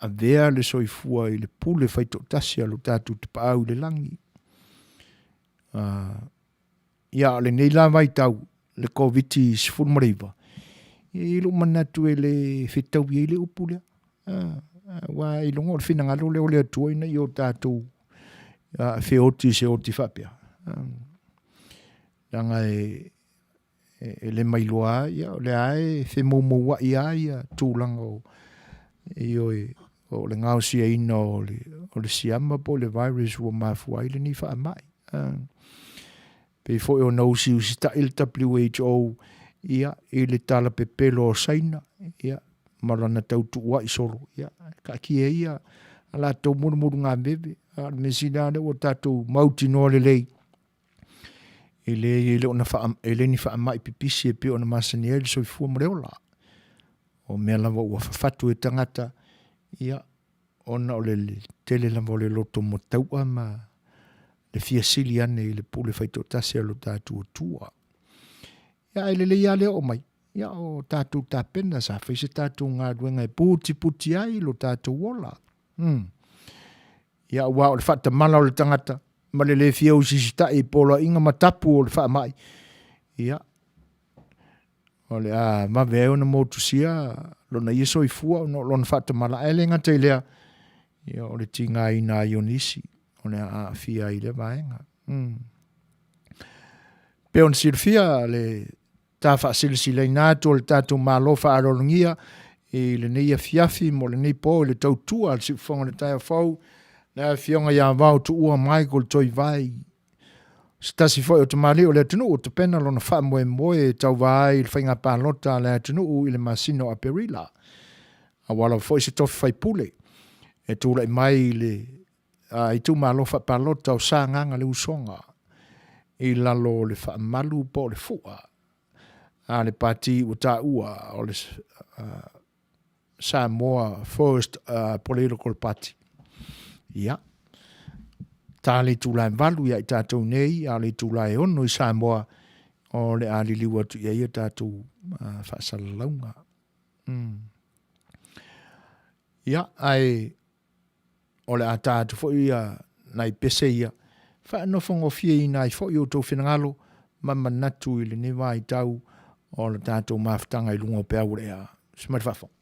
avea le soifua i le pule faitoatasi a lo tatou Tapaau i le lagi. Ia, o lenei la vaitau, le Koviti-19, e i ai lou manatu e le fetaui ai le upu lea. Aua ailoga o le finagalo lea o le Atua ina ia o tatou feoti i se oti faapea. Leaga e, e le mailoa lava, ia, o lea lava e femoumouai lava ia tulaga o Ioe, o le gaosiaina o le, o le siama po o le virus ua mafua ai lenei faamai. Pei foi ona usiusita'i le WHO ia, i le tala pepelo o Saina ia, ma lana tautuua'i solo, ia, taatia ia a latou mulumulugameve, a o le mea sili lava lea ua tatou mautinoa lelei, e leai e le o na faa, e le ni faamai pipisi e pei ona masani ai le soifua ma le ola. O mea lava ua fafatu e tagata, ia, ona o le tele lava o le loto motau'a ma le fia sili ane i le pule faitoatasi a lo tatou Atua. Ia, ae lelei lava le oo mai, ia, o tatou tapena sa fai se tatou galuega e putiputi ai lo tatou ola. Ia, aua o le faatamala o le tagata ma le le fia usisita'i i poloaiga ma tapu o le faamai, ia, o le a vave ai ona motusia lona ia soifua ona o lona faatamala, ae le gata i lea, ia, o le tigaina ai o nisi o le a aafia ai i lea vaega. Pei ona silafia le ta faasilasilaina atu o le tatou Malo faaaloalogia i lenei afiafi mo lenei po i le tautua a le Siufofoga o le Taeao Fou, le Afioga ia Vao Tuua Michael Toivai, se tasi foi o tamalii o le atunuu ua tapena lona faamoemoe e tauva ai i le faiga palota a le atunuu i le masina o Aperila, aua lava foi se tofi faipule e tulai mai i le itumalo faapalota o Sagaga le Usoga i lalo o le faamalu po o le fua a le pati ua taua o le Samoa First Political Party. Ia, ta le itula e 8 ia i tatou nei, a o le itula e 6 i Samoa, o le a liliu atu i ai a tatou faasalalauga. Ia, ae o le a ta atu foi ia nai pese ia, faanofogofieina ai foi outou finagalo ma manatu i lenei vaitau o le tatou mafutaga i luga o peau o le ea. Se mai le faafofoga.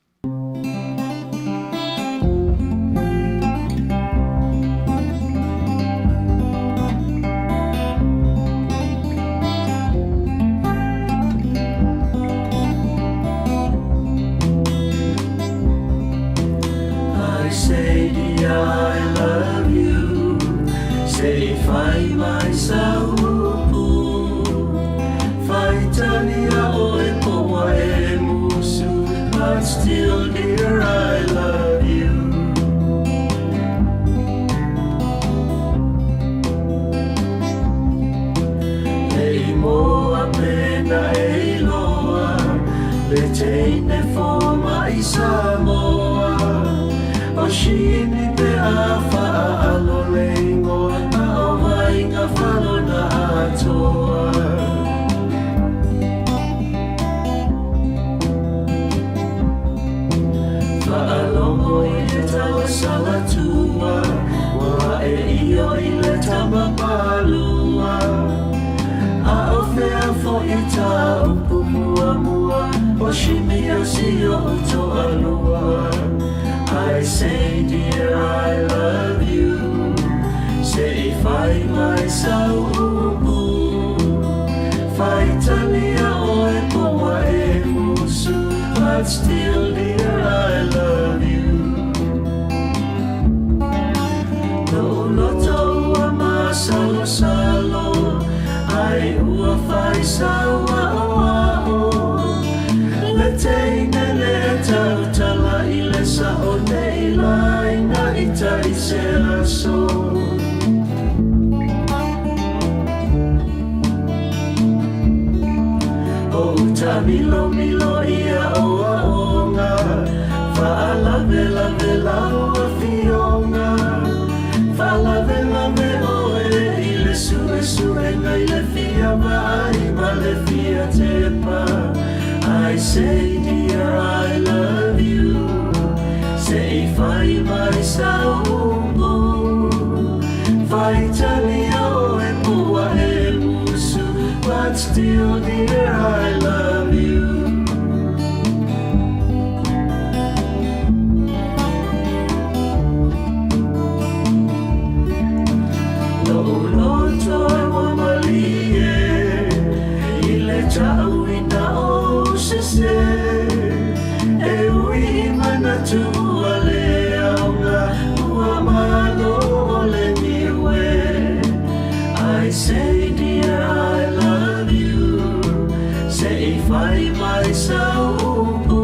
I say dear I love you Se i fai mai sau upu Faitalia oe po ua e musu But still dear I love you Le i moa pena e iloa Le teine fomai Samoa O Shimi pe a faaalo le ingoa A o Vaiga Falona atoa Faalogo i le tauasalatua Ua e io i le tama palua A o fea foi ta upu muamua O Shimi o si o'u toalua I say dear I love you Se i fai mai sau upu Faitalia oe po ua e musu But still dear I love you Lo'u loto ua masalosalo Ai ua fai sau a'oa'o Le teine le tautala i le sa'o nei laina i tai se aso O uta milomilo ia o aoga Faalavelave lau afioga Faalavelave oe i le suesuega i le fia vaai ma le fia tepa I say dear I love you Se i fai mai sau upu Faitalia oe po ua e musu But still dear I love you Lo'u loto e ua malie I le ta'uina o ou sese E ui i manatu ua. Say dear I love you Se i fai mai sau upu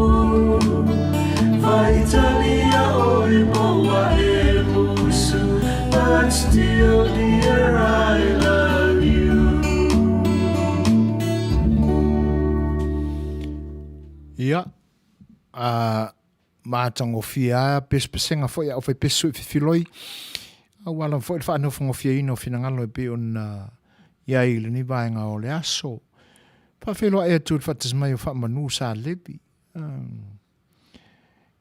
Faitalia oe po ua e musu But still dear I love you. Ia, a matagofie lava pesepesega foi a aufaipesu i fefiloi, aua lava foi le faanofogofieina o finagalo e pei ona i ai i lenei vaega o le aso. Faafeiloai atu i le faatasi mai o Faamanu Sa Levi.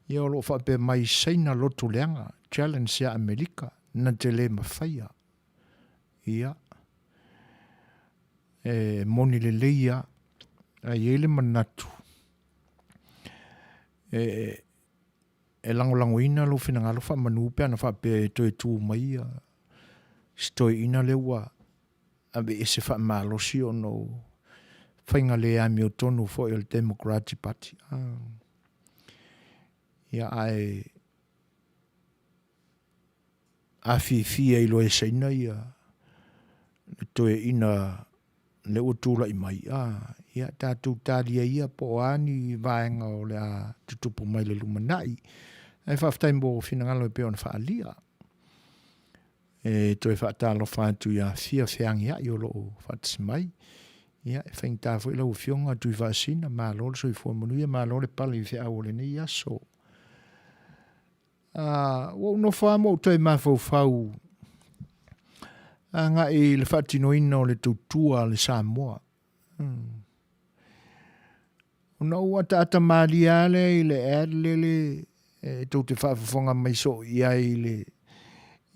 Ia o lo o faapea mai Saina lotu leaga, challenge ia Amerika, na te le mafaia. Ia, e moni lelei lava, ae i ai le manatu, e, e lagolagoina lou finagalo faamanu pe ana faapea e toe tu mai ia si toeaina lea ua aveese faamalosi ona o faiga le amiotonu foi o le Democratic Party. Ah. Ia ae afifi ai loa e Saina ia le toeaina lea ua tulai mai, a, ia tatou talia ia po o a ni vaega o le a tutupu mai le lumanai. Ae faafetai mo finagalo e pei ona faaalia. E toe faatalofa atu ia Fia Feagiai o lo o faatasi mai. Ia, e faigata foi lau Afioga Tuifaasina, malo le soifua manuia, malo le pale i feau o lenei aso. Ua ou nofo lava ma ou toe mafaufau agai i le faatinoina o le tautua a le Samoa. Hmm. Ona ou ataata malie lava lea i le ad lele e tou te faafofoga mai soo i ai i le,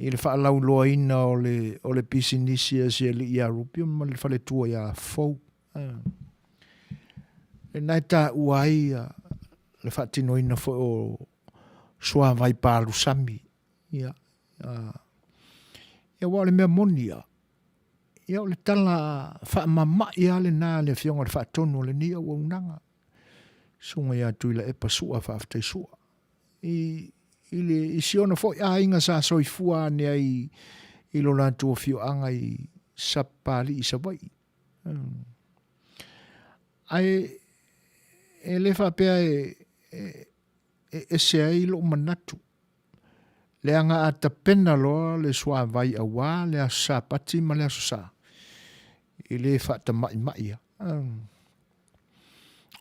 i le faalauiloaina o le, o le pisinisi a si alii ia Rupio ma le faletua ia Fou. Ah. Lena e taua ai le faatinoina foi o suavai palusami. Ia, ia, aua o le mea moni ia, ia o le tala faamama'i lava lena a le Afioga i le Faatonu o lenei auaunaga, Susuga ia Tuilaepa Sua Faafetai Sua, i, i, le, i si ona foi aiga sa soifua ane ai i lo latou afioaga i Sapapalii i Savaii. Hmm. Ae e le faapea e, e, e ese ai lou manatu, leaga a tapena loa le suavai auā le Aso Sapati ma le Aso Sa, e le faatama'ima'i a.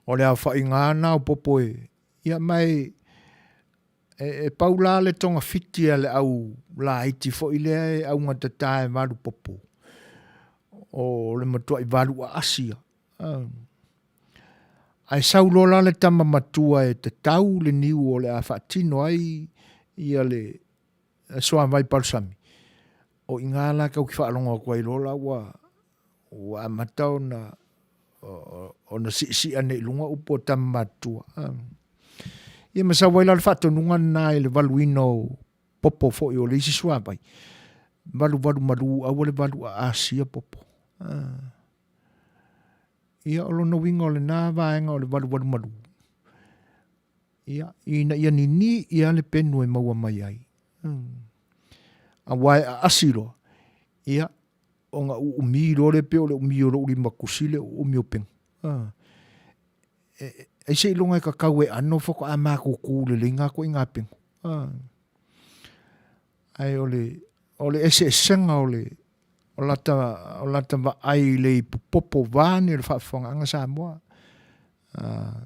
O le aofaiga lava na o popo e, ia ma e, e, e pau la le togafiti a le au laiti foi lea e augatata e valu popo, o le matua'i valu aasi a. Ae sau loa la le tama matua e tatau le niu o le a faatino ai ia le suavai palusami, o i ina la tau ki faalogo atu ai loa la ua ua amata ona ona siisia nei i luga upu a tama matutua. Ia ma sau ai la le faatonuga lena i le valuina o popo foi o le isi suavai, valuvalu malu aua le valu aasia popo. Ia, o lona uiga o lena vaega o le valuvalu malu, ia, ina ia nini ia le penu e maua mai ai. Hmm. Aua e aasi loa, ia, ona uumi loa lea pei o le umi o lou limakusi le uumi o penu. Ah. E, e seiloga e kakau e ano faatoa matutu lelei ngā koʻi ngā penu. Ah. Ae o le, o le eseesega o le, o lata, o lata vaai i le ipu popo vaeane le faafofogaaga Samoa. Uh,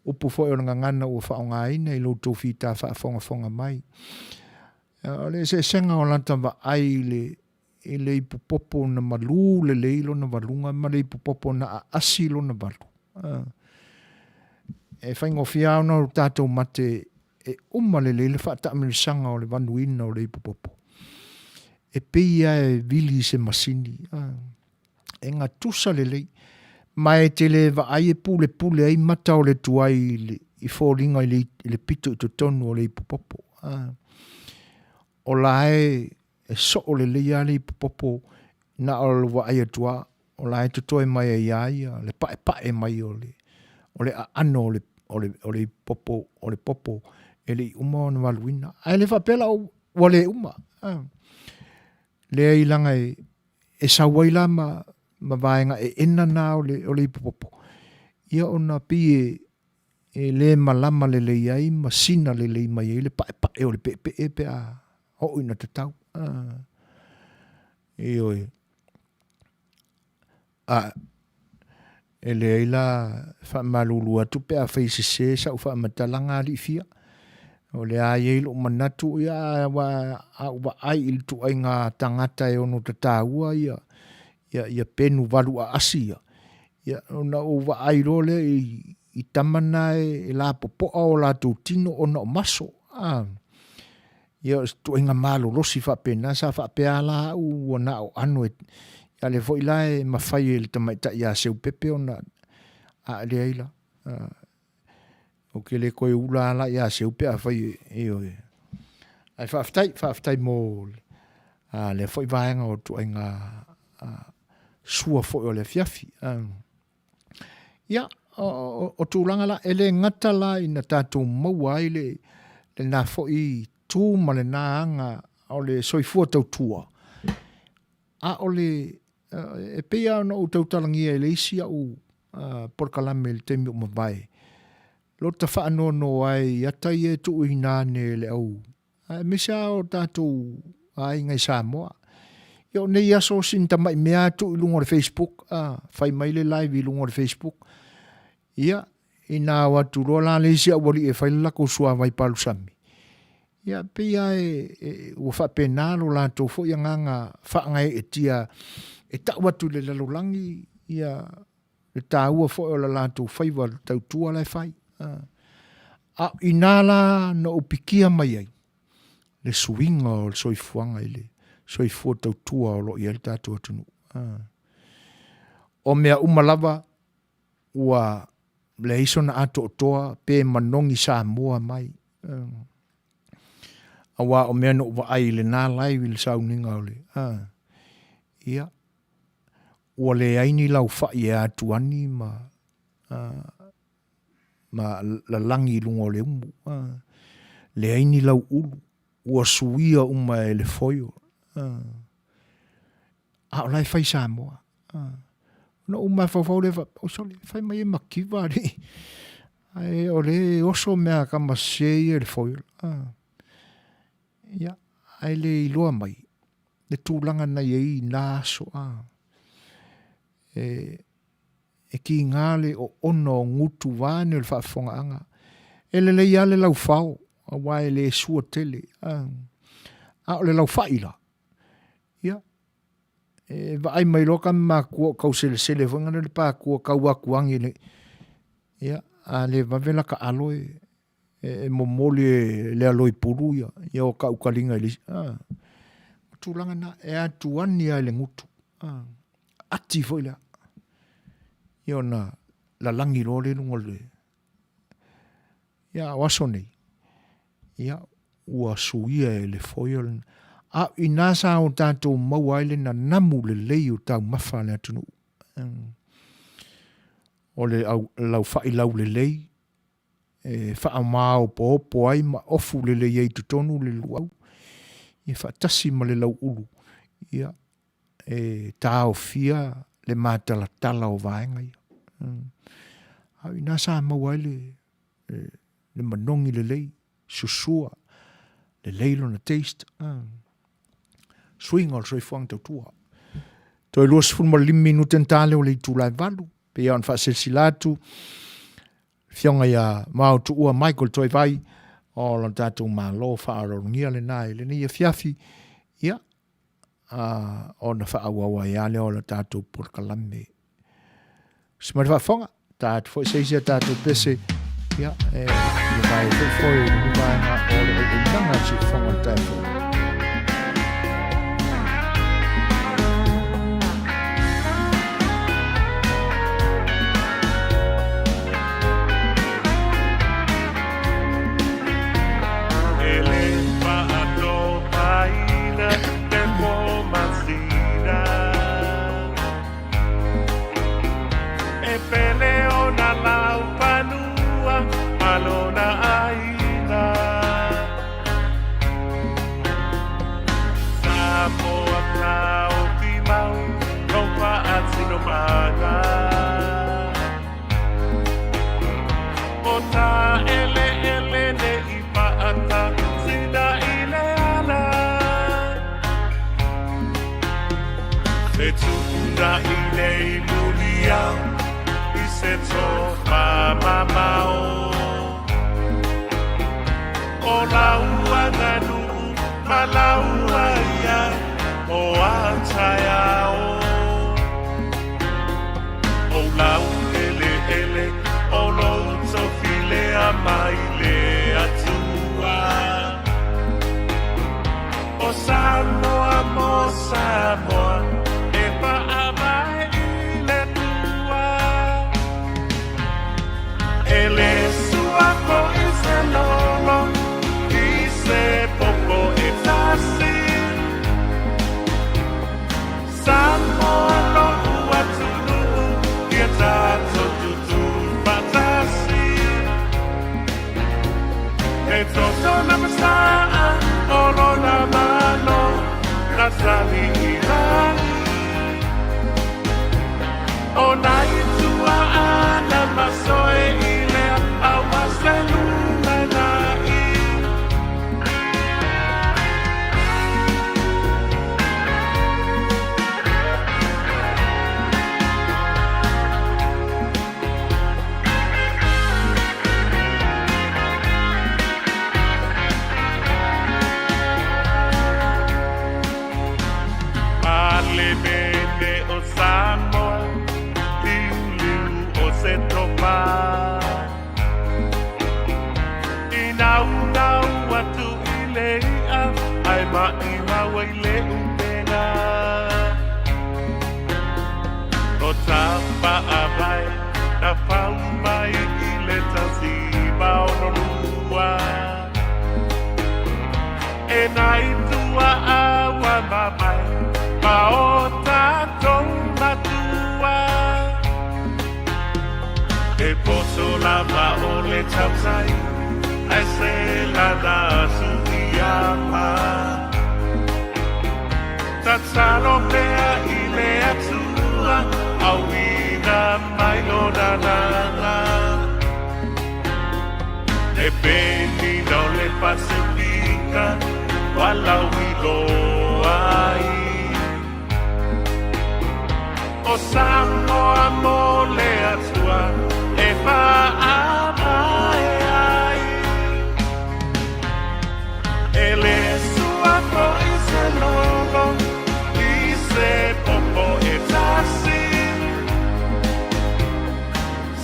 upu foi o le gagana ua faaaogaina i lo outou fita faafogafoga mai. Uh, o le eseesega o lata vaai i le, i le ipu popo na malū lelei lona valuga ma le ipu popo na aasi lona valu. Uh, e faigofie lava ona o tatou mate e uma lelei le faataamilosaga o le vanuina o le ipu popo. E pei lava e vili i se masini, a, e gatusa lelei, ma e te le vaai e pulepule ai mata o le tuai i, le, i foliga i le, i le pito i totonu o le ipu popo. A, o la e, e soo lelei lava le ipu popo na o le vaai atu lava, o la e totoe mai ai ia ia le paepae mai o le, o le aano o le, o le, o le popo, o le popo e le i uma ona valuina. Ae le faapea la ua le uma. Leai leaga e, e sau ai la ma, ma vaega eena na o le, o le ipupopo, ia ona pei e, e lē malama lelei ai ma sina lelei mai ai le paepae o le peepee pe a oo ina tatau. Ioe. A e leai la faamalulu atu pe afai e sesē sa'u faamatalaga aliifia. O lea a i ai lo'u manatu, ia, aua a ou vaai i le ituaiga tagata e ono tataua ia, ia, ia penu valu aasi ia, ia ona ou vaai loa lea i, i tama na e, e lapopoa o latou tino ona o maso. A. Ia o se ituaiga malolosi faapena sa faapea la au ua na o ano e, a lea foi la e mafai e le tamaitai ia Seupepe ona a e leai la. Ou te le toe ula lava la ia Seu pe afai e, ioe. Ae faafetai, faafetai mo a, lea foi vaega o ituaiga a, sua foi o le afiafi. A. Ia, o, o, o tulaga la, e le gata la ina tatou maua ai le, lena foi tu ma lena aga o le soifua tautua, a o le, e pei lava ona ou tautalagia i le isi au polokalame i le taimi ua mavae, lota faanoanoa ai i ata ia e tuuina ane e le au, aemaise lava o tatou aiga i Samoa. Ia o nei aso sina tamai mea lava tuu i luga o le Facebook, a, fai mai le live i luga o le Facebook. Ia, ina o atu loa la le isi aualii e fai le latou suavai palusami, ia pei lava e, e, ua faapena lo latou foi agaga faagaeetia e tau atu i le lalolagi ia le taua foi o le latou faiva tautua la e fai. A inā la na ou pikia mai ai le suiga o le soifuaga i le soifua tautua o lo o i ai le tatou atunuu. O mea uma lava ua leai sona atoatoa pe manogi Samoa mai. Aua o mea na ou vaai i lena live i le sauniga o le, ia, ua leai ni laufai e atuani ma, ma lalagi i luga o le umu. Leai ni lauulu, ua suia uma e le foil. A o la e fai Samoa. Ona ou mafaufau lea faapea, oi sole, fai mai e mativa alii. Ae o lea e oso mea a tama sese ia i le foil. Ia, ae le iloa mai le tulaga na i ai i na aso. E, e kiga le oona o gutu vaeane o le faafofogaaga. E lelei lava le laufao, aua e le sua tele. A o le laufai la, ia, e vaai mai loa ka matua o tau selesele foi ngana le patua tau atuagi le, ia, a le vave la ta alo e, e momoli e le aloi pulu ia, ia o kau taliga i le isi. A, o tulaga na, e atuani lava i le gutu. A, ati foi lea. Ia ona lalagi loa lea i luga o le, ia, o aso nei, ia, ua suia e le foil. A inā sa o tatou maua ai le nanamu lelei o taumafa a le atunuu. O le au, laufai laulelei, e faamaopoopo ai ma ofu lelei ai i totonu le luau, ia faatasi ma le lauulu, ia, e taofia le matalatala o vaega ia. A o i ina sa maua ai le, le, le manogi lelei, susua, lelei lona taste. Suiga o le soifuaga tautua. Toe 25 minute na ta lea o le itula e 8, pei lava ona faasilasila atu, Afioga ia Maotuua Michael Toivai o lo tatou Malo faaaloalogia lena i lenei afiafi, ia, a, ona faaauau ai lava lea o le tatou polokalame. Se mai le faafofoga, ta atu foi se isi a tatou pese, ia, e vae foi foi i le vaega o le auaunaga a le siufofoga o le taeao fou. faga. O ta eleele ne i paata sina i le ala. Se tuuna'i nei muliau i se tofa mamao. O lau aganuu ma lau aia o a taeao. O lau eleele o lou tofi lea mai le Atua. O Samoa mo Samoa e faavae i le Atua. E le sua foi se lolo i se popo e tasi. Samoa lo'u atunuu ia tatou tutu faatasi. E toto na masaa o lona malo na tali i lagi. O nai tuaana masoe i lea aua se lumanai. Palemene o Samoa, liuliu o se tofa. I naunau atu i le i'a, ae maʻimau ai le ʻupega. O Tapaʻavae na pau mai i le 162. E nai tua'a ua mavae ma o tatou matua. E poto lava o le tautai, ae se lana suiama. Tatalo pea i le Atua, auina mai lona lana. E penina o le Pasefika, ua lauiloa ai. O Samoa mo le Atua e faavae ai. E le sua foi se lolo i se popo e tasi.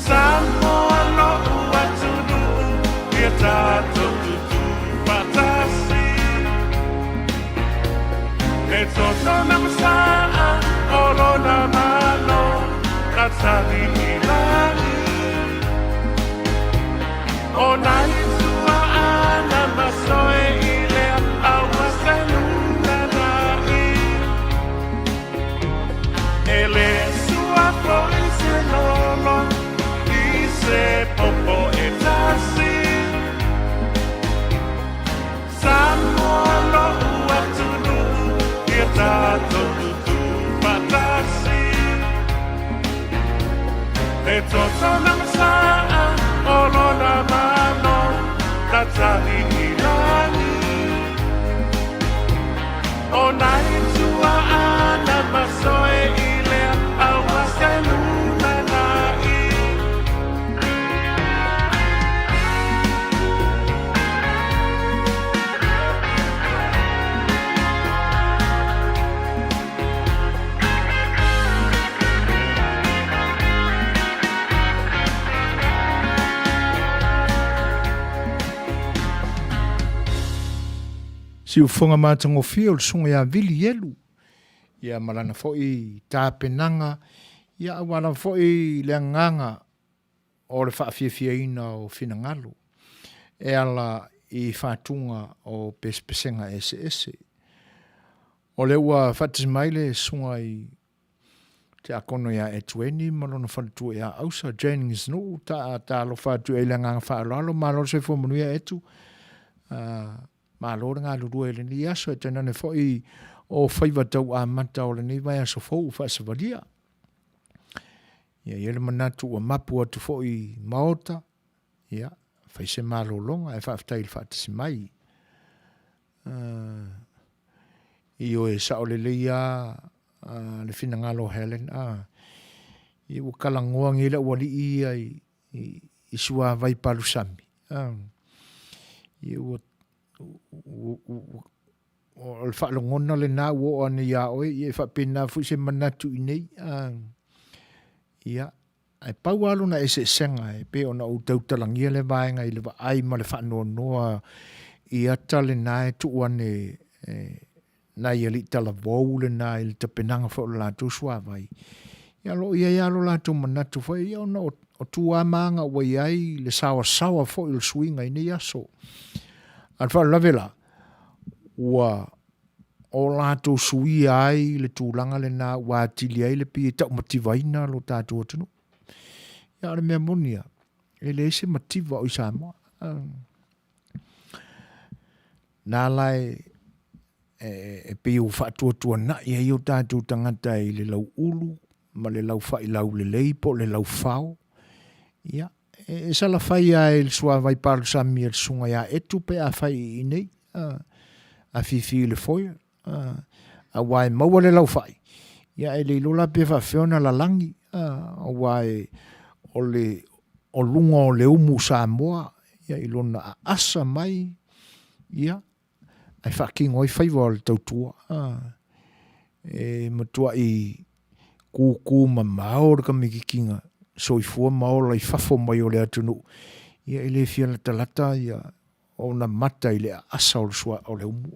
Samoa lo'u atunuu ia tatou tutu faatasi. E toto na masaa o lona malo na tali i lagi. O nai tuaana masoe i lea aua se lumanai. E le sua foi se lolo i se popo e tasi. Samoa lo'u atunuu ia tatou tutu faatasi. E toto na masaa o lona malo na tali i lagi. O nai tuaana masoe i lea aua se lumanai. Siufoga matagofie o le susuga ia Vili Ielu, ia ma lana foi tapenaga, ia aua lava foi le agaga o le faafiafiaina o finagalo e ala i faatuga o pesepesega eseese. O lea ua faatasi mai le susuga i Tiakono ia Etueni ma lona faletua ia Ausa Jennings Nuu, ta talofa atu i le agaga faaaloalo, malo le soifua manuia Etu. Malo le galulue i lenei aso, e tainane foi o faiva tau amata o lenei vaiaso fou ua faasavalia. Ia, i ai le manatu ua mapu atu foi i maota, ia, fai se malologa ae faafetai i le faatasi mai. Uh, ioe, sao lelei lava uh, le finagalo o Helen. Uh, ia ua kalagoa nei le aualii ia i, i, i suavai palusami. Uh, ia ua, ua, ua, o le faalogona lena ua oo ane iā oe, ia e faapena foi se manatu i nei. Uh, ia, ae pau lava lona eseesega e pei ona ou tautalagia le vaega i le vaai ma le faanoanoa i ata lena e tuu ane e, nai alii talavou lena i le tapenaga foi o le latou suavai. Ia o lo o i ai lava lo latou manatu foi, ia ona o, o tu ma aga ua i ai le saoasaoa foi o le suiga i nei aso. A o le faalavelave la, ua o latou suia ai le tulaga lena ua atili ai le pei e taumativaina lo tatou atunuu. Ia o le mea moni lava, e leai se mativa o i Samoa. Na la e, e, e pei ua faatuatuanai ai o tatou tagata i le lauulu ma le laufai laulelei po o le laufao. Ia, E, e salafai lava i le suavai palusami a le susuga ia Etu pe afai i inei, a, afifi i le foil, a, aua e maua le laufai, ia e le iloa la pe faapefea ona lalagi, a, aua e, o le, o luga o le umu Samoa, ia i lona aasa mai, ia, ae faatino ai faiva o le tautua. E matuai kūkū mamao le tamaitiitiga soifua ma ola i fafo mai o le atunuu, ia e le fia latalata ia ona mata i le aasa o le sua o le umu.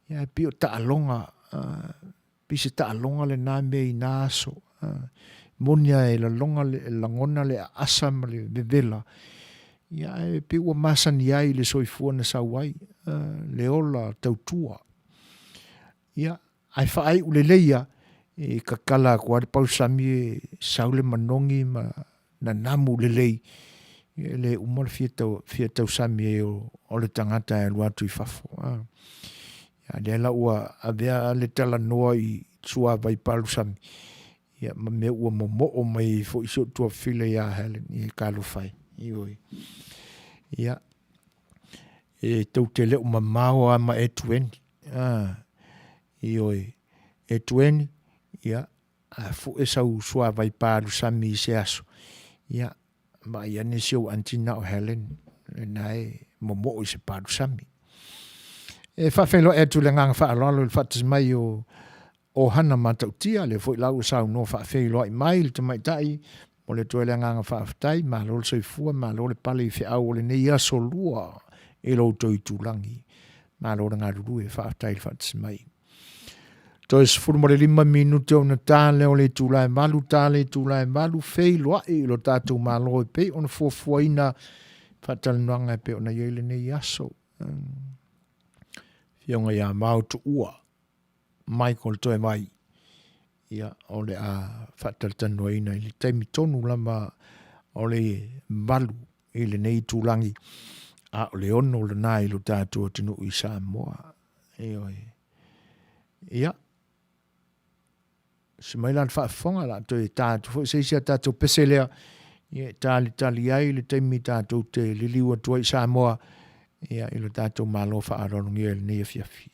Ia e pei o taaloga Pei se taaloga lena mea i na aso. Moni lava e lalona e lagona le aasa ma le vevela, ia ae pei ua masani ai i le soifua na sau ai, le ola tautua. Ia, ae faaiu lelei lava, e tatala atu lava le pausami e sau le manogi ma nanamu lelei, e le uma le fia, tau, fia tausami ai o, o le tagata e alu atu i fafo. A. Ia, lea la ua avea le talanoa i suavai palusami, ia, ma mea ua momoo mai ai foi si ou tuafafine ia Helen, ia talofa e. Ioe. Ia, e tou te le o mamao lava ma Etueni. A, ioe, Etueni, ia, A fue sau suavai palusami i se aso, ia, vaai ane si ou aunty na o Helen, lena e momoo i se palusami. E faafeiloai atu le agaga faaaloalo i le faatasi mai o Ohana Matautia, lea foi la ua saunoa faafeiloai mai le tamaitai, momoli atu ai le agaga faafetai, malo le soifua, malo le pale i feau o lenei aso lua i lo outou itulagi. Malo le galulue, faafetai le faatasi mai. Toe 15 minute ona ta lea o le itula e 8, ta le itula e 8, feiloai i lo tatou Malo e pei ona fuafuaina faatalanoaga e pei ona i ai lenei aso. Afioga ia Mao Tuua, Michael Toevai, ia, o le a faatalatalanoaina i le taimi tonu lava o le 8 i lenei itulagi, a o le 6 lena i lo tatou atunuu i Samoa. Ioe. Ia. Si mai la le faafofoga, la toe ta atu foi se isi a tatou pese lea, ia e talitali ai le taimi tatou te liliu atu ai i Samoa, ia i lo tatou Malo faaaloalogia i lenei afiafi.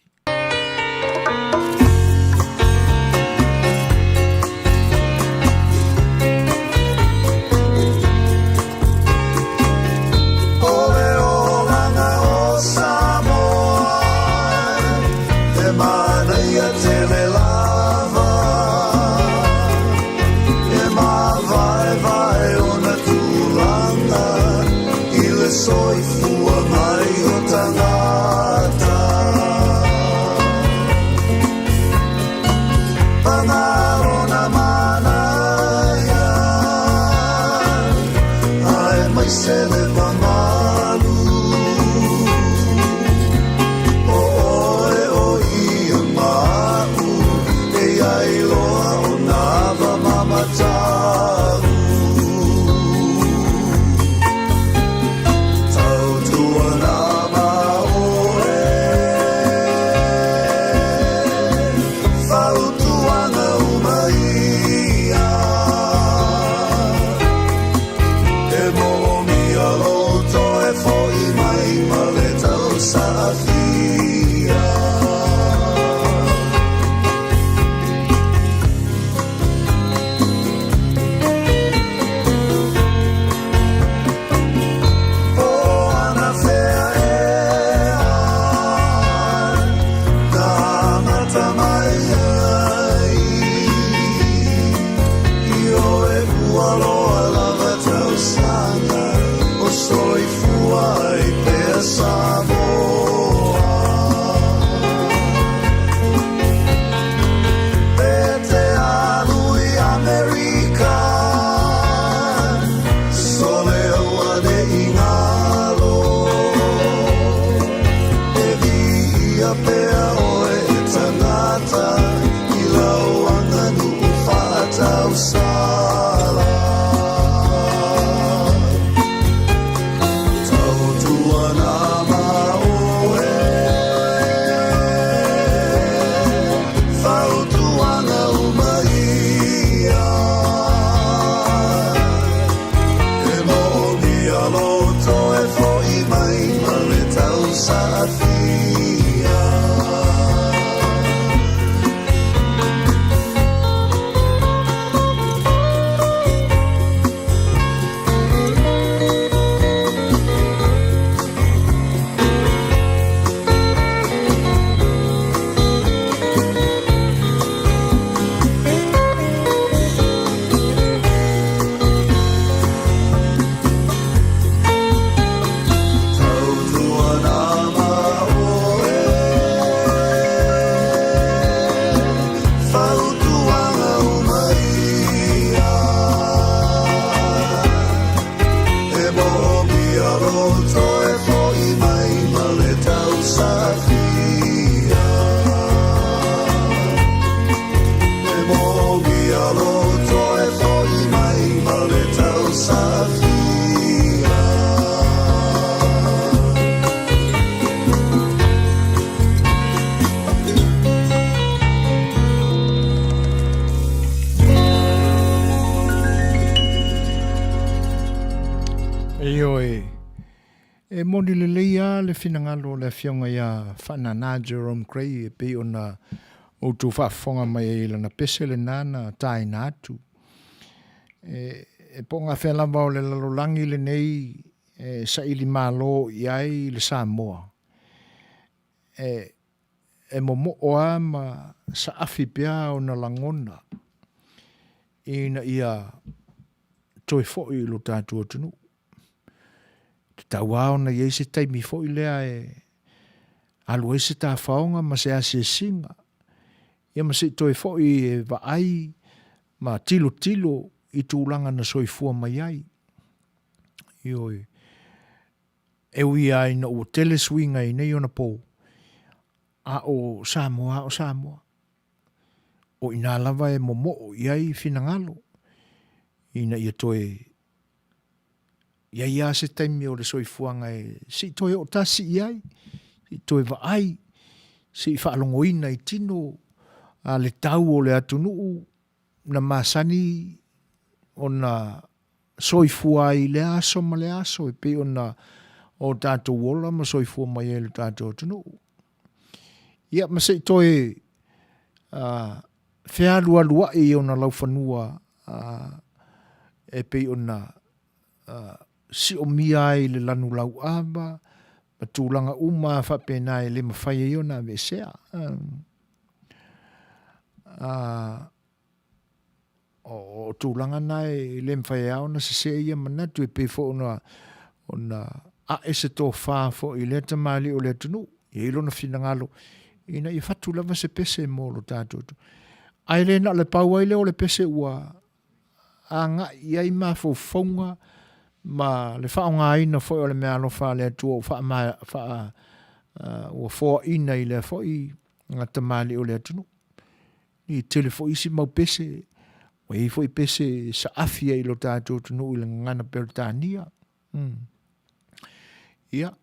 Ioe, e moni lelei lava le finagalo o le Afioga ia Faanana Jerome Grey e pei ona outou faafofoga mai ai i lana pese lena na taina atu. E, e po o gafea lava o le lalolagi lenei e saili malo i ai le Samoa, e, e momoo lava ma saafi pea ona lagona ina ia toe foi i lo tatou atunuu. Tatau lava ona i ai se taimi foi lea e alu ai se tafaoga ma se asiasiga, ia ma se i toe foi e vaai ma tilotilo i tulaga na soifua mai ai. Ioe. E ui lava ina ua tele suiga i nei ona pō, a o Samoa lava o Samoa. O i ina lava e momoo i ai finagalo ina ia toe i ai lava se taimi o le soifuaga e se i toe oo tasi i ai, se i toe vaai, se i faalogoina i tino a le tau o le atunuu na masani ona soifua ai i lea aso ma lea aso e pei ona o tatou ola ma soifua mai ai i lo tatou atunuu. Ia ma se i toe fealualuai i ona laufanua e pei ona siomia ai le lanu lauava ma tulaga uma faapena e le mafai ai ona aveesea. O tulaga na e le mafai lava ona sese ia manatu e pei foi ona ona a'e se tofa foi i lea tamalii o le atunuu, e i ai lona finagalo ina ia fatu lava se pese mo lo tatou atunuu. Ae le na o le pau ai lea o le pese ua agai i ai mafaufauga ma le faaaogaina foi o le meaalofa a le Atua ua faama, faa, ua foaina i lea foi tamalii o le atunuu. E tele foi isi mau pese, ua i ai foi pese e saafi ai i lo tatou atunuu i le gagana Peretania. Ia,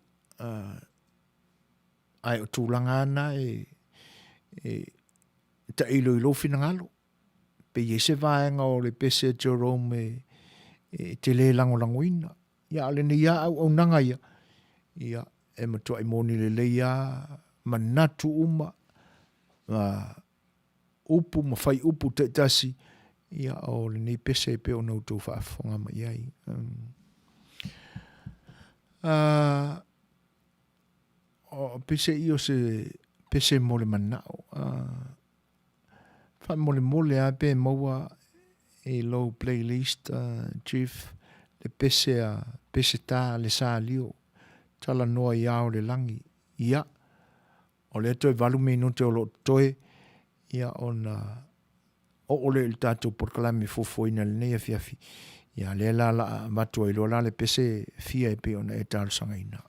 ae o tulaga lava na e, e tailo i lou finagalo. Pe i ai se vaega o le pese a Jerome e, e te le lagolagoina. Ia, a o lenei lava auaunaga ia, ia, e matuai moni lelei lava manatu uma, upu ma faiupu taitasi, ia, o lenei pese e pei ona outou faafofoga mai i ai. O pese i o se pese mo le manao. Faamolemole lava pe maua i lou playlist Chief le pese a Peseta le Salio talanoa i ao o le lagi. Ia, o lea toe 8 minute o lo o totoe ia ona oo lea i le tatou polokalame fuafuaina i lenei afiafi. Ia lea la la avatu ai loa la le pese fia e pei ona e talosagaina.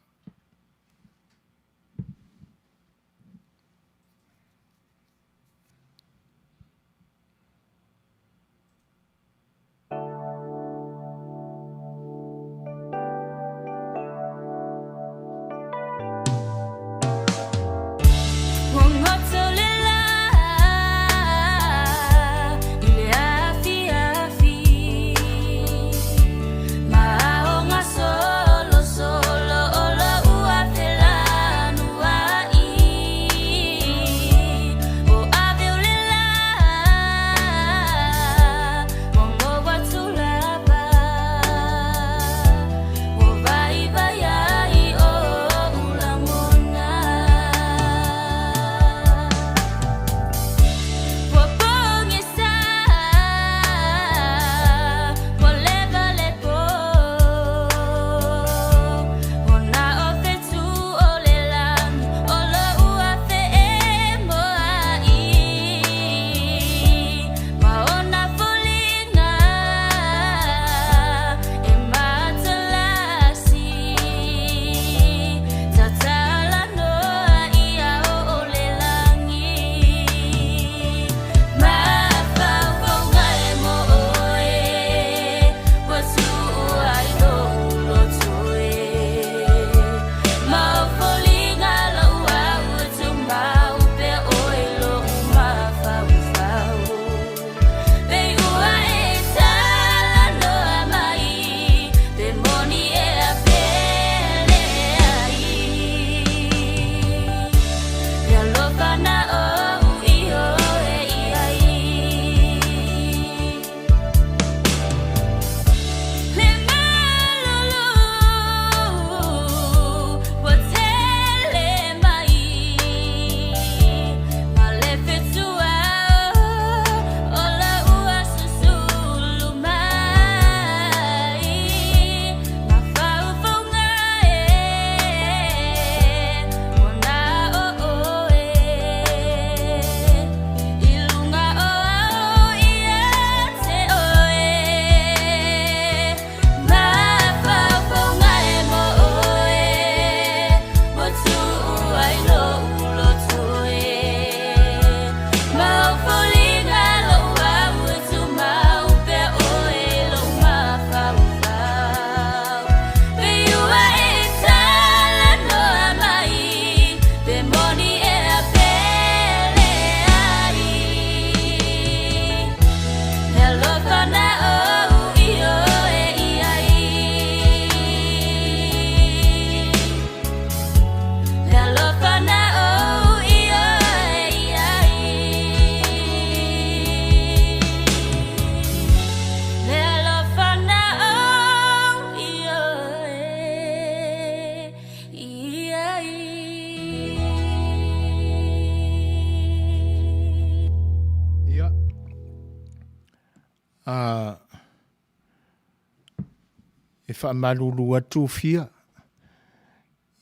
E faamalulu atu fia,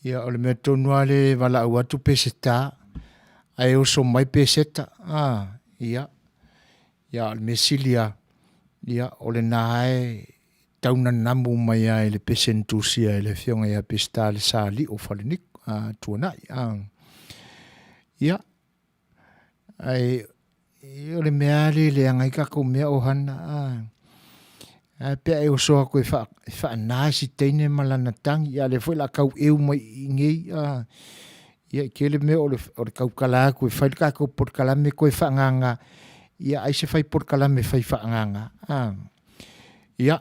ia o le mea tonu lava lea e valaau atu Peseta, ae oso mai Peseta, a, ia, ia o le mea sili lava, ia o lena e tau nanamu mai lava i le pese na tusia e le afioga ia Peseta le Sa Alii o Faleniku, a, Tuanai, a. Ia, Ae o le mea lava lea e leaga ai tatou mea o hana, a. Ae pe a e oso atu e faana si teine ma lana tagi, a o lea foi o le a tau eu mai i i nei, a. Ia e tele mea o le tautala atu e fai le tatou polokalame toe faaagaga, ia ai se fai polokalame fai faaagaga, a. Ia,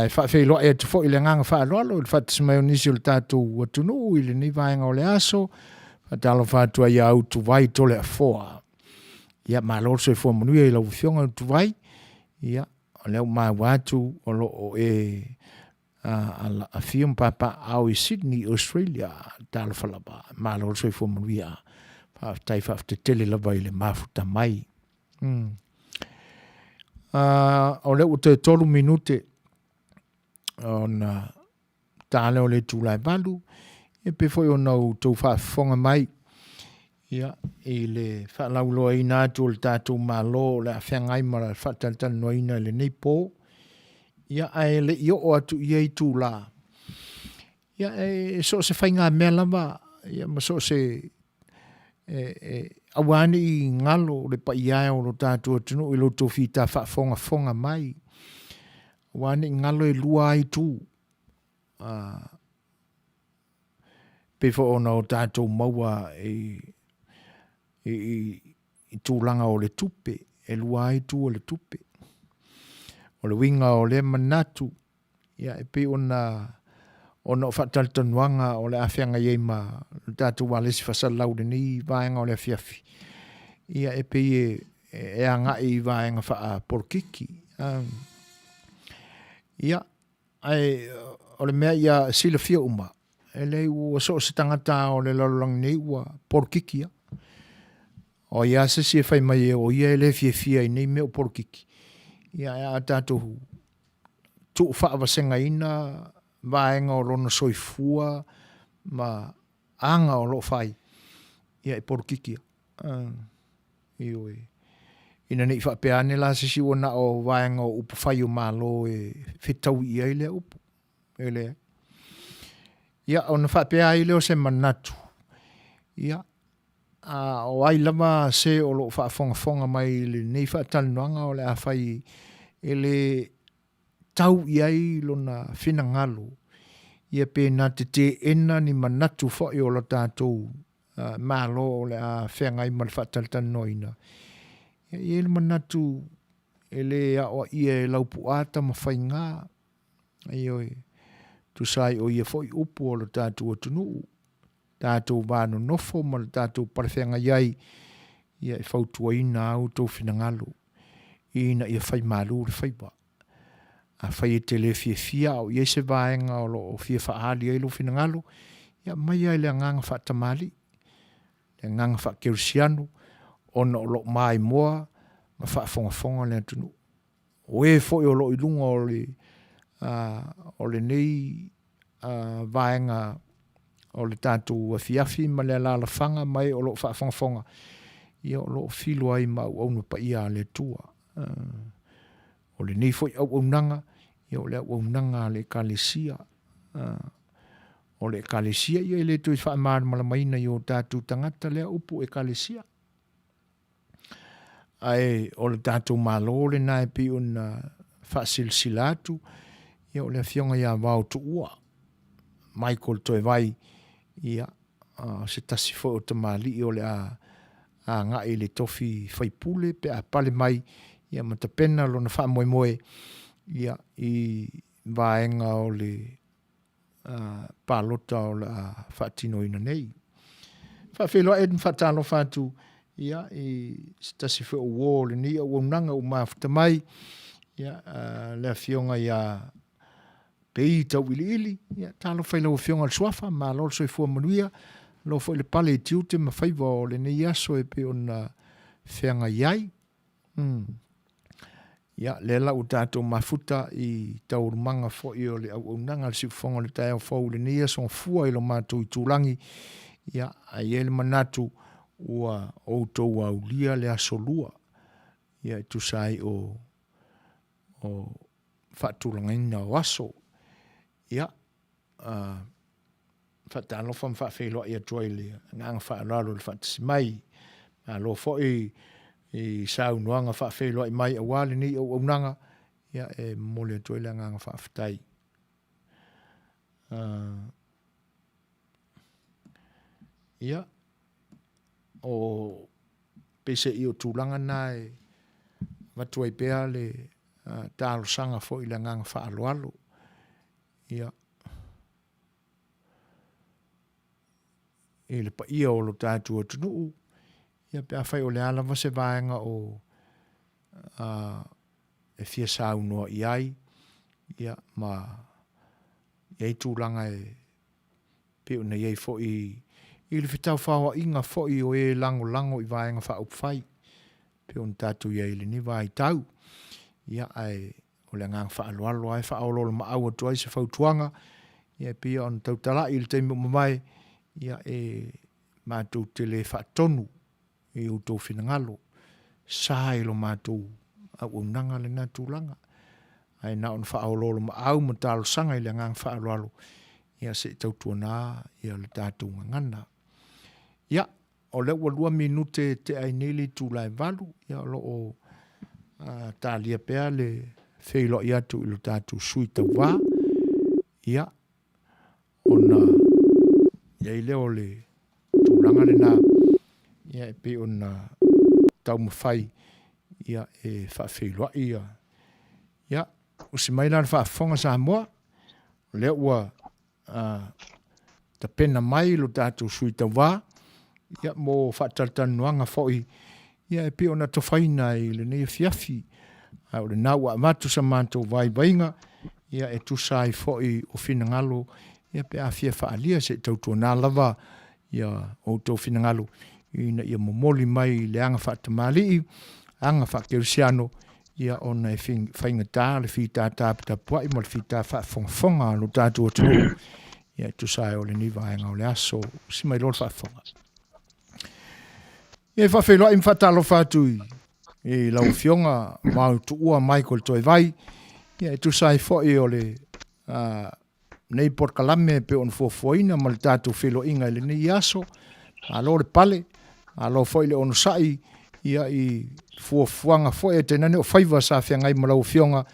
e faafeiloai atu foi i le agaga faaaloalo i le faatasi mai o nisi o le tatou atunuu i lenei vaega o le aso. Faatalofa atu ai ia Utuvai Toleafoa. Ia, malo le soifua manuia i lau Afioga Utuvai. Ia, o lea ua maua atu o lo o e afio ma papaaao i Sydney, Australia. Talofa lava, malo le soifua manuia. Faafetai faafetai tele lava i le mafuta mai. Mm. O lea ua toe tolu minute ona ta lea o le itula e 8, ia pei foi ona outou faafofoga mai ia, i le faalauiloaina atu o le tatou Malo o le a feagai ma le faatalatalanoaina i lenei po, ia, ae le i oo atu i ia itula, ia, e so o se faigamea lava ia, ma so o se e, e, aua ne i galo le paia e o lo tatou atunuu i lo outou fita faafogafoga mai, aua ne i galo e lua ai itu, pei foi ona o tatou maua i, i, i tulaga o le tupe, e lua ai itu o le tupe. O le uiga o lea manatu, Ia, e pei ona ona o faatalatalanoaga o le a feagai ai ma le tatou ualesi faasalalau i lenei vaega o le afiafi, ia e pei e, e agai i vaega faapolokiki. Ia, ae o le mea ia silafia uma, e leai ua so o se tagata o le lalolagi nei ua polokiki lava. O ai lava se isi e fai mai o ia e le fiafia i nei mea o polokiki, ia ae a tatou tuu faavasegaina vaega o lona soifua ma aga o lo o fai, ia e polokiki lava. Ioe. Ina ne i faapea ane la se isi ua na o vaega o upufai o Malo e fetaui i ai lea upu. E leai. Ia, ona faapea ai lea o se manatu, ia, a o ai lava se o lo o faafogafoga mai i lenei faatalanoaga o le a fai e le tau i ai lona finagalo, ia pe na te teena ni manatu foi o lo tatou Malo o le a feagai ma le faatalatalanoaina, ia e i ai le manatu e le aoaia e Laupuaa Tamafaiga, ioe, tusa ai o ia foi upu o lo tatou atunuu, tatou va nonofo ma le tatou palefeagai ai, ia e fautuaina a outou finagalo ina ia fai malu le faiva. Afai e te le fiafia a o i ai se vaega o lo o fia faaali ai lou finagalo, ia aumai lava i le agaga faatamalii, le agaga faakerisiano, ona o lo o maimoa ma faafogafoga le atunuu. O e foi o lo o i luga o le, o lenei vaega o le tatou afiafi ma le alaalafaga ma e o lo o faafogafoga, ia o lo o filo ai ma auauna paia a le Atua. O lenei foi auaunaga, ia o le auaunaga a le Ekalesia. O le Ekalesia ia e le toe faamalamalamaina i o tatou tagata lea upu Ekalesia. Ae o le tatou Malo lena e pei ona faasilasila atu, ia o le afioga ia Vao Tuua, Michael Toevai, ia, o se tasi foi o tamalii o le a agai i le tofi faipule pe a pale mai, ia ma tapena lona faamoemoe, ia, i vaega o le palota o le a faatinoina nei. Faafeiloai ma faatalofa atu ia, i se tasi foi o uo o lenei auaunaga ua mafuta mai, ia, le afioga ia Pei Tauiliili, ia, talofa i lau afioga i le Suafa, malo le soifua manuia, malo foi le pale i tiute ma faiva o lenei aso e pei ona feagai ai. Mm. Ia, lea la ua tatou mafuta i taualumaga foi o le auaunaga a le Siufofoga o le taeao fou i lenei aso gafua i lo matou itulagi, ia, ae i ai le manatu ua outou aulia le aso lua, ia, e tusa ai o, o faatulagaina o aso. Ia, uh, faatalofa ma faafeiloai atu ai le agaga faaaloalo i le faatasi mai. Malo foi i saunoaga faafeiloai mai aua lenei auaunaga, ia e momoli atu ai le agaga faafetai. Uh, ia, o peiseai o tulaga na e avatu ai pea le uh, talosaga foi i le agaga faaaloalo. Ia, i le paia o lo tatou atunuu, ia pe afai o le a lava se vaega o uh, e fia saunoa i ai, ia, ma i ai tulaga e pei ona i ai foi i le fetaufaoaiga foi o e lagolago i vaega faaupufai, pei ona tatou i ai i lenei vaitau. Ia, ae O le agaga faaaloalo lava e faaoloolomaau atu ai se fautuaga, ia e pei ona tautalai i le taimi ua mavae, ia e matou te le faatonu i outou finagalo, sa i lo matou auaunaga lena tulaga. Ae na ona faaoloolomaau ma talosaga i le agaga faaaloalo, ia se i tautuana ia le tatou gagana. Ia, O lea ua 2 minute tea ai nei le itula e 8, ia o lo o talia pea le feiloai atu i lo tatou sui tauva, ia, ona i ai lea o le tulaga lena, ia e pei ona taumafai ia e faafeiloai ia. Ia, usi mai la le faafofoga Samoa, o lea ua tapena mai lo tatou sui tauva ia, mo faatalatalanoaga foi ia, e pei ona tofaina i lenei afiafi. A o lena ua avatu sa matou vaivaiga ia, e tusa ai foi o finagalo ia, pe a fia faaalia se i tautuana lava ia outou finagalo ina ia momoli mai le aga faatamalii, aga faakerisiano, ia ona e faigata le fita taputapuai ma le fita faafogafoga a lo tatou atunuu ia e tusa ai o lenei vaega o le aso. Usi mai loa le faafofoga. Ia e faafeiloai ma faatalofa atu i, i lau Afioga Vaotuua Michael Toevai, ia e tusa ai foi o le uh, nei polokalame e pei ona fuafuaina ma le tatou feiloaiga i lenei aso. Malo le pale, malo foi le onosai ia i fuafuaga foi ae tainane o faiva sa feagai ma lau Afioga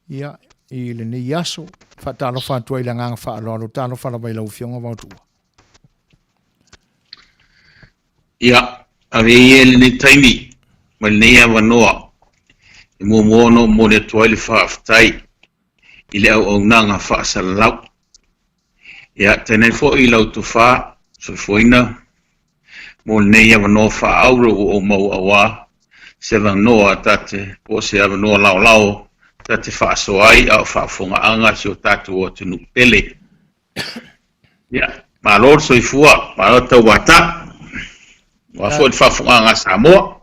ia i lenei aso. Faatalofa atu ai i le agaga faaaloalo. Talofa lava i lau Afioga Vaotuua. Ia, ave ia i lenei taimi ma lenei avanoa e muamua ona ou momoli atu ai le faafetai i le auaunaga faasalalau. Ia, tainane foi i lau tofa soifuaina mo lenei avanoa faaauro ua ou maua aua se avanoa ta te, po o se avanoa laolao ta te faasoa ai a o faafofogaaga si o tatou atunuu pele. Ia, malo le soifua, malo le tauata. Aua foi le faafofogaaga a Samoa.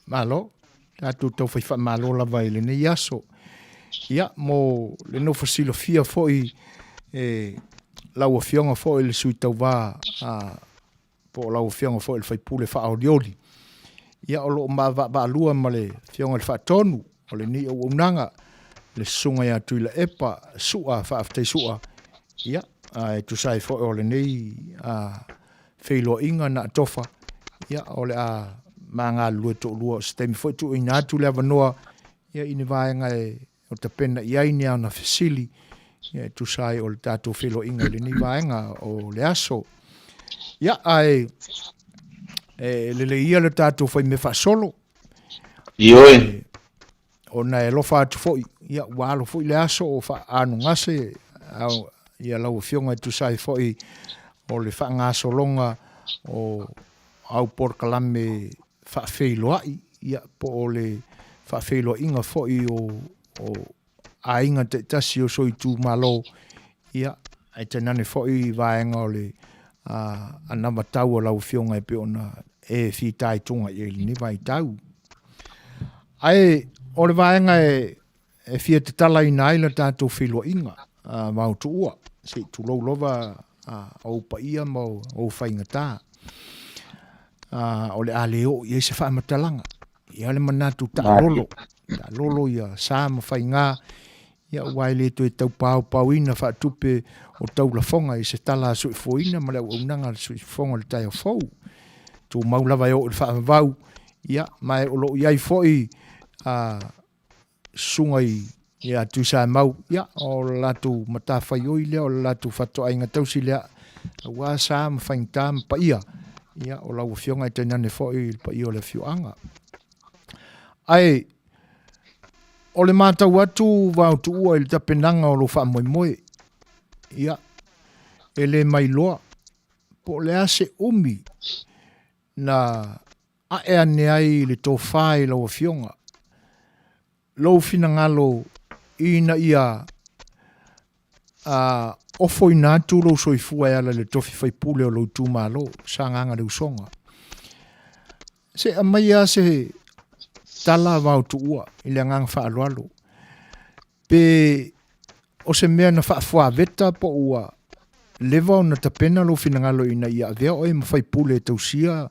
Malo, tatou tau fai faamalo lava i lenei aso. Ia, mo le nofo silafia foi e lau Afioga foi le sui tauva a, po o lau Afioga foi le faipule faaolioli. Ia, o lo o maavaavaalua ma le Afioga i le Faatonu o lenei auaunaga, le Susuga ia Tuilaepa Su'a, faafetai Su'a, ia, e tusa ai foi o lenei a, feiloaiga na atofa, ia, o le a ma galulue toalua. O se taimi foi tuuina atu le avanoa ia, i ni vaega e o tapena i ai ni ana fesili ia, e tusa ai o le tatou feiloaiga i lenei vaega o le aso. Ia, ae e lelei ia le tatou faimea faasolo. Ioe. Ona e alofa atu foi, ia, ua alo foi le aso o faanugase ia lau Afioga e tusa ai foi o le faagasologa o au polokalame faafeiloai, ia, po o le faafeiloaiga foi o, o aiga taitasi o sou itumalo, ia, ae tainane foi vaega o le anavatau a lau Afioga e pei ona e fitaituga i ai i lenei vaitau. Ae O le vaega e e fia tatalaina ai le tatou feiloaiga vaotuua, se i tulou lava ou paia ma ou faigata, o le a le oo i ai se faamatalaga. Ia le manatu taalolo, taalolo ia sa ma faiga, ia aua e le toe taupaopaoina faatupe o taulafoga i se tala a soifuaina ma le auaunaga a le soifofoga o le taeao fou. Tumau lava e oo i le faavavau, ia, ma o lo o i ai foi susuga ia Tuisamau, ia, o le latou matafaioi lea, o le latou fatoaiga tausi lea, aua sa ma faigata ma paia, ia, o lau afioga e tainane foi le paia o le afioaga. Ae, o le matau atu vaotuua i le tapenaga o lou faamoemoe, ia, e le mailoa, po o le a se umi na ae ane ai le tofa i lau Afioga, lou finagalo ina ia ofoina atu lou soifua e ala i le tofi faipule o lou itumalo, Sagaga le Usoga. Se aumaia se tala vaotuua i le agaga faaaloalo, pe o se mea na faafuaveta po ua leva ona tapena lou finagalo ina ia avea oe ma faipule e tausia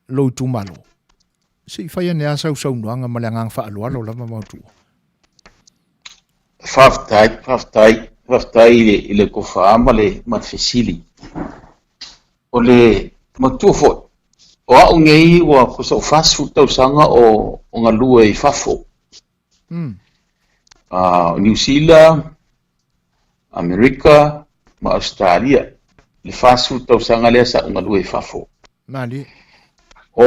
lou itumalo? Se i fai ane lava sau saunoaga ma le agaga faaaloalo lava Vaotuua. Faafetai, faafetai, faafetai i le, i le tofa ma le, ma le fesili. O le matua foi, o au nei ua tusa o 40 tausaga o, o galue i fafo. Niu Sila, Amerika ma Ausetalia, le 40 tausaga lea sa ou galue i fafo. Malie. O,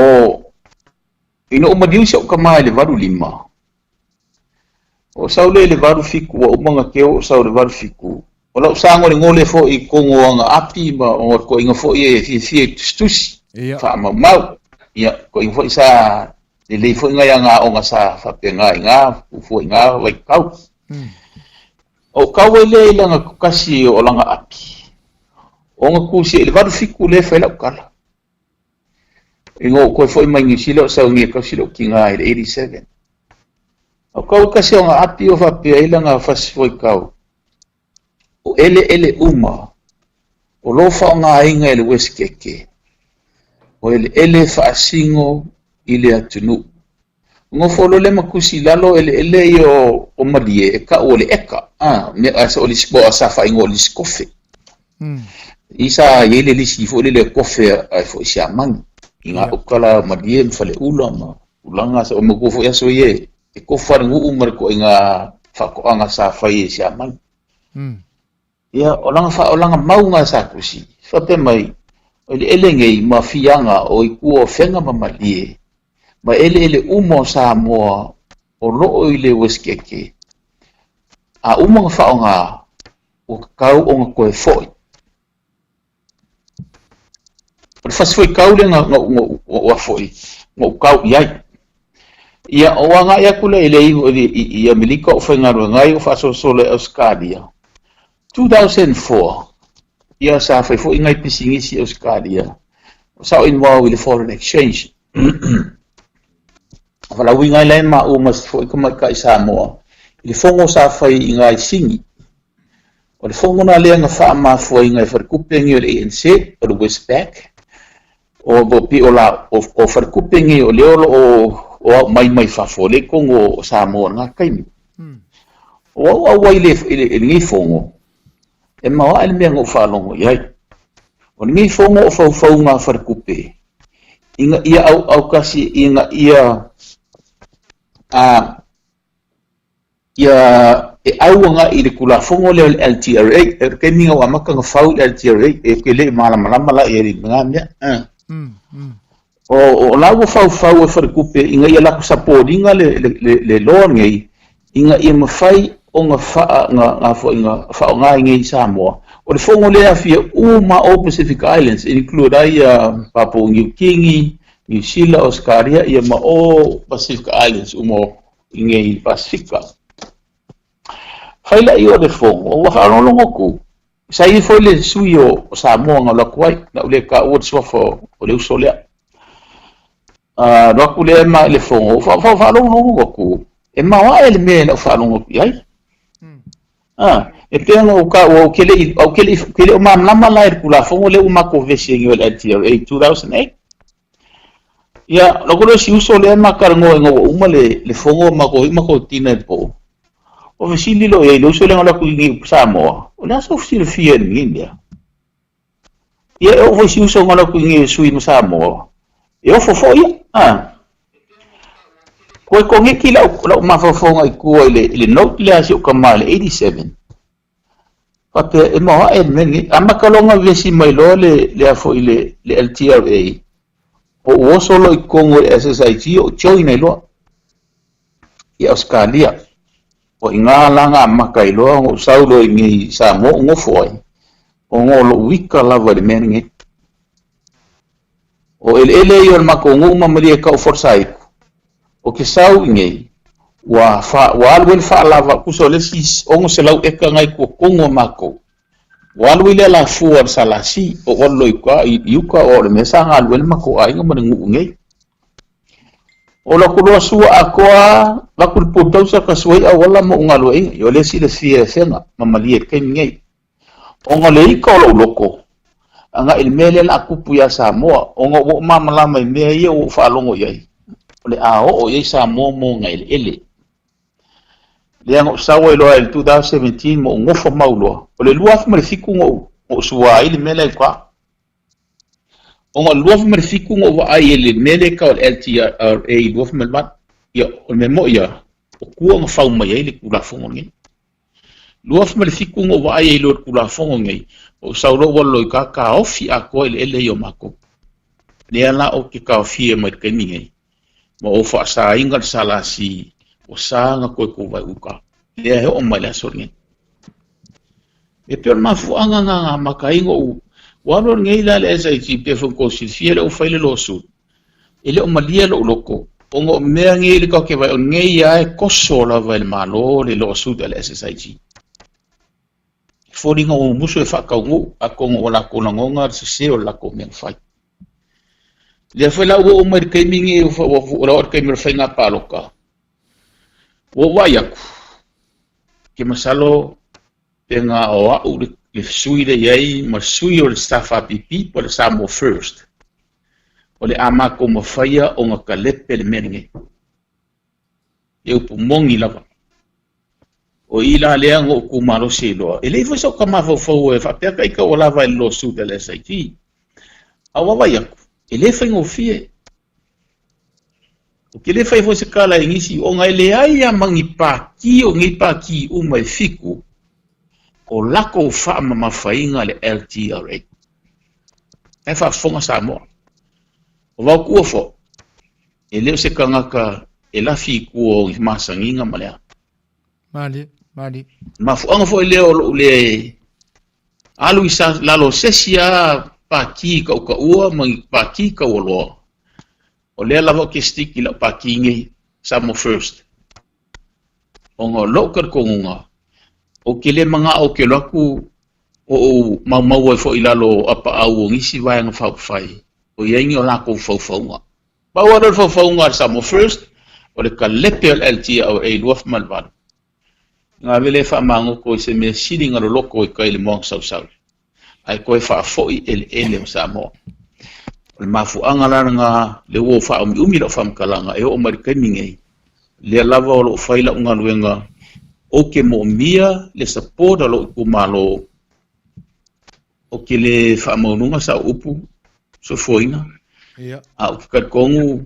ina ua maliu si ou tama i le 85, o sau lea i le 87, ua uma ona teu ou sau i le 87, o lau sagolegole foi i totonu o aga api ma o toeaiina foi e fiafia i tusitusi, faamaumau. Ia, toeaiina foi sa lelei foi nai aga aoga sa faapena i na fuafua i na vaitau. Ou kau ai lea i lana tasi o lana api, ona tusia i le 87 lea e fai lau tala. Ina ua ou toe foi mai Niu Sila o sau nei e tausi lou tina i le 87. Ou kau i tasi o ana api o faapea ai lana fasi fuaitau, o eleele uma o lo o faaaogaina e le Uesetete, o eleele e faasino i le atunuu. Nofo loa lea ma tusi i lalo eleele ia o Malie e tau o le eka, a, mea o le sa faaigoa o le lisi kofe. I sa i ai le lisi foi lele e kofe ai foi Siamani i ngā uka la o Malie ma Faleula ma tulaga sa o matua foi aso ia e kofa le nuu ma le toaiga faatoaga sa fai e Siamani. Ia, o lana fa, o lana mau na sa tusi, faapea mai, o eleele nei ma fiaga o i tua o Fega ma Malie, ma eleele uma o Samoa o loo i le Uesetete, a uma ona faaaoga, ua tatau ona toe foi. O le fasi fuaitau lea na, na, na, na, foi, na ou tau i ai. Ia, o agai atu lea i le i, i, i Amerika o faigaluega ai o faasolosolo i Ausetalia. 2004, ia sa fai foi nai pisinisi i Ausetalia. Sa o involve i le foreign exchange. Valaauina ai la e maua ma se foi tamaitai Samoa i le fono sa fai i ngai Sini. O le fono na lea na faamafuaina e falekupe nei o le ANC, o le Westpac, o o pei o la o, o falekupe nei o lea o lo o o au mai mai fafo o lea i totonu o Samoa i lena taimi. O au auai i le, i le, i lenei fono, e maoae le mea na ou faalogo i ai. O lenei fono o faufauga a falekupe, ina ia auaukasi ina ia a ia e au agai i le Tulafono lea o le LTRA. O le taimi na ua amata ona fau le LTRA, e te le i malamalama la i ai i lena mea. O, o la ua faufau e Faletupe ina ia latou support ina le, le, le, le law lenei, ina ia mafai ona faa, na, na foi, na faaaoga i nei i Samoa. O le fono lea e aafia uma o Pacific Islands, e include ai ia Papua New Guinea, Niu Sila, Ausetalia, ia ma o Pacific Islands uma i nei i le Pasefika. Fai laʻi o le fono, ua faalogologo atu, sa i ai foi le sui o Samoa na alu atu ai, na ou le taua le suafa o le uso lea. Alu atu lea ma i le fono, ou faalogologo atu, e maoae le mea na ou faalogo atu i ai. E pei ona ou taua, ou te le i, ou te le i, ou te le o malamalama la i le Tulafono lea ua matou vevesi ai nei o le LTRA 2008. Ia, o lou isi uso lea ma talanoa ina ua uma le, le fono matou i matou tina i le po. O fesili loa i ai le uso lea na alu atu i Samoa, o le a sou silafia i lenei mea? Ia e oo foi si uso na alu atu i nei sui ma Samoa, e ofo foi ia. Ah. Koe koneki lau, lau mafaufauga i tua i le, i le note lea a si ou tama i le 87. Faapea e maoae le mea lenei. Amata loa ona vevesi mai loa le, le a foi le, le LTRA, ou oso loa i totonu o le SSIG ou join ai loa i Ausetalia. O i ina la na amata ai loa ona ou sau loa i inei i Samoa ou nofo ai, ona o lou ika lava i le mea lenei. O eleele ia o le matou nuu ma Malietoa Forsyth, ou te sau i inei, ua, fa, ua alu ai le faalava, tusa o le isi 600 eka na i tua tonu o matou. Ua alu ai le alafua a le SLC, ou alu loa i uka, i uka o le mea sa galue ai le matou aiga ma le nuu nei. O lo atu loa sua atoa, avatu le bulldozer ka sua ai auala ma ou galueaiina. Ia o lea e silafia e Afega ma Malie i le taimi nei. Ona o le ika o lou loto, agai i le mea lea o le a tupu ia Samoa, ona ua ou malamalama i mea ia ua ou faalogo i ai, o le a oo i ai Samoa ma ona eleele. Lea na ou sau ai loa i le 2017 ma ou nofo mau loa. O le 2007 na ou sua ai le mea lea i uka. Ona o le 2007 na ou vaai ai i le mea lea e tau o le LTRA 2008. Ia, o le mea moi ia, o tua na fau mai ai le Tulafono lenei. 2007 na ou vaai ai loa i le Tulafono lenei, ou sau loa ua alu loa i uka taofi atoa eleele ia o matou. Lea la ou te taofia mai le taimi nei, ma ou faasaina le SLC ua sa ona toe tulai uka. Lea e oo mai le aso lenei. E pei o le mafuaaga na na amata ai ona ou ua alu alu nei la le SIG pei foi ona tou silafia lea ua fai le lawsuit. E le o malie lou loto ona o mea nei le tatou te vaai o nei lava e toso lava e le Malo le lawsuit a le SSIG. E foliga ua mumusu e faataunuu atonu ua latou lagona le sese o le latou mea na fai. Lea foi la ua oo mai i le taimi lenei ua oo i le taimi o le faiga palota, ua ou vaai atu, ou te masalo pe na o au le sui lea i ai ma sui o le SFAPP po o le Samoa First, o le a matou mafaia ona talepe le mea lenei. Le upu moni lava. O i la lea na ou tu malosi ai loa. E leai foi sou mafaufau e faapea ka ika ua lava i le lawsuit a le SIT. A ua vaai atu, e le faigofie. Ou te le fai foi se tala i nisi, ona e leai lava ma ni pati o nei pati uma e fitu o latou faamamafaina le LTRA. Ae faafofoga Samoa. O Vaokuo foi, e le o se tagata e lafi i tua o ni masaniga ma le a. Malie, malie. Mafuaaga foi lea o lou le alu i sa, lalo o se isi lava pati tautaua ma ni pati taualoa, o lea lava ou te stick i lau pati nei, Samoa First. Ona o lou talitonuga, ou te le manao ou te alu atu o ou maumau ai foi i lalo o apaau o nisi vaega faaupufai o i ai ni o latou faufauga. Pau lava lea o le faufauga a le Samoa First, o le kalepe o le LTRA 2008. Gave lea e faamagoto i se mea sili na loloto i tai i le moana sausau, ae toe faafoi eleele o Samoa. O le mafuaaga la lena lea ua ou faaumiumi lau faamatalaga e oo mai i le taimi nei, lea lava o lo o fai lau galuega ou te moomia le support a lou itumalo. Ou te le faamaualuga sau upu soifuaina, a ou te talitonu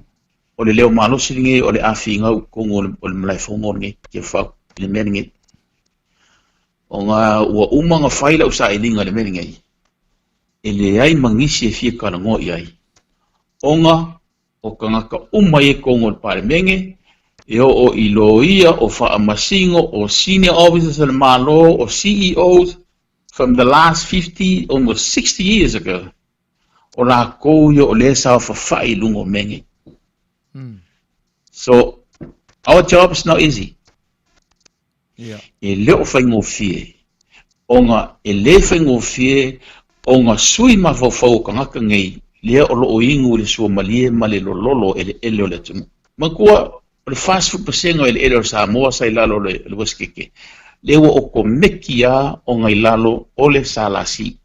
o le leo malosi lenei o le a finau i totonu o le malaefono lenei i Tiafau i le mea lenei. Ona ua uma ona fai lau sailiga i le mea lenei, e leai ma nisi e fia talanoa i ai, ona o tagata uma ia i totonu o le Palemene, e oo i loia, o faamasino, o senior officers a le Malo, o CEOs, from the last 50, almost 60 years ago, o lakou ia o lea e saofafai i luga o mea nei. So, our job is not easy. Yeah. E le o faigofie, ona e le faigofie ona sui mafaufau o tagata nei lea o lo o inu i le suamalie ma le lololo o eleele o le atunuu. Manatua, o le 40% o eleele o Samoa sa i lalo o le Uesetete, lea ua otomeki lava ona i lalo o le SLC.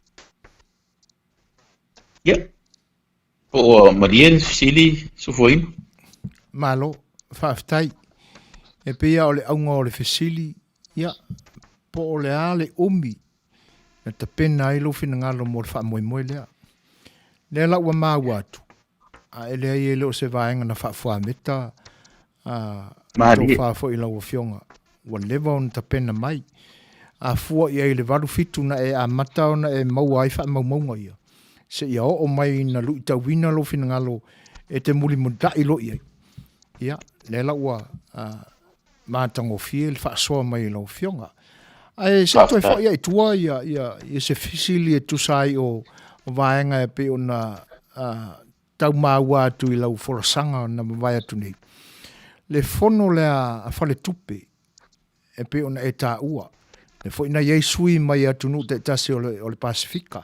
Ia, po ua malie le fesili, Sufoina? Malo, faafetai. E pei lava o le auga o le fesili, ia, po o le a le umi na tapena ai lou finagalo mo le faamoemoe lea. Lea la ua maua atu, a e leai e le o se vaega na faafuameta a tofa foi i lau afioga, ua leva ona tapena mai. A fua i ai i le 87 na e amata ona e maua ai faamaumauga ia, seia oo mai ina luitauina lou finagalo e te mulimulitai loa i ai. Ia, lea la ua matagofie le faasoa mai e lau Afioga. Ae se i toe foi ai tua ia, ia, ia se fesili e tusa ai o, o vaega e pei ona tau maua atu i lau folasaga na mavae atu nei. Le fono lea a Faletupe e pei ona e taua, le foi na i ai sui mai atunuu taitasi o le, o le Pasifika.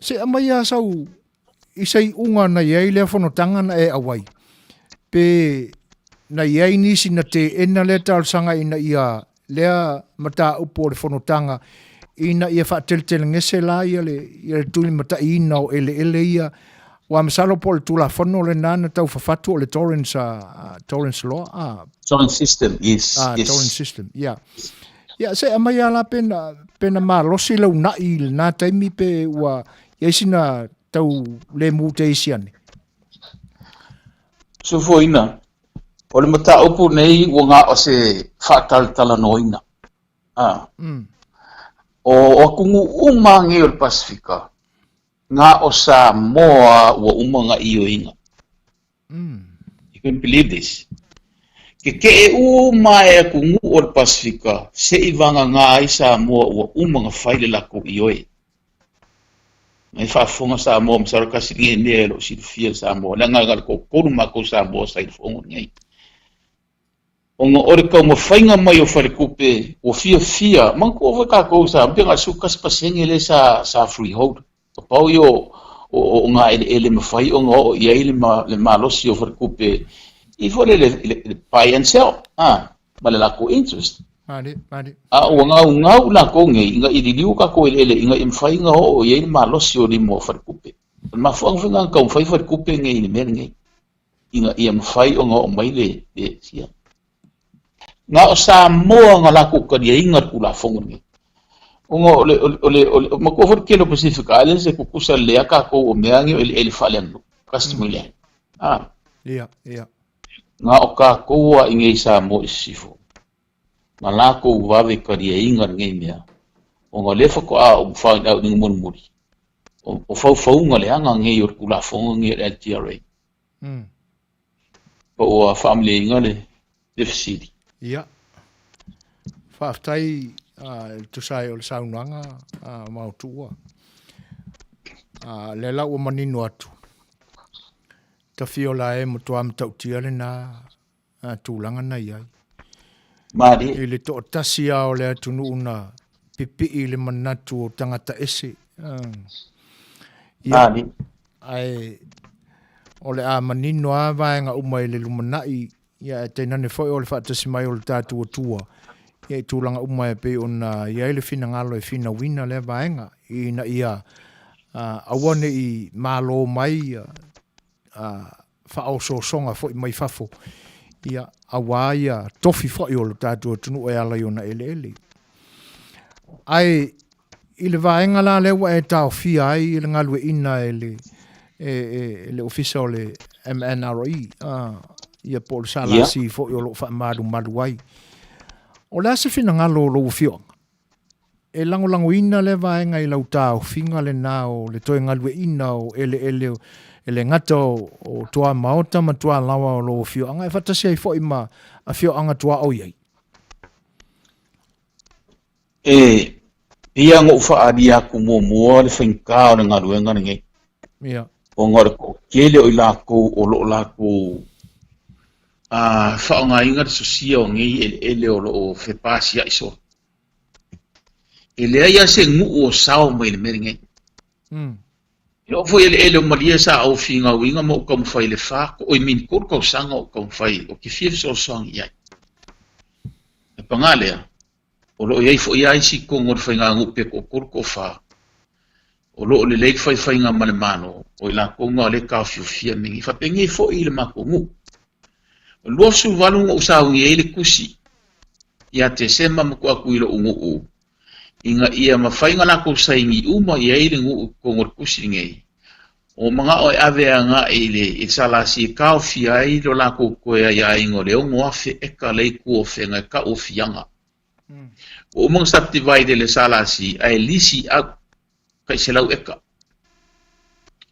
Se aumai lava sau i se iuga na i ai lea fonotaga na e auai, pe na i ai nisi na teena lea talosaga ina ia lea mataupu o le fonotaga ina ia faateletelegese la ia le, ia le tulimataiina o eleele ia, aua masalo po o le Tulafono lena na tau fafatu o le Torrens, Torrens Law, Torrens System, yes, yes. Torrens System, yeah. Ia, se aumai lava la pe na, pe na malosi le una'i i lena taimi pe ua i ai sina tau lemu te isi ane. Sufoina, o le mataupu nei ua na o se faatalatalanoaina. Ah. O atunuu uma nei o le Pasifika, na o Samoa ua uma ona ioeina. You can believe this. Keke'e uma e atunuu o le Pasifika se i vagana ai Samoa ua uma ona fai le latou ioe. Mai faafofoga Samoa masalo tasi lenei mea e le o silafia e Samoa leaga na o le toatolu matou Samoa sa i le fono lenei. Ona o le taumafaiga mai o faletupe ua fiafia, manatua foi tatou sa pe na o le 11% lea sa sa freehold. Pau ia o o ngā eleele mafai ona oo i ai le le malosi o faletupe i foi le le buy and sell a ma le latou interest. Male, male. A ua gaugau latou nei ina ia liliu tatou eleele ina ia mafai ona oo i ai le malosi o lima o faletupe. O le mafuaaga foi lena na taumafai faletupe nei i le mea lenei. ina ia mafai ona oo mai le, le sia. Na o Samoa na latou taliaina le Tulafono lenei. Ona o le, o le, o le, o le, matua foi le tele o Pacific Islands e tutusa lelei lava tatou o mea nei o eleele faaleaganuu, customary land. Ah. Ia, ia. Na o tatou lava i inei i Samoa i sisifo, na latou vave taliaina lenei mea, ona o lea faatoa ou find out i le mulimuli, o faufauga leaga nei o le Tulafono lenei o le LTRA. Po ua faamalieina le fesili? Ia. Faafetai e tusa ai o le saunoaga Maotuua. Lea la ua manino atu, Tafiola e matua matautia lena tulaga na i ai. Malie. I le toatasi lava o le atunuu na pipii i le manatu o tagata ese. Ia, Malie. Ae o le a manino lava vaega uma i le lumanai, ia ae tainane foi o le faatasi mai o le tatou Atua, ia i tulaga uma e pei ona i ai le finagalo e finauina lea vaega, ina ia aua ne i malo mai faaosoosoga foi mai fafo, ia, auā ia tofi foi o lo tatou atunuu e ala i ona eleele. Ae i le vaega la lea ua e taofia ai le galueaiina e le, e, e, e le ofisa o le MNRE, ia po o le SLC foi o lo o faamalumalu ai. O le a se finagalo o lou afioaga? E lagolagoina lea vaega i lau taofiga lena o le toe galueaiina o eleele e le gata o tuamaota ma tualaoa o lou afioaga e faatasi ai foi ma afioaga tuaoi ai. E pei lava ona ou faaalia atu muamua le faigata o le galuega lenei. Ia. Ona o le toatele o i latou o lo o latou faaaogaina le sosia o nei eleele o lo o fepasiai solo. E leai lava se nuu o sao mai i le mea lenei. E oo foi eleele o Malie sa ou figauina ma ou taumafai i le fa, oi mini tolu tausaga o ou taumafai ou te fia fesoasoani i ai. Ae paga lea, o lo o i ai foi lava isi i totonu o le faiganuu pe toatolu toafa, o lo o lelei le faifaiga ma le Malo, o i latou na o lea e taofiofia mea nei. Faapenei foi i le matou nuu. O le 28 na ou sauni ai le tusi ia Tesema ma tuu atu i lou nuu ina ia mafai ona latou saini uma i ai le nuu i totonu o le tusi lenei. Ua manao e ave agai i le SLC e taofia ai lo latou toe aiaina o le 6,000 eka la e i tua o Afega e tau o Fiaga. Ua uma ona subdivide e le SLC ae lisi out tai 100 eka.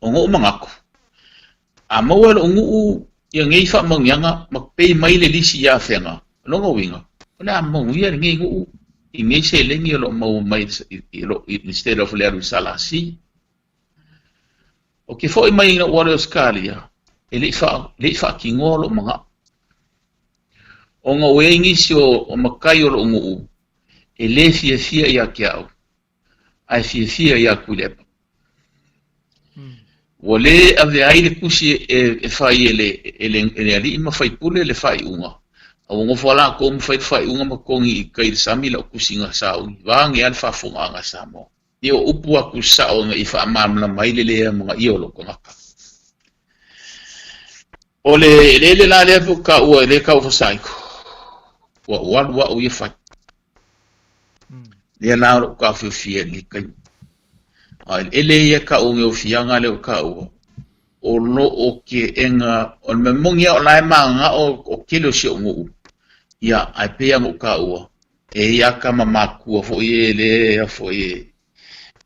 Ona ou manatu, a maua e lou nuu ia nei faamanuiaga ma pay mai le lisi ia Afega, o lona uiga, o le a manuia lenei nuu i nei seleni o lo o maua mai instead of le alu i le SLC. Ou te foi mai ina ua alu i Ausetalia, e le i faatinoa lou manao. Ona ua i ai nisi o matai o lou nuu e le fiafia ia te au, ae fiafia ia Tuilaepa. Ua le avea ai le tusi e fai e le alii ma faipule le faaiuga, a ua nofo lava latou ma fai le faaiuga ma togi i tai i le sami lau tusi na sauni, vaeane lava le faafofogaaga a Samoa. Ia o upu atu sao ina ia faamalamalama ai le le amanaia o lou tagata. O le eleele la lea po taua e le tau fasaiko, ua ou alu au ia fai. Lea la o lou taofiofia i lenei taimi. A o eleele ia tau o fiaga lea o taua, o lo o ke ega, o le mea moni lava o la e mananao o tele o si ou nuu, ia ae pei lava ona ou taua, E i ai lava tama matua foi e lea foi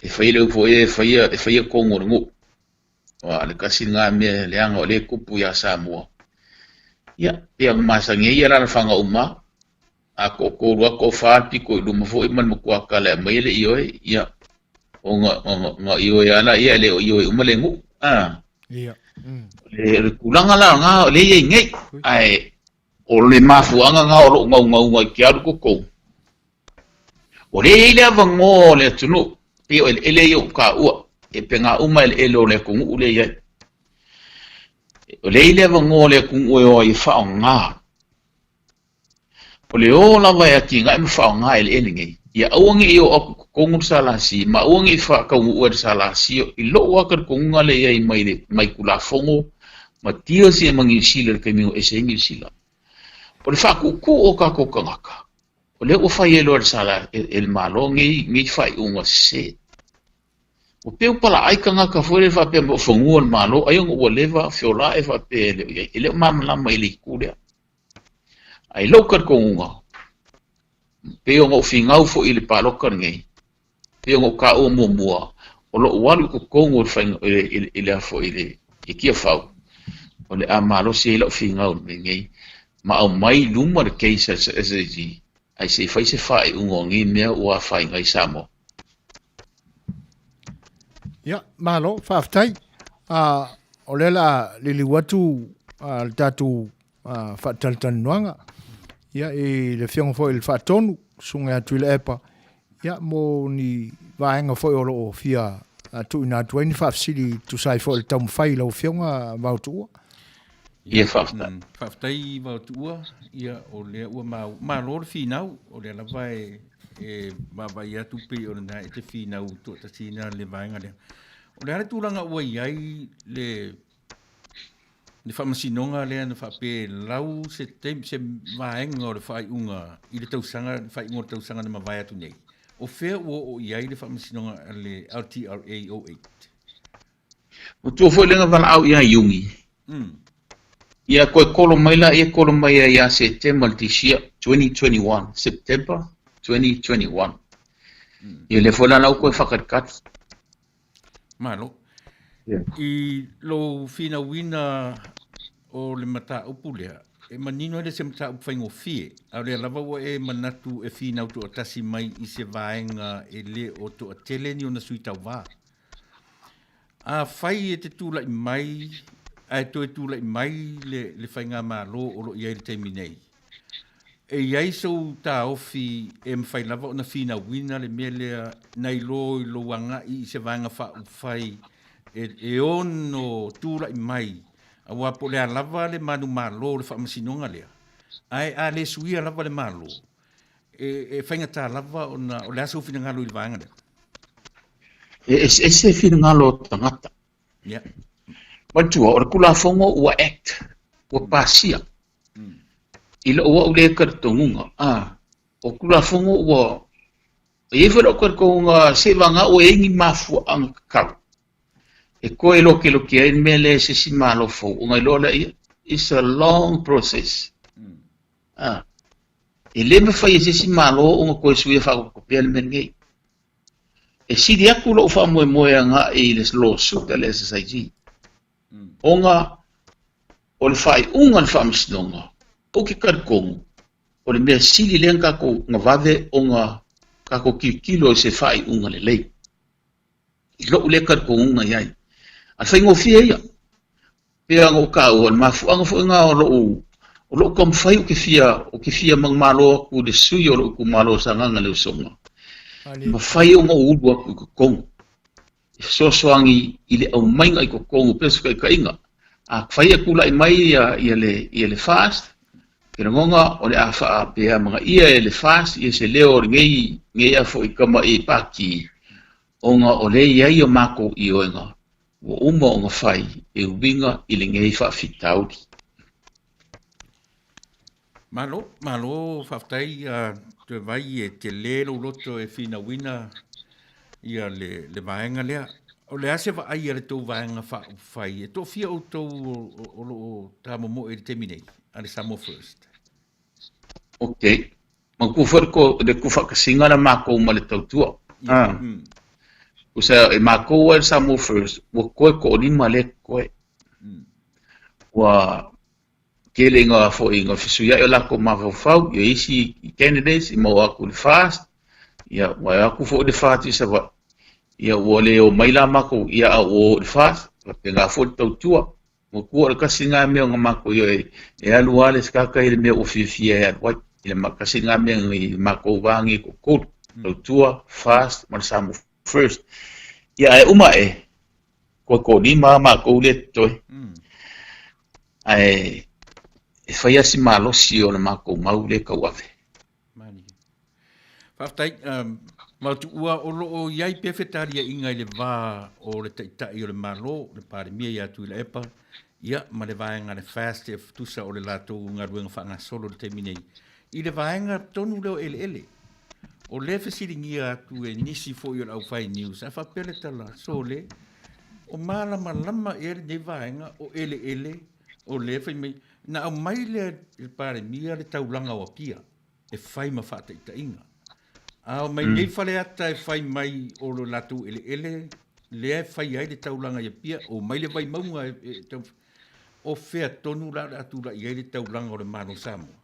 e fai le upu foi e faia, e faia tonu o le nuu. Aua o le tasi lena mea leaga o lea e tupu ia Samoa. Ia, pei ona masani ai alaalafaga uma, a toatolu lava toafa le pito i luma foi ma le matua tala e aumai e le ioe, ia, ona, ona, ona ioe lava laia e le o ioe uma le nuu. Ah. Ia. O le tulaga la lena o lea e i ai nei, ae O le mafuaaga lena o lou naunauga i te alu totonu. O lea e i ai le avanoa o le atunuu, pei o eleele ia ua taua, e pena uma eleele o le atunuu lea e i ai. O lea e i ai le avanoa o le atunuu e o ai e faaaoga. O le o lava e atinae ma faaaoga eleele nei, ia aua ne i o atu i totonu le SLC, ma aua ne i faataunuu e le SLC i lou lava talitonuga lea e i ai mai le mai Tulafono ma deals ia ma Niu Sila i le taimi na o ese ai Niu Sila. O le faakuukuu o tatou tagata, o lea ua fai ai loa e le SLC e le Malo nei nei faaiuga sese. Ua pei ua palaai tagata foi lea faapea mai o fanua o le Malo, ai ona ua leva feolai faapea e le o i ai. E le o malamalama i le itu lea. Ae i lou talitonuga, pei ona ou finau foi i le palota lenei, pei ona ou taua muamua, o lou alu i totonu o le faiga, i le foi i le i Tiafau, o le a malosi ai lau finau i le mea nei, ma aumai i luma le case a le SAG, ae se i fai se faaiuga o nei mea ua afaina ai Samoa. Ia, malo, faafetai. O lea o le a liliu atu le tatou faatalatalanoaga ia, i le Afioga foi i le Faatonu, Susuga ia Tuilaepa, ia, mo ni vaega foi o lo o fia tuuina atu ai ni faafesili tusa ai foi o le taumafai i lau Afioga Vaotuua. Ia, faafetai. Faafetai Vaotuua, ia, o lea ua maua. Malo le finau, o lea lava e, e vaavaai atu pei o lena e te finau toatasiina le vaega lea. O le a le tulaga ua i ai le le faamasinoga lea na faapea e lau se taimi, se vaega o le faaiuga i le tausaga, le faaiuga o le tausaga na mavae atu nei. O fea ua oo i ai le faamasinoga a le LTRA 08? Matua foi lea na valaau ia Iuni. Ia toe kolo mai la ia kolo mai ai ia Setema le this year 2021, September 2021. Ia lea foi la la ua toe faakalikali. Malo. I lou finauina o le mataupu lea, e manino e le se mataupu faigofie, a o lea lava ua e manatu e finau toatasi mai i se vaega e le o toatele ni ona sui tauva. Afai e te tulai mai ae toe tulai mai le, le faigamalo o lo o i ai i le taimi nei, E i ai sou taofi e mafai lava ona finauina le mea lea nai lo i lou agai i se vaega faaupufai e, e ono tulai mai, aua po o le a lava le manumalo o le faamasinoga lea, ae a le suia lava le Malo, e, e faigata lava ona o le a sou finagalo i le vaega lea? E eseese finagalo o tagata. Yeah. Manatua, o le Tulafono ua Act, ua pasia. I lou au lea talitonuga, a, o Tulafono ua, e i ai foi lou talitonuga seiavagana ua i ai ni mafuaaga tatau e toe lokeloke ai le mea lea e se isi Malo fou ona iloa lea, ia, it's a long process. A, e le mafai e se isi Malo ona toe suia faatopea le mea lenei. E sili atu lou faamoemoe agai i le lawsuit a le SSIG, ona o le faaiuga a le Faamasinoga, ou te talitonu, o le mea sili lea na tatou na vave ona tatou tilotilo i se faaiuga lelei. I lou lea talitonuga i ai. A o le faigofie ia, pei ona ou taua, o le mafuaaga foi lena o lou o lou taumafai ou te fia ou te fia manumalo atu i le sui o lou itumalo o Sagaga le Usoga, e mafai ona ou ulu atu i totonu e fesoasoani i le aumaiga i totonu pei o se taitaiga. Afai e tulai mai ia ia le ia le FAST, ke lagona o le a faapeamanaia e le FAST ia se leo o lenei nei a foi tama'i pati ona o lea e i ai o matou ioega ua uma ona fai e uiga i lenei faafitauli. Malo, malo faafetai Tuevai e tele lou loto e finauina ia le, le vaega lea. O le a se vaai a le tou vaega faaupufai e toafia outou o, o, o lo o tamomoe i le taimi nei a le Samoa First? Ok. Manatua foi le, ko, le tuufaatasiga la makou ma le tautua. Ah. Tusa e makou ai le Samoa First, ua toe toalima lea totoe. Ua tele ina foi ina fesuiai o latou mafaufau, ia isi candidates i maua atu i le FAST, ia ua atu foi le FAST i Savaii, ia ua le omai la matou, ia a ua o i le FAST, faapena foi le tautua. Manatua o le tasi lena mea na matou i e alu lava le sakaka i le mea ua fiafia e alu ai. I le tasi lena mea i matou va nei toatolu, Tautua, FAST ma le Samoa First. Ia ae uma ae, toe toalima lava matou lea e totoe. Ae e fai lava si malosi o le matou mau lea e tauave. Malie. Faafetai, um, Maotuua, o lo o i ai pea fetaliaiga i le va o le Taitai o le Malo, le Palemia ia Tuilaepa, ia, ma le vaega a le FAST e tusa o le latou galuega faagasolo i le taimi nei. I le vaega tonu lea o eleele, o lea e fesiligia atu e nisi foi o le aufai news, a faapea le tala, sole, o malamalama ea lenei vaega o eleele o lea fai mai, na aumai lea e le Palemia le taulaga o Apia e fai ma faataitaiga. A o mai nei Faleata e fai mai o lo latou eleele lea e fai ai le taulaga i Apia, o mai le Vaimauga e, e, e, o fea tonu la o le a tulai ai le taulaga o le Malo Samoa?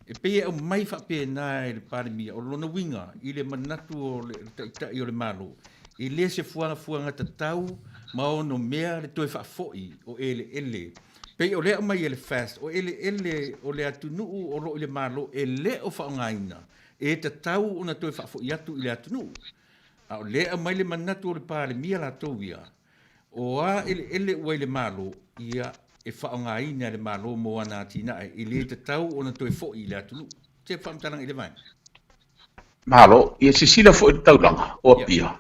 E pei e aumai faapena e le Palemia, o lona uiga i le manatu o le Taitai o le Malo, e le se fuafuaga tatau ma onomea le toe faafoi o eleele. Pei o lea aumai e le FAST, o eleele o le atunuu o lo o i le Malo e le o faaaogaina, e tatau ona toe faafoi atu i le atunuu. A o lea e aumai le manatu o le Palemia latou ia, O a eleele ua i le Malo, ia, e faaaogaina e le Malo mo ana atinae, e le tatau ona toe foi i le atunuu. Se faamatalaga i le vaega. Malo, ia sisila foi i le taulaga o Apia.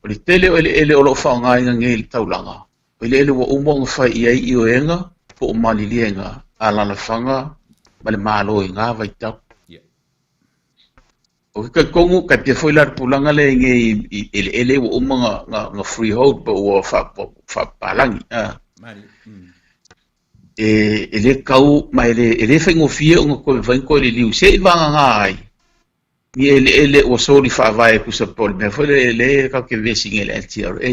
O le tele o eleele o lo o faaaogaina nei i le taulaga, o eleele ua uma ona fai i ai ioega po o maliliega a alaalafaga ma le Malo i na vaitau. O ke talitonu, tai pei foi la le tulaga lea i nei i eleele ua uma na, na, na freehold po ua faapapalagi. A. E, e le tau, ma e le, e le faigofie ona toe mafai ona toe liliu se i vagana ai ni eleele ua soli faavae tusa po o le mea foi lea le tatou te vevesi nei i le LTRA.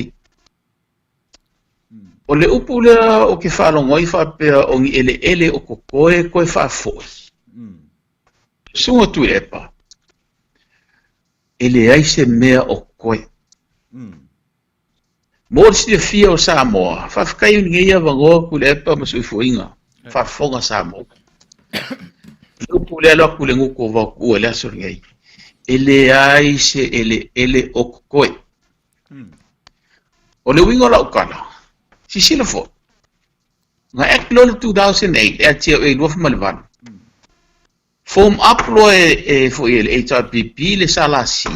O le upu lea ou te faalogo ai faapea o ni eleele o totoe toe faafoi. Susuga Tuilaepa, e leai se mea o koe. Mo le silafia o Samoa, faafetai i lenei avanoa Tuilaepa ma Soifuaina, faafofoga Samoa. Le upu lea alo atu i le gutu o Vaotuua i le aso lenei, e leai se eleele o totoe. O le uiga o lau tala, silasila foi, na act loa le 2008, LTRA 2008, form up loa e, e foi e le HRPP le SLC.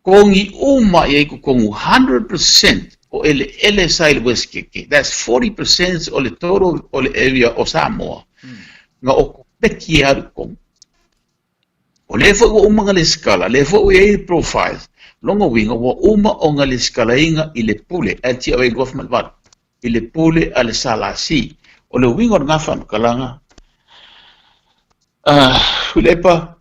Kogi uma i ai totonu 100% o eleele sa i le Westgate. That's 40% o le total o le area o Samoa. Na okupeki e alu i totonu. O lea foi ua uma ona lesitala, lea foi ua i ai profile. Lona uiga ua uma ona lesitalaina i le pule, LTRA 2008, i le pule a le SLC. O le uiga o lena faamatalaga, Tuilaepa,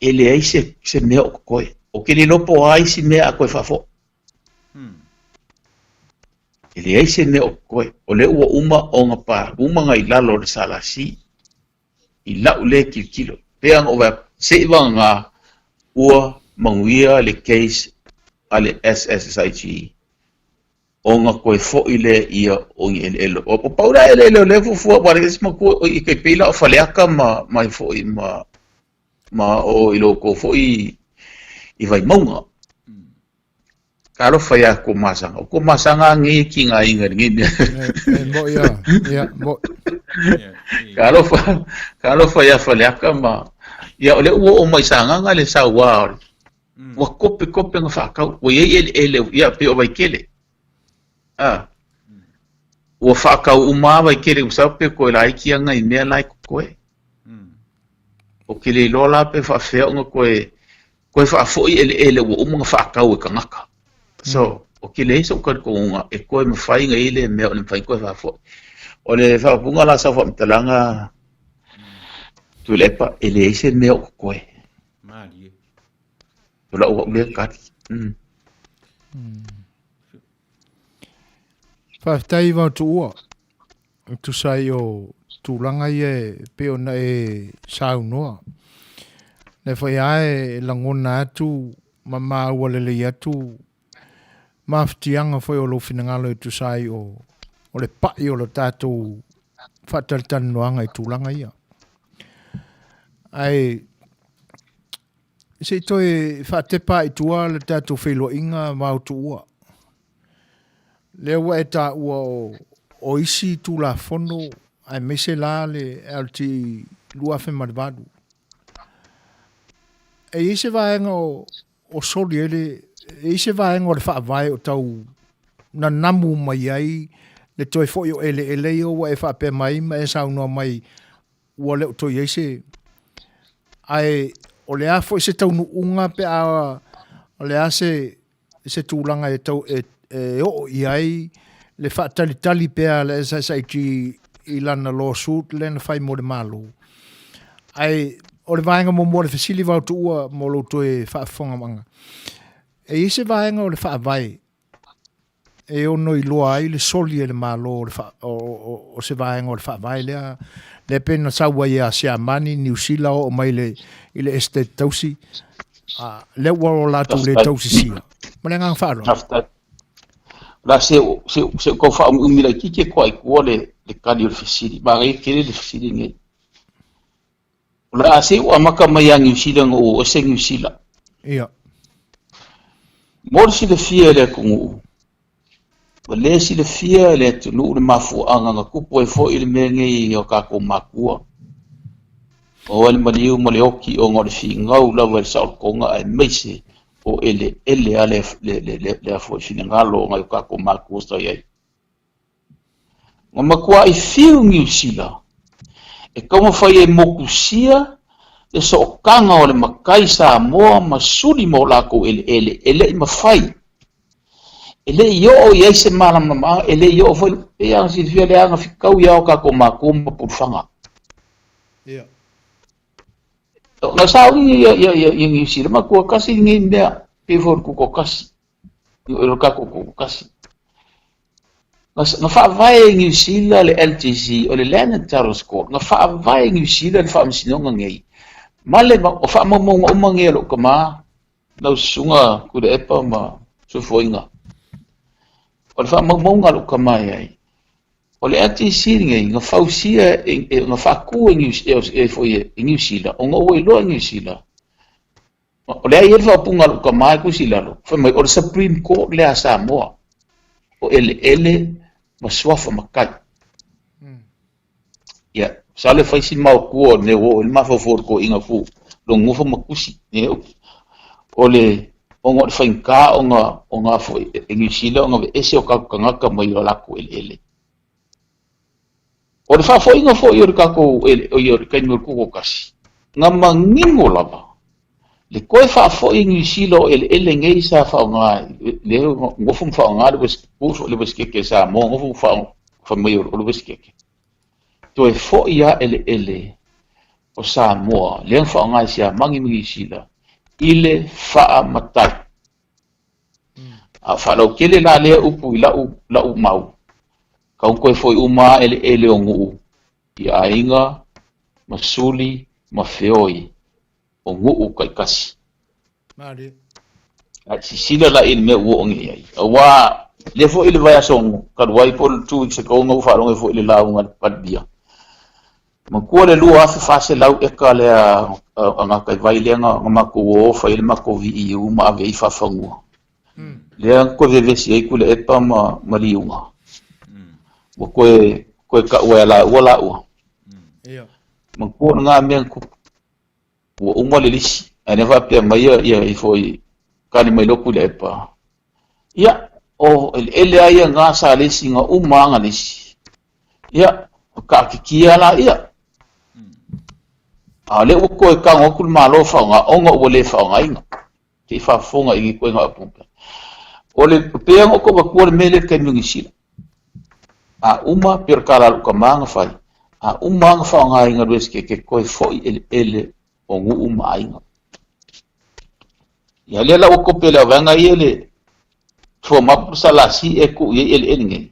e leai se, se mea o totoe. Ou te le iloa po o a isi mea a toe faafoi. E leai se mea o totoe. O lea ua uma ona pa, uma ona i lalo o le SLC. I lau lea tilotilo. Pei ona ou vaai atu, se i vagana ua manuia le case a le SSSIG ona toe foi lea ia o ni eleele. O pau la eleele o lea e fuafua, aua o le isi matua i tai pei la o Faleata ma, ma foi ma, ma o i lo outou foi i Vaimauga. Talofa ia Tuamasaga. O Tuamasaga nei e tigaina i lenei mea. E moi a, ia, moi. Talofa, talofa ia Faleata ma, ia o lea ua oo mai Sagaga le sauā o le, ua kope kope na faatau, ua i ai eleele, ia pei o Vaitele. A, ua faatau uma lava Vaitele, masalo pe toe laiti lava nai mea la e totoe. Ou te le iloa la pe faafefea ona toe toe faafoi eleele ua uma ona faatau e tagata. So, ou te leai sou talitonuga e toe mafai ona i ai lea mea o le mafai ona toe faafoi. O le faaupuga la sau faamatalaga Tuilaepa, e leai se mea o totoe. Malie. O lau au lea tali. Faafetai Vaotuua. E tusa ai o tulaga ia e pei ona e saunoa. Lea foi lava e lagona atu ma maua lelei atu mafatiaga foi o lou finagalo e tusa ai o, o le pai o le tatou faatalatalanoaga i tulaga ia. Ae se i toe faatepa i tua le tatou feiloaiga Vaotuua. Lea ua e taua o, o isi Tulafono aemaise la le LT 2008. E i ai se vaega o, o soli ai le, e i ai se vaega o le faavae o tau nanamu mai ai le toe foi o eleele ia ua e faapea mai ma e saunoa mai ua le o toe i ai se ae o le a foi se taunuuga pe a o le a se se tulaga e tau e, e oo i ai le faatalitali pea a le SSIG i lana lawsuit lea na fai mo le Malo. Ae o le vaega muamua o le fesili Vaotuua mo lou toe faafofogamaga, e i ai se vaega o le faavae e ono iloa ai le soli e le Malo o, le fa, o, o, o se vaega o le faavae lea, lea pei na sau ai ia Siamani, Niu Sila oo mai le, i le Estate Tausi, a, lea ua o latou le tausisia. Ma le agaga faaaloalo. Faafetai. La se se se ko fa umi laitiiti e koa i tua le le tali o le fesili. Manaia tele le fesili nei. O le a se ua amata mai ia Niu Sila ina ua ese Niu Sila. Ia. Mo le silafia e le atunuu, ua le silafia e le atunuu le mafuaaga na tupu ai foi le mea nei i o tatou matua. O ai le maliu ma le oti ona o le finau lava i le saolotoga aemaise o eleele a le, le, le, le, le foi finagalo o nai o tatou matua sa i ai. Na matuai fiu Niu Sila e taumafai e motusia le sootaga o le matai Samoa ma suli ma o latou eleele, e le i mafai. E le i oo i ai se malamalamaga, e le i oo foi, pei lava ona silafia le agafitau ia o tatou matua ma pulufaga. Ia. Na sauni ia, ia, ia, ia Niu Sila, matua kasi lenei mea, pei foi o le tutoatasi. I lo tatou tutoatasi. Na faavae e Niu Sila le LTC, o le Land and Titles Court, na faavae e Niu Sila le faamasinoga nei, ma le, o faamaumauga uma nei a lou tama, lau susuga Tuilaepa ma Soifuaina. O le faamaumauga a lou tama e ai, o le LTC lenei na fausia, na faatu e Niu Sila, ona ua iloa e Niu Sila, O le a i ai le faaupuga a lou tama e tusi i lalo, fai mai, o le Supreme Court lea a Samoa, o eleele ma suafa matai. Ia, masalo e fai si maotua o le mea ua oo i ai le mafaufau o le toeaina fu, lona nofo ma tusi. O le, ona o le faigata ona, ona foi, e Niu Sila ona aveese o tatou tagata mai o latou eleele. O le faafoiga foi o le tatou o le taimi o le Tutoatasi, na manino lava le toe faafoi e Niu Sila o eleele nei sa faaaoga lea nofo ma faaaoga le le Uesetete a Samoa, nofo ma fai mai o le Uesetete, toe foi lava eleele o Samoa lea na faaaoga e Siamani ma Niu Sila i le faamatai. A o faalautele la lea upu i lau, lau mau, kau toe foi uma lava eleele o Nuu i aiga ma suli ma feoi o Nuu taitasi. Malie. Ae sisila la i le mea ua oo nei i ai. Aua lea foi i le vaiaso talu ai po o le 2 weeks ago na ou faalogo ai foi i le lauga a le Palemia. Manatua le 2400 eka lea a Gataivai lea na matou o fai ai le matou VEU ma ave ai faafanua. Lea na toe vevesi ai Tuilaepa ma Liuga. Ua toe toe tau ai e laua laua. Manatua o lena mea na tupu. Ua uma le lisi, ae lea faapea mai ia ifo i tali mai loa Tuilaepa. Ia, o eleele lava ia na sa lisi na uma lava na lisi. Ia, taatitia laia. A o lea ua toe tago atu le Malo e faaaoga ona ua le faaaogaina. Se i faafofoga i ni koena o pupa. O le pei ona ou tau avatua le mea lea i le taimi o Niu Sila. A uma, pei o le tala a lou tama na fai, a uma lava ona faaaogaina le Uesetete toe foi eleele o nuu ma aiga. Ia lea la ua kope le vaega ia le form up SLC e tuu i ai eleele nei.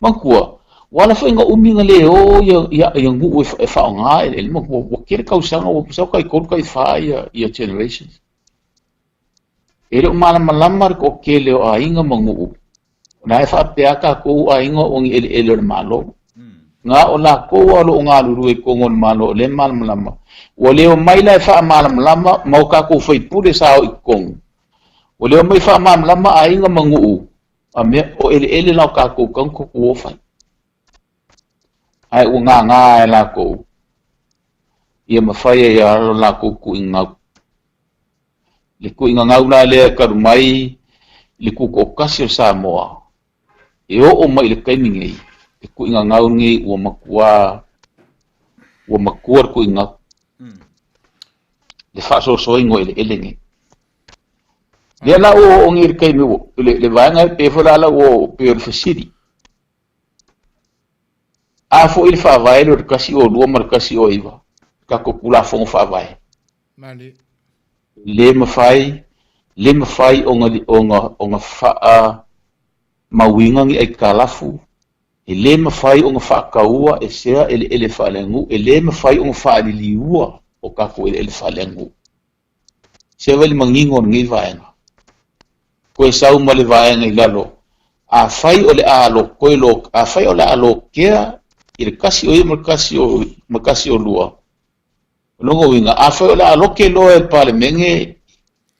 Manatua, ua ala foi ona umi ona le o ia, ia, ia nuu e, e faaaoga eleele. Manatua, ua tele tausaga, ua masalo tai tolu tai fa ia, ia generations. E le o malamalama le toatele o aiga ma nuu O la e faapea tatou aiga o ni eleele o le Malo. Na o latou lava o lo o galulue i totonu o le Malo o lea e malamalama. Ua le omai la e faamalamalama ma o tatou faipule sa o i totonu. Ua le omai faamalamalama aiga ma nuu a mea o eleele la o tatou tau tatou o fai. Ae ua gagā e latou ia mafai ai a lo latou tuuina Le tuuina gau la lea e talu mai i le tutoatasi o Samoa e oo mai i le taimi nei, le tuuina gau lenei ua matua ua matua le tuuina gau. Le faasoasoaina o eleele nei. Lea la ua oo nei i le taimi ua, le, le vaega e pei foi la la ua pei o le fesili. A foi le faavae lea o le 102 ma le 109, tatou Tulafono Faavae. Malie. Le mafai, le mafai ona, ona, ona faamauina ni aitalafu, e le mafai ona faataua e sea eleele faaleaganuu, e le mafai ona faaliliua o tatou eleele faaleaganuu. Seva i le manino o lenei vaega. Toe sau ma le vaega i lalo, afai o le a toe lo, afai o le a lokea i le 19 ma le 12, O lona uiga, afai o le a loke loa e le Palemene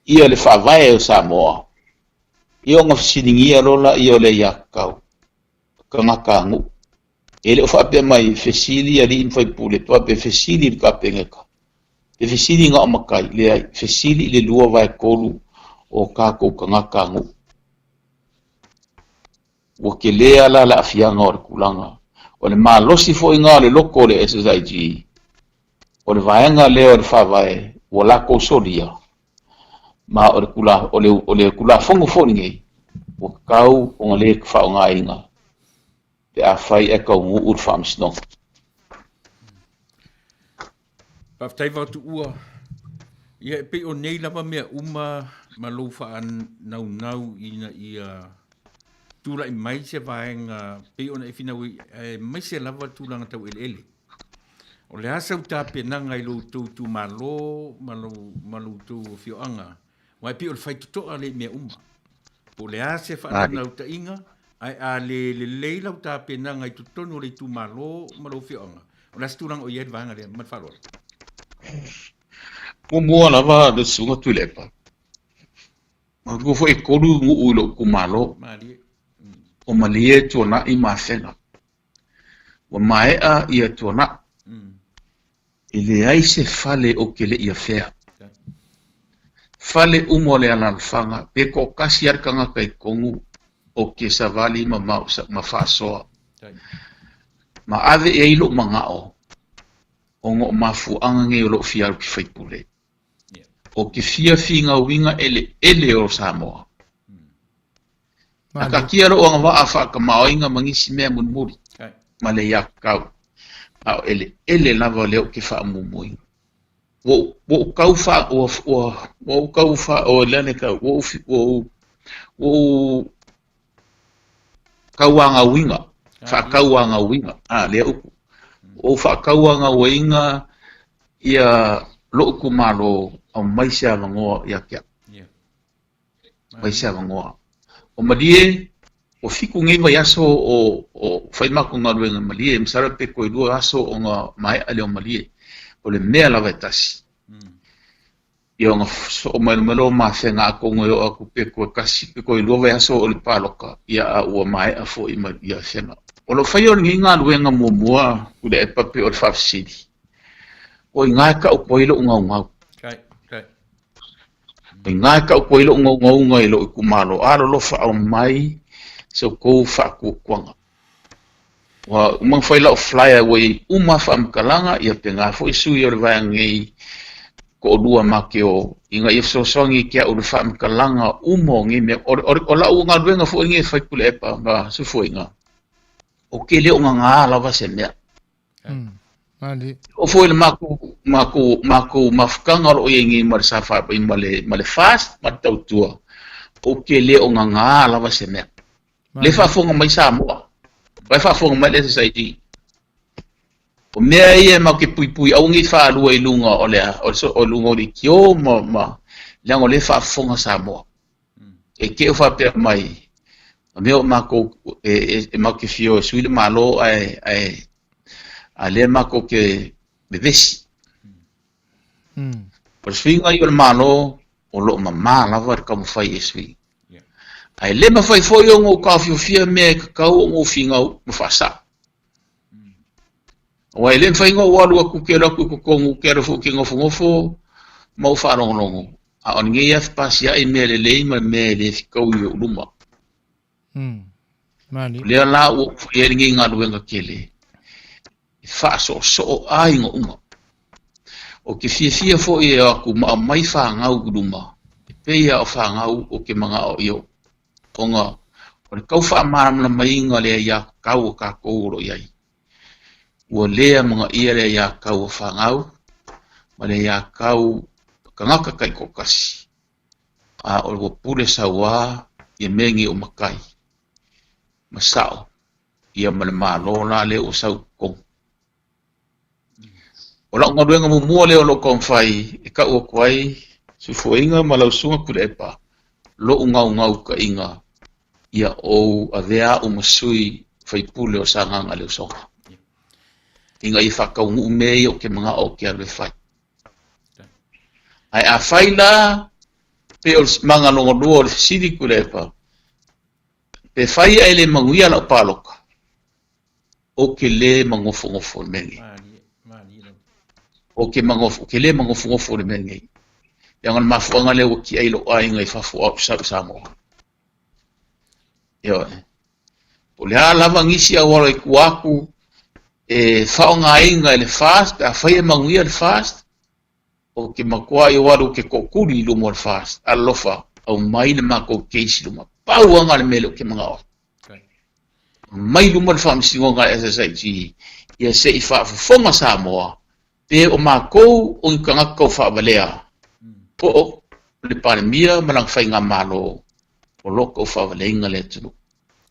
ia le Faavae o Samoa, ia ona fesiligia loa laia o le aiatatau tagatanuu. E le o faapea mai fesili alii ma faipule, pe faapea fesili i le Kapeneta, pe fesili na o matai, leai, fesili i le 2/3 o tatou tagatanuu. Ua tele lava la le aafiaga o le tulaga. O le malosi foi lena o le loto o le SSIG, o le vaega lea o le Faavae ua latou solia, ma o le, o le, o le Tulafono foi lenei ua tatau ona le faaaogaina pe afai ae taunuu le Faamasinoga. Faafetai Vaotuua. Ia e pei o nei lava mea uma ma lou faanaunau ina ia tulai mai se vaega pei ona e finau ai, aemaise lava tulaga tau eleele. O le a sau tapenaga i lo outou itumalo ma lo, ma lo outou afioaga Aua e pei o le faitotoa lea i mea uma. Po o le a se faanaunautaiga, ae a le lelei lau tapenaga i totonu o le itumalo ma lou afioaga, o le a se tulaga o i ai le vaega lea? Ma le faaaloalo. Muamua lava le Susuga Tuilaepa, manatua foi e 3 nuu i lou itumalo, o Malie, Tuanai ma Afega. Ua maea ia Tuanai, e leai se fale ou te le i afea. Fale uma o le alaalafaga, pe toatasi lava le tagata i totonu, ou te savali ma ma faasoa. Ma ave i ai lou manao, ona o mafuaaga nei o lou fia alu ki faipule. Ou te fia finauina eleele o Samoa. Na taatia lou agavaa faatamaoaiga ma nisi mea mulimuli ma le iakau, a o eleele lava lea ou te faamuamuaina. Ua ou tau faa, ua, ua, ua ou tau faa, o le a le tau, ua ou, ua ou, ua ou tauagauina, faatauagauina, a, lea upu. Ua ou faatauagauina ia lou itumalo, aumai se avanoa ia te au. Aumai se avanoa. O Malie, ua 7 nei vaiaso o, o fai matou galuega i Malie, masalo pe toe 2 aso ona maea lea o Malie. O le mea lava e tasi. Ia ona soo mai mai loa ma afega atonu e oo atu pe toe tasi pe toe 2 vaiaso o le paloka, ia a ua maea foi ma ia afega. O lo o faia o lenei galuega muamua Tuilaepa pei o le faafesili, o i ina e taoto ai lou gaugau. O i ina e taoto ai lou gaugauga i lou itumalo, alolofa aumai se tou faatuatuaga. Ua uma ona fai lau flyer ua i ai uma faamatalaga, ia pena foi sui o le vaega nei toalua ma te o ina ia fesoasoani ki a'u i le faamatalaga uma o nei mea. O, o, o la'u galuega foi lenei e fai Tuilaepa ma Sufuaiga, ou te le o gagā lava se mea. O foi le matou matou matou mafutaga o lo o i ai nei ma le SFA ma le ma le FAST ma le Tautua, ou te le o gagā lava se mea. Le faafofoga mai Samoa, vai faafofoga mai le SSIG. O mea ia e matou te puipui aua ne i faalua i luga o le a, o le o luga o leitio ma ma leaga o lea e faafofoga Samoa. E te i o faapea mai, o mea o matou e, e, e matou te fia o e sui le Malo ae ae a lea matou te vevesi. O le suiga ia o le Malo o lo o mamā lava le taumafai e sui. Ae le mafai foi ona ou taofiofia mea e tatau ona ou finau ma faasao. Aua e le mafai ona ou alu atu ou te alu atu i totonu, ou te alu foi ou te nofonofo ma ou faalogologo, a o lenei lava e fepasiai mea lelei ma mea e le fetaui i ou luma. O lea la ua ou faia ai lenei galuega tele e faasoosoo aiga uma. Ou te fiafia foi e o atu ma aumai fanau i luma, e pei lava o fanau ou te manao i o, ona o le tau faamalamalamaina o le aiatatau a tatou o lo o i ai. Ua le amanaia le aiatatau a fanau ma le aiatatau a tagata taitoatasi, a o ua pule sauā ia mea nei o matai ma sao ia ma le Malo la lea ua sau i totonu. O lau galuega muamua lea o lou taumafai e tau atu ai Sufuaiga ma lau Susuga Tuilaepa, lou naunautaiga ia ou avea au ma sui faipule o Sagaga le Usoga, ina ia faataunuu mea ia ou te manao ou te alu e fai. Ae afai la pe o le maga lona lua o le fesili Tuilaepa, Pe fai ae le manuia lau paloka, ou te le magofonofo i le mea nei. Ou te magof, ou te le magofonofo i le mea nei. Leaga o le mafuaaga lea ua tiai lou aiga i fafo a ou sau i Samoa. Ioe. Po o le a lava nisi auala i tua atu e faaaogaina e le FAST, pe afai e manuia le FAST, Ou te matua i o alu ke toʻatuli i luma o le FAST. Alofa, aumai le matou case i luma. Pau lava le mea lea ou te manao ai. Aumai i luma le faamasinoga a le SSIG ia se i faafofoga Samoa pe o matou o ni tagata taufaavalea po o le Palemia ma lana faigamalo o lo o taufaavaleaina le atunuu.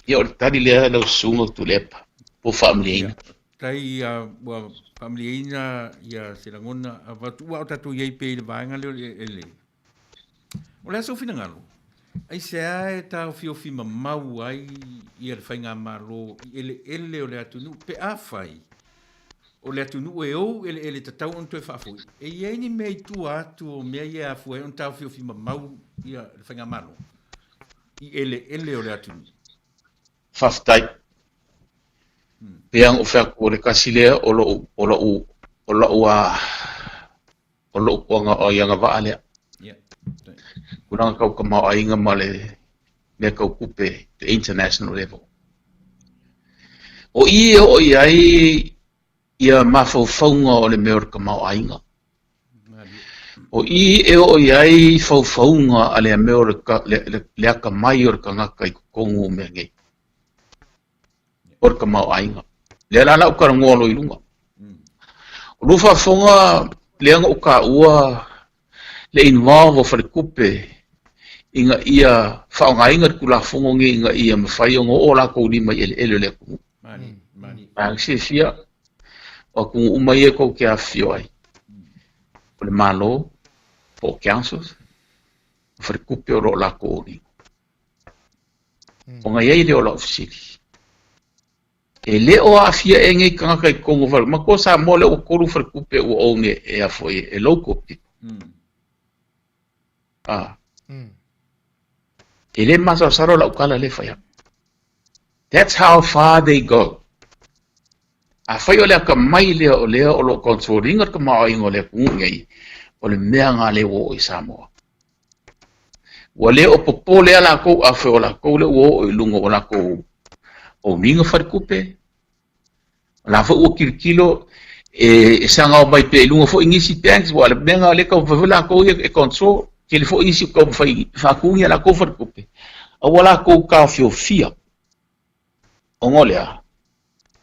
Ia o le tali lea lau susuga Tuilaepa po o faamalieina. Tai ua faamalieina ia se lagona avatu ua o tatou i ai pea i le vaega lea o le eleele. O le a sou finagalo? Aisea e taofiofi mamau ai ia le faigamalo i eleele o le atunuu pe afai? O le atunuu e ou eleele tatau ona toe faafoi, e i ai ni mea i tua atu o mea ia e afua ai ona taofiofi mamau ia le Faigamalo i eleele o le atunuu? Faafetai. Pei lava ona ou fai atu, o le tasi lea o lou, o lou, o lou, o lou agavaa lea. Tulaga tau tamaoaiga ma le mea tau tupe, the international level. O i e oo i ai ia mafaufauga o le mea o le tamaoaiga. O i e oo i ai faufauga a le mea o le, le, le, le atamai o le tagata i totonu o mea nei. O le tamaoaiga. Lea la lau talanoa loa i luga. O lua faafofoga lea na ou taua le involve o faletupe ina ia faaaogaina le Tulafono lenei ina ia mafai ona oo latou lima i eleele o le atunuu. A silafia, o atunuu uma ia tou te afifio ai, o le Malo, po o councils, o faletupe o lo o latou owning. Ona i ai lea o lau fesili, e le o aafia ea nei tagata i totonu o fale, manatua Samoa lea ua 3 faletupe ua own e, e a foi, e local people. Ah. E le masalosalo lau tala lea e fai atu. That's how far they go. Afai o le atamai lea o lea o lo o control ina le tamaoaiga o le atunuu nei, o le mea lena lea ua oo i Samoa. Ua le o popole lava latou afai o latou lea ua oo i luga o latou owning faletupe, o la foi ua tilotilo e saga mai pea i luga foi nisi banks, aua o le mea lena o lea e taumafai foi latou ia e control, tele foi nisi o taumafai e faatu ni a latou faletupe, a ua latou taofiofia. Ona o le a?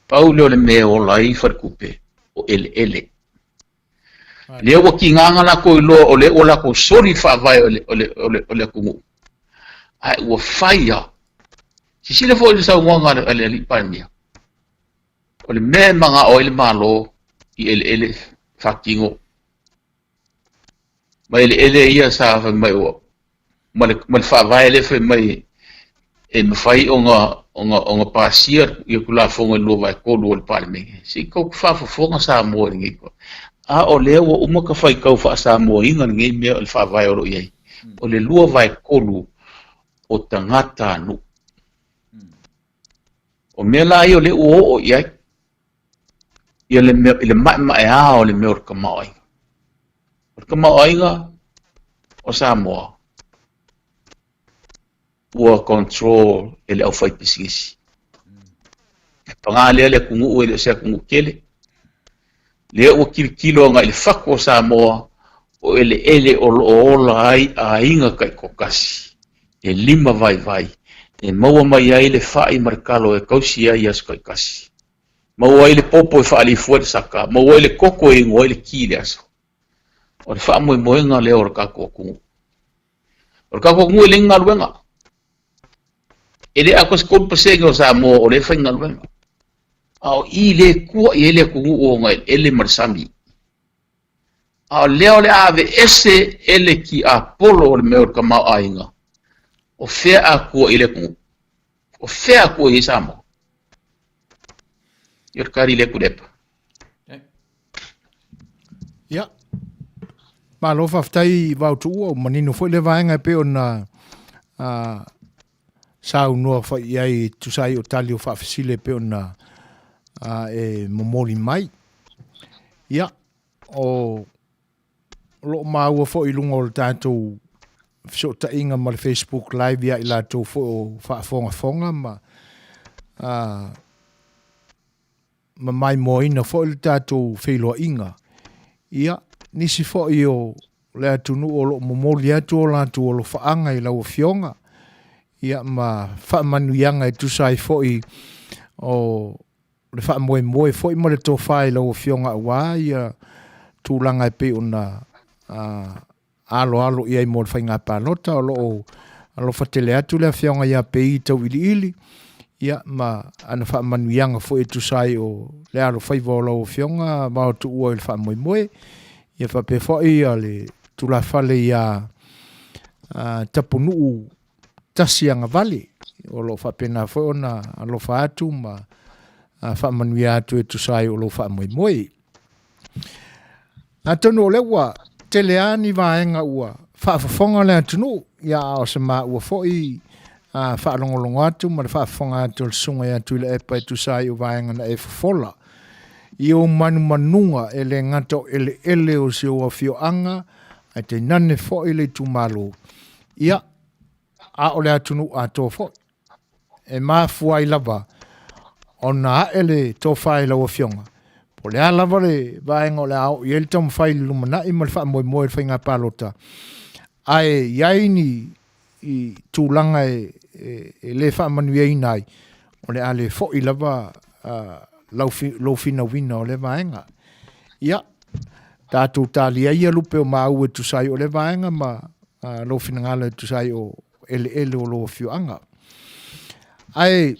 Pau lea o le mea e ola ai faletupe, o eleele. Lea ua tigaga latou iloa o lea ua latou soli le faavae o le, o le, o le, o le atunuu. Ae ua fai lava. Sisila foi i le saunoaga a le Alii Palemia, o le mea e manao ai le Malo i eleele faatino ma eleele ia sa fai mai ua ma le, ma le faavae lea fai mai e mafai ona, ona, ona pasia ia Tulafono i le 2/3 o le Palemene. Se i tou faafofoga Samoa i lenei A o lea ua uma ka faitau faa-Samoaina lenei mea o le faavae o lo o i ai. O le 2/3 o tagatanuu. O mea la ia o lea ua oo i ai ia le mea, i le maemaea o le mea o le tamaoaiga. O le tamaoaiga o Samoa ua control e le aufaipisinisi. Paga lea le atunuu e le o se atunuu tele. Lea ua tilotilo agai i le fatu o Samoa o eleele o lo o ola ai aiga taitoatasi e lima vaivai e maua mai ai le fai ma le talo e tausi ai i aso taitasi. Maua ai le popo e faalifu ai le saka, maua ai le koko e inu ai le ki i le aso. O le faamoemoega lea o le tatou atunuu. O le tatou atunuu e leai ni galuega. E le atoa se 3% o Samoa o lea e faigaluega. A o i lea e tua i ai le atunuu ona eleele ma le sami. A o lea o le a aveese e le tiapolo o le mea o le tamaoaiga, o fea a tua i le atunuu? O fea a tua i ai Samoa? Ia o le tali lea Tuilaepa. Ia. Malo faafetai Vaotuua, ua manino foi le vaega e pei ona saunoa foi i ai e tusa ai o tali o faafesili e pei ona e momoli mai. Ia, o lo o maua foi i luga o le tatou fesootaiga ma le Facebook Live ia i latou foi o faafogafoga ma ma maimoaina foi le tatou feiloaiga. Ia, nisi foi o le atunuu o lo o momoli atu o latou alofaaga i lau Afioga, ia ma faamanuiaga e tusa ai foi o le faamoemoe foi ma le tofa i lau Afioga aua ia tulaga e pei ona aloalo i ai mo le faiga palota. O lo o alofa tele atu le Afioga ia Pei Tauiliili, ia ma ana faamanuiaga foi e tusa ai o le alofaiva o lau Afioga Vaotuua i le faamoemoe. Ia faapea foi ia le tulafale ia Tapunuu Tasi Agavale, o lo o faapena foi ona alofa atu ma Faamanuia atu e tusa ai o lou faamoemoe. Atonu o lea ua tele lava ni vaega ua faafofoga le atunuu, ia a o se maua foi faalogologo atu ma le faafofoga atu o le susuga ia Tuilaepa e tusa ai o vaega na e fofola i ou manumanuga e le gata o eleele o si ou afioaga ae tainane foi le itumalo, ia a o le atunuu atoa foi. E mafua ai lava ona ae le tofa i lau Afioga, po o le a lava le vaega o le a oo i ai le taumafai i le lumanai ma le faamoemoe i le faiga palota, ae i ai ni i tulaga e, e, e le faamanuiaina ai, o le a le foi lava uh, lou finauina o lea vaega. Ia, tatou talia ia lupe o maua e tusa ai o lea vaega ma uh, lou finagalo e tusa ai o eleele o lou afioaga. Ae,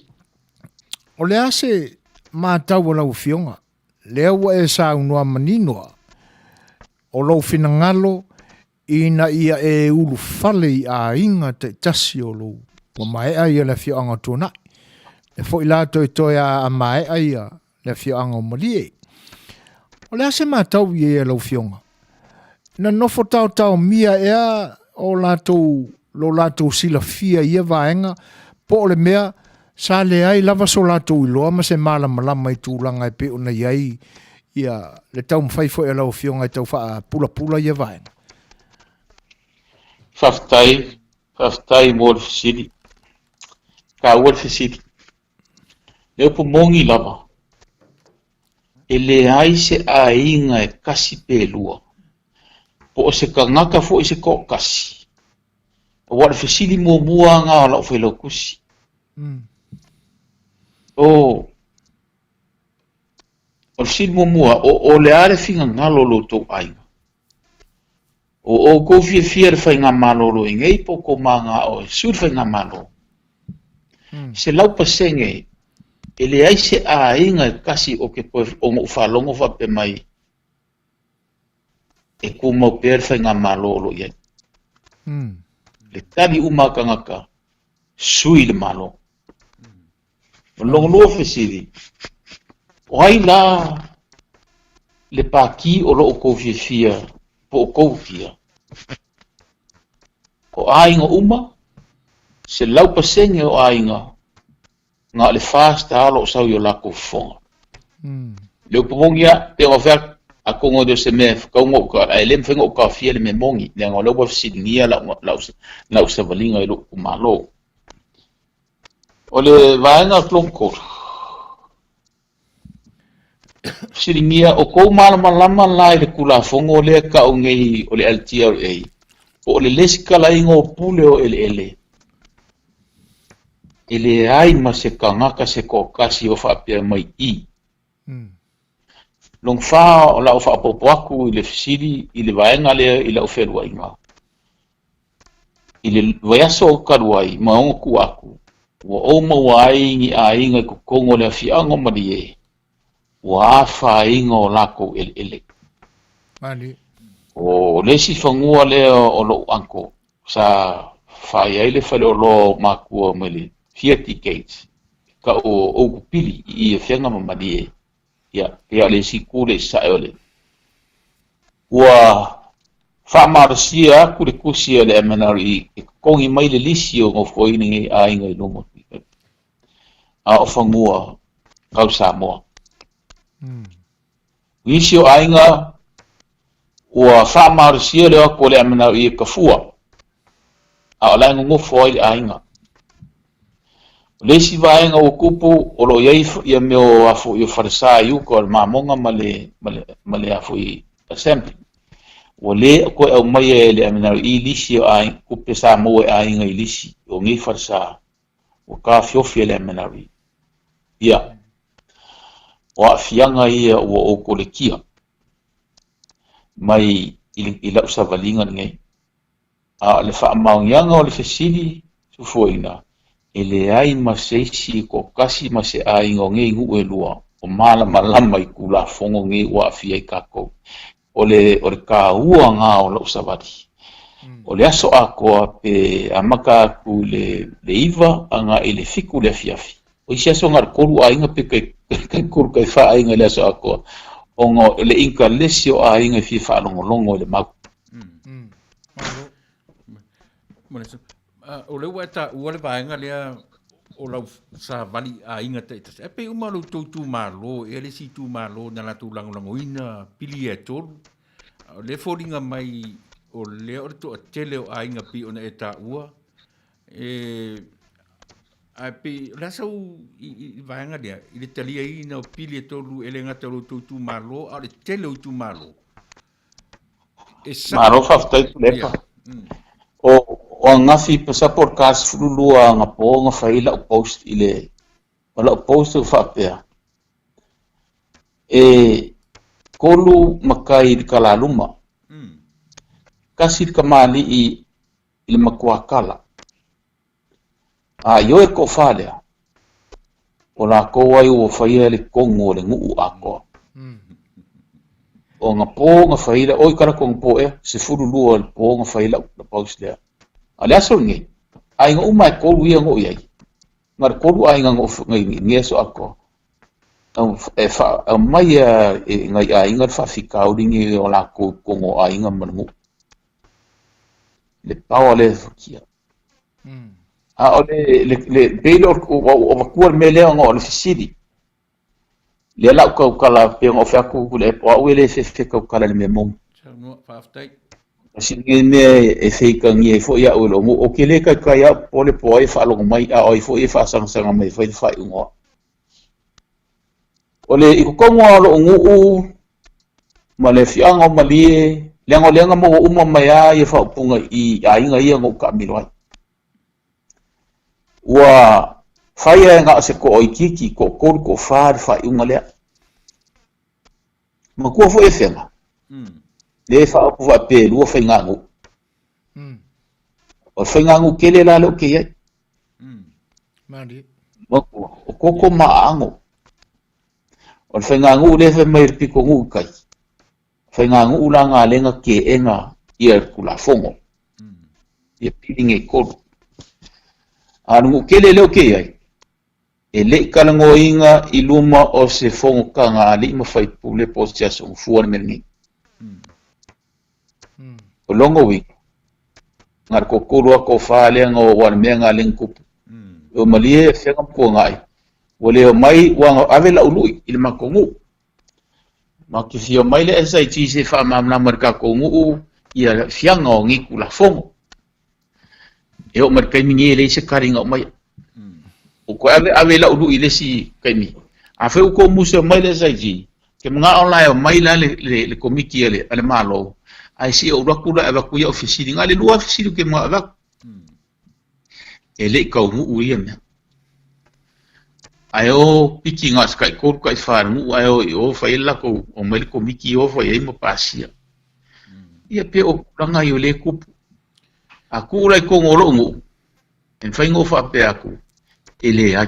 o le a se matau a lau afioga, lea ua e saunoa manino o lou finagalo ina ia e ulufale i aiga taitasi o lou ua maea ia le afioaga o Tuanai. E foi la toetoe a a maea ia le afioaga o Malie. O le a se matau i ai a lau afioga? Na nofo taotaomia ea o latou lo latou silafia i ia vaega po o le mea sa leai lava so latou iloa ma se malamalama i tulaga e pei ona i ai ia le taumafai foi a lau afioga e tau faapulapula ia vaega? Faafetai, faafetai mo le fesili. Taua le fesili. Le upu moni lava, e leai se aiga e kasi pe lua, po o se tagata foi se toatasi. Aua o le fesili muamua lena o lau failautusi. O, o le fesili muamua, o, o le a le finagalo o lo outou aiga? O outou fiafia i le faigamalo o lo o i nei po o tou manao e sui le faigamalo? 100% e leai se aiga e tasi o ke toe ona ou faalogo faapea mai e tumau pea le faigamalo o lo o i ai. Le tali uma a tagata, sui le Malo. O le lona lua fesili, o ai la le pātī o lo o tou fiafia po o tou fia? O aiga uma, 100% o aiga, na o le FAST lava o lo o sau i o latou fofoga. Le upu moni lava, pei ona fai atu, atonu e le o se mea e tatau ona ou ta, ae le mafai ona ou taofia le mea moni, leaga o lea ua fesiligia lau, lau, lau savaliga i lou itumalo. O le vaega lona tolu, fesiligia, o kou malamalama la i le Tulafono lea e tau nei o le LTRA, po o le lesitalaina o pule o eleele, e leai ma se tagata se toatasi o faapea mai i. Lona fa, o le a ou faaopoopo atu i le fesili i le vaega lea i lau fealuaiga. I le vaiaso talu ai ma ona tua atu, ua ou maua ai ni aiga i totonu o le afioaga o Malie, ua afaina o latou eleele. O le isi fanua lea o lou uncle sa fai ai le faleoloa o matua mai le fia decades, tau o Outupili i Afega ma Malie. Ia, pei o le isi itu le i sae o le ua faamalosia atu le tusi a le MNRE e totogi mai le lisi o nofoaina nei aiga i luma o a o fanua tau Samoa. Nisi o aiga ua faamalosia le o atu o le MNRE e tafua, a o la e nonofo ai le aiga. O le isi vaega ua tupu, o lo o i ai ia mea o a foi o falesa i uta o le mamoga ma le, ma le, ma le a foi assembly. Ua le toe aumaia e le MNRE lisi o aiga, tupe sa maua e aiga i lisi o nei falesa, ua taofiofi e le MNRE. Ia, o aafiaga ia ua ou kolekia mai i, i lau savaliga lenei. A o le faamaoniaga o le fesili sufuaina, e leai ma se isi e toatasi ma se aiga o nei nuu e lua o malamalama i Tulafono nei ua aafia ai tatou. O le, o le taua na o lau savali. O le aso atoa pe amata atu i le, le 9 agai i le 7 le afiafi. O isi aso na o le 3 aiga pe kai 3 kai 4 aiga i le aso atoa ona o le inkalesi o aiga e fia faalogologo i le mau. O lea ua e taua le vaega lea o lau savali i aiga taitasi. Ae pei uma o lo outou itumalo ea le isi itumalo na latou lagolagoina pili ia e tolu. A o lea e foliga mai o lea o le toatele o aiga pei ona e taua e ae pei o le a sau i, i, i vaega lea i le taliaina o pili e tolu e le gata o lo outou itumalo a o le tele o itumalo. E sa... Malo faafetai Tuilaepa. Yeah. O, o ananafi pasapo o le ta 12 anapo na fai lau post i le o lau post ua faapea e tolu matai i le talaluma, tasi le tamalii i le matuakala. A ioe le toafa lea, o latou ai ua faia le tonu o le nuu atoa. O anapo na fai lau, oi tala atu anapo ea, 12 o le po na fai lau post lea. A o le aso lenei, aiga uma e tolu ia na oo i ai, na o le tolu aiga na oo i lenei aso atoa. E aumai e nai aiga le faafitauli lenei o latou i totonu o aiga ma le nuu. Le power lea e futia. A o le, le, le, pei le, ua avatua le mea lea ona o le fesili. Lea la ou tautala, pei ona ou fai atu, o au e le fefe tautala i le mea moni. Saunoa, faafetai. Tasi lenei mea e feitagia ai foi au e lou nuu. Ou te le taitai lava, popole po o ai e faalogo mai, a o ai foi e faasagasagamai e fai le faaiuga o au. O le i totonu lava o lou nuu ma le afioaga o Malie, leaga o lea na maua uma mai lava ia faaupuga i aiga ia na ou taamilo ai. Ua fai lava na o se toaitiiti, toatolu, toafa le faaiuga lea. Matua foi Afega, lea e faaupu faapea e lua faiganuu. O le faiganuu tele la lea ou te i ai. Matua, o koko ma aano. O le faiganuu lea e fai mai e le pitonuu i tai, faiganuu la na lea na teena ia le Tulafono, ia pili nei tolu. A o le nuu tele lea ou te i ai, e le i talanoaina i luma o se fonotaga a alii ma faipule po o se aso gafua le mea lenei. O lona uiga, na o le toatolu lava toafa lea na o aua o le mea lena lea na tupu. Ua malie Afega ma Tuanai, ua le omai, ua ave lau lui i le matou nuu. Matou te fia omai le SIT se i faamalamalama i le tatou nuu ia fiaga o nei Tulafono. E oo mai le taimi nei e leai se tali na aumaia. Ua toe ave ave lau lui i le isi taimi. Afai ua tou musu e omai le SIG, ke manao la e omai la le, le, le komiti a le, a le Malo, ae se i ou alu atu la e avatu ai au fesili. Na o le lua lava fesili ou te manao e avatu. E le i taunuu ia mea. Ae o piki na o se taitolu taifa le nuu ae o i o fai ai le latou, omai le komiti o fai ai ma pasia. Ia pe o tulaga ia o lea e tupu. A tuu la i totonu o lou nuu, e mafai ona ou faapea atu, e leai.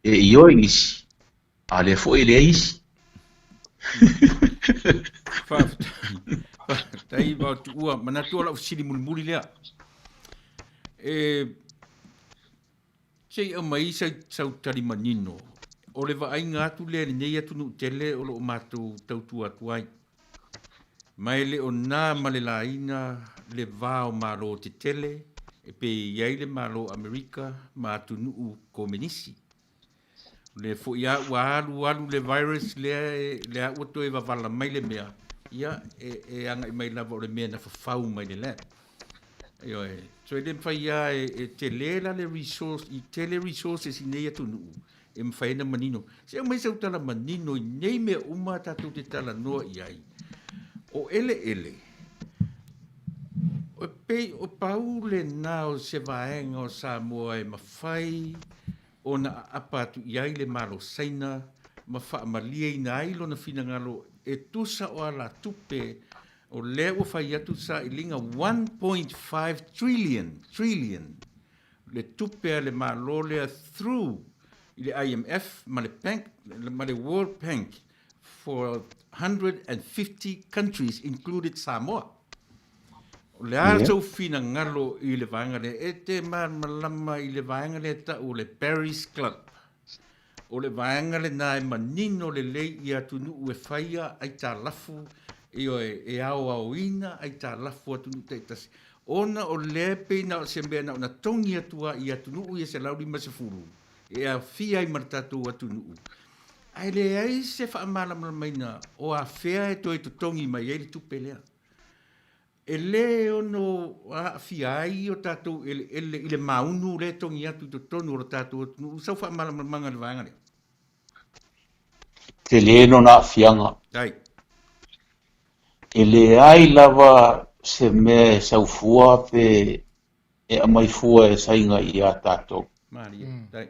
E ioe nisi, a o lea foi e leai isi. Faafetai Vaotuua, manatu o lau fesili mulimuli lea. E, se i aumai sau tali manino, o le vaaiga atu lea i lenei atunuu tele o lo o matou tautua atu ai. Ma e le o na ma le laina le va o Malo tetele e pei e i ai le Malo Amerika ma atunuu Komenisi. O lea foi a ua alu alu le virus lea lea ua toe vavala mai le mea, ia e, e agai mai lava o le mea na fafau mai le lab. Ioe, so e le mafai lava e, e tele la le resource, i tele resources i nei atunuu e mafai ai ona manino. Se aumai sau tala manino i nei mea uma tatou te talanoa i ai. O eleele, e pei o pau lena o se vaega o Samoa e mafai ona aapa atu i ai le Malo Saina ma faamalieina ai lona finagalo e tusa o alatupe o lea ua fai atu sailiga 1.5 trillion, trillion, le tupe a le Malo lea through i le IMF ma le bank ma le World Bank for 150 countries included Samoa. O le a sou finagalo i le vaega lea? E te malamalama i le vaega lea e tau o le Paris Club. O le vaega lena e manino lelei i atunuu e faia aitalafu, ioe, e aoaoina aitalafu a atunuu taitasi. Ona o lea e pei na o se mea na ona togi atu lava i atunuu ia 150 e aofia ai ma le tatou atunuu, ae leai se faamalamalamaina o afea e toe totogi mai ai le tupe lea. E le ono aafia ai o tatou eleele i le maunu lea e togi atu i totonu o lo tatou atunuu. Sau faamalamalamaga i le vaega lea. Tele lona aafiaga. Tai. E leai lava se mea e sau fua pe e aumai fua e saiga ia tatou. Malie. Tai.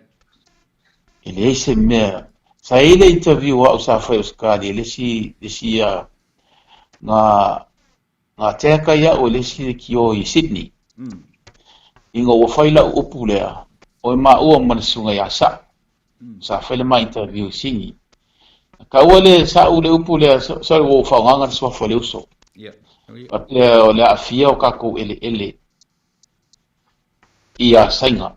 E leai se mea. Sa i ai le interview a au sa fai i Ausetalia i le isi, le isi uh, ngā, ngā teka i au e le isi lekiō i Sydney. Inga ua fai lau upu lea, oi maua ma le susuga ia Sa'u. Sa fai le ma interview i Sydney. Na taua le Sa'u le upu lea, sorry ua ou faaaogaina le suafa o le uso. Faapea o le aafia o tatou eleele i Asaiga.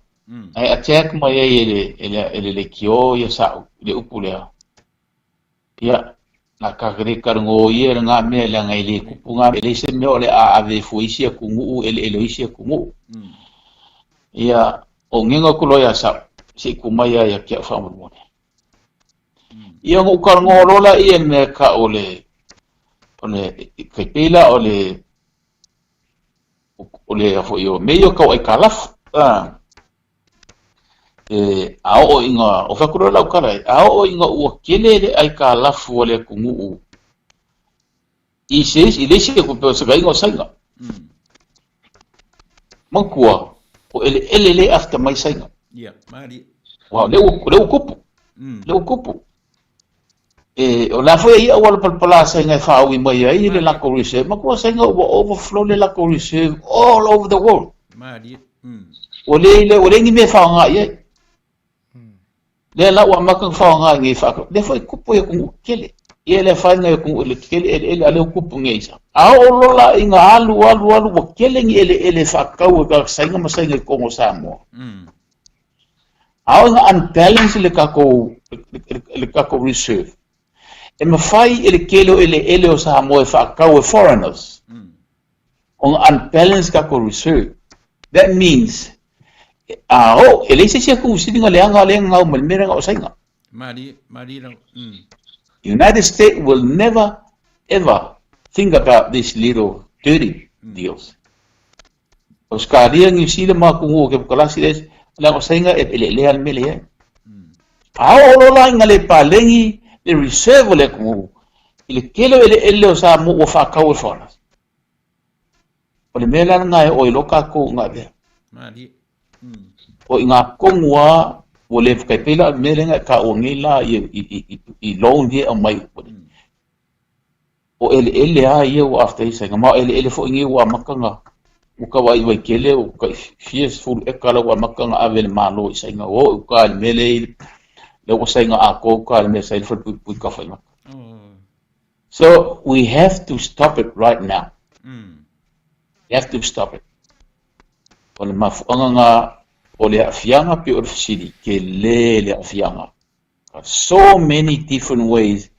Ae attack mai ai e le, e le, e le lekiō ia Sa'u i le upu lea. Ia, na kakalekalego ia lena mea leaga e le tupu na, e leai se mea o le a ave fua i isi atunuu, eleele o isi atunuu. Ia, o ngega atu loa ia Sa'u, se i tu mai lava ia te au faamolemole. Ia, ona ou talanoa loa lea i le mea e tau o le, o le, tai pei la o le, o le, foi o mea ia o tau aitalafu. Ah. E, a oo ina, o fai atu loa lau tala, a oo ina ua tele le aitalafu a le atunuu i se isi, i le isi atu pei o se vaaiga o Saina. Manatua, o eleele lea e afta mai Saina. Ia, malie. Aua o lea ua, o lea ua tupu. Lea ua tupu. E, o le a foi ia auala palapala a Saina e faaui mai ai le latou reserve. Manatua Saina ua overflow le latou reserve all over the world. Malie. Ua leai, ua leai ni mea e faaaoga i ai. Lea la ua amata ona faaaoga i nei faatoaga. Lea foi e tupu i atunuu tetele. Ia le afaina i atunuu tetele eleele, a o lea ua tupu nei i Samoa. A oo loa la ina alu alu alu ua tele ni eleele e faatau e tagata Saina ma Saina i totonu o Samoa. A oo ina unbalance le tatou, le tatou reserve, e mafai e le tele o eleele o Samoa e faatau e foreigners ona unbalance tatou reserve. That means, a oo, e leai se isi atunuu sili ona leaga lea e gau mai le mea lea na o Saina. Malie, malie lava. United States will never ever think about this little dirty deals. Ausetalia, Niu Sila ma atunuu o Kemokalasi le leaga o Saina e eleelea le mea lea i ai. A oo loa la ina le paleni le reserve o le atunuu i le tele o eleele o Samoa ua faatau e foreigners, o le mea la lena e oo ai loa tatou ina avea. O i ina tonu lava ua le tai pei la o le mea lea na e taua nei la i loan ia e aumai. O eleele lava ia ua after ai Saina, ma o eleele foi nei ua amata ona ua tau vaivai tele, ua tai fia sefulu eka la ua amata ona ave e le Malo i Saina, ua oo i uta i le mea lea i lea ua Saina atoa uta i le mea sa i ai le falepuipui Tafaigata. So we have to stop it right now. We have to stop it. O le mafuaaga na o le aafiaga pei o le fesili, tele le aafiaga. So many different ways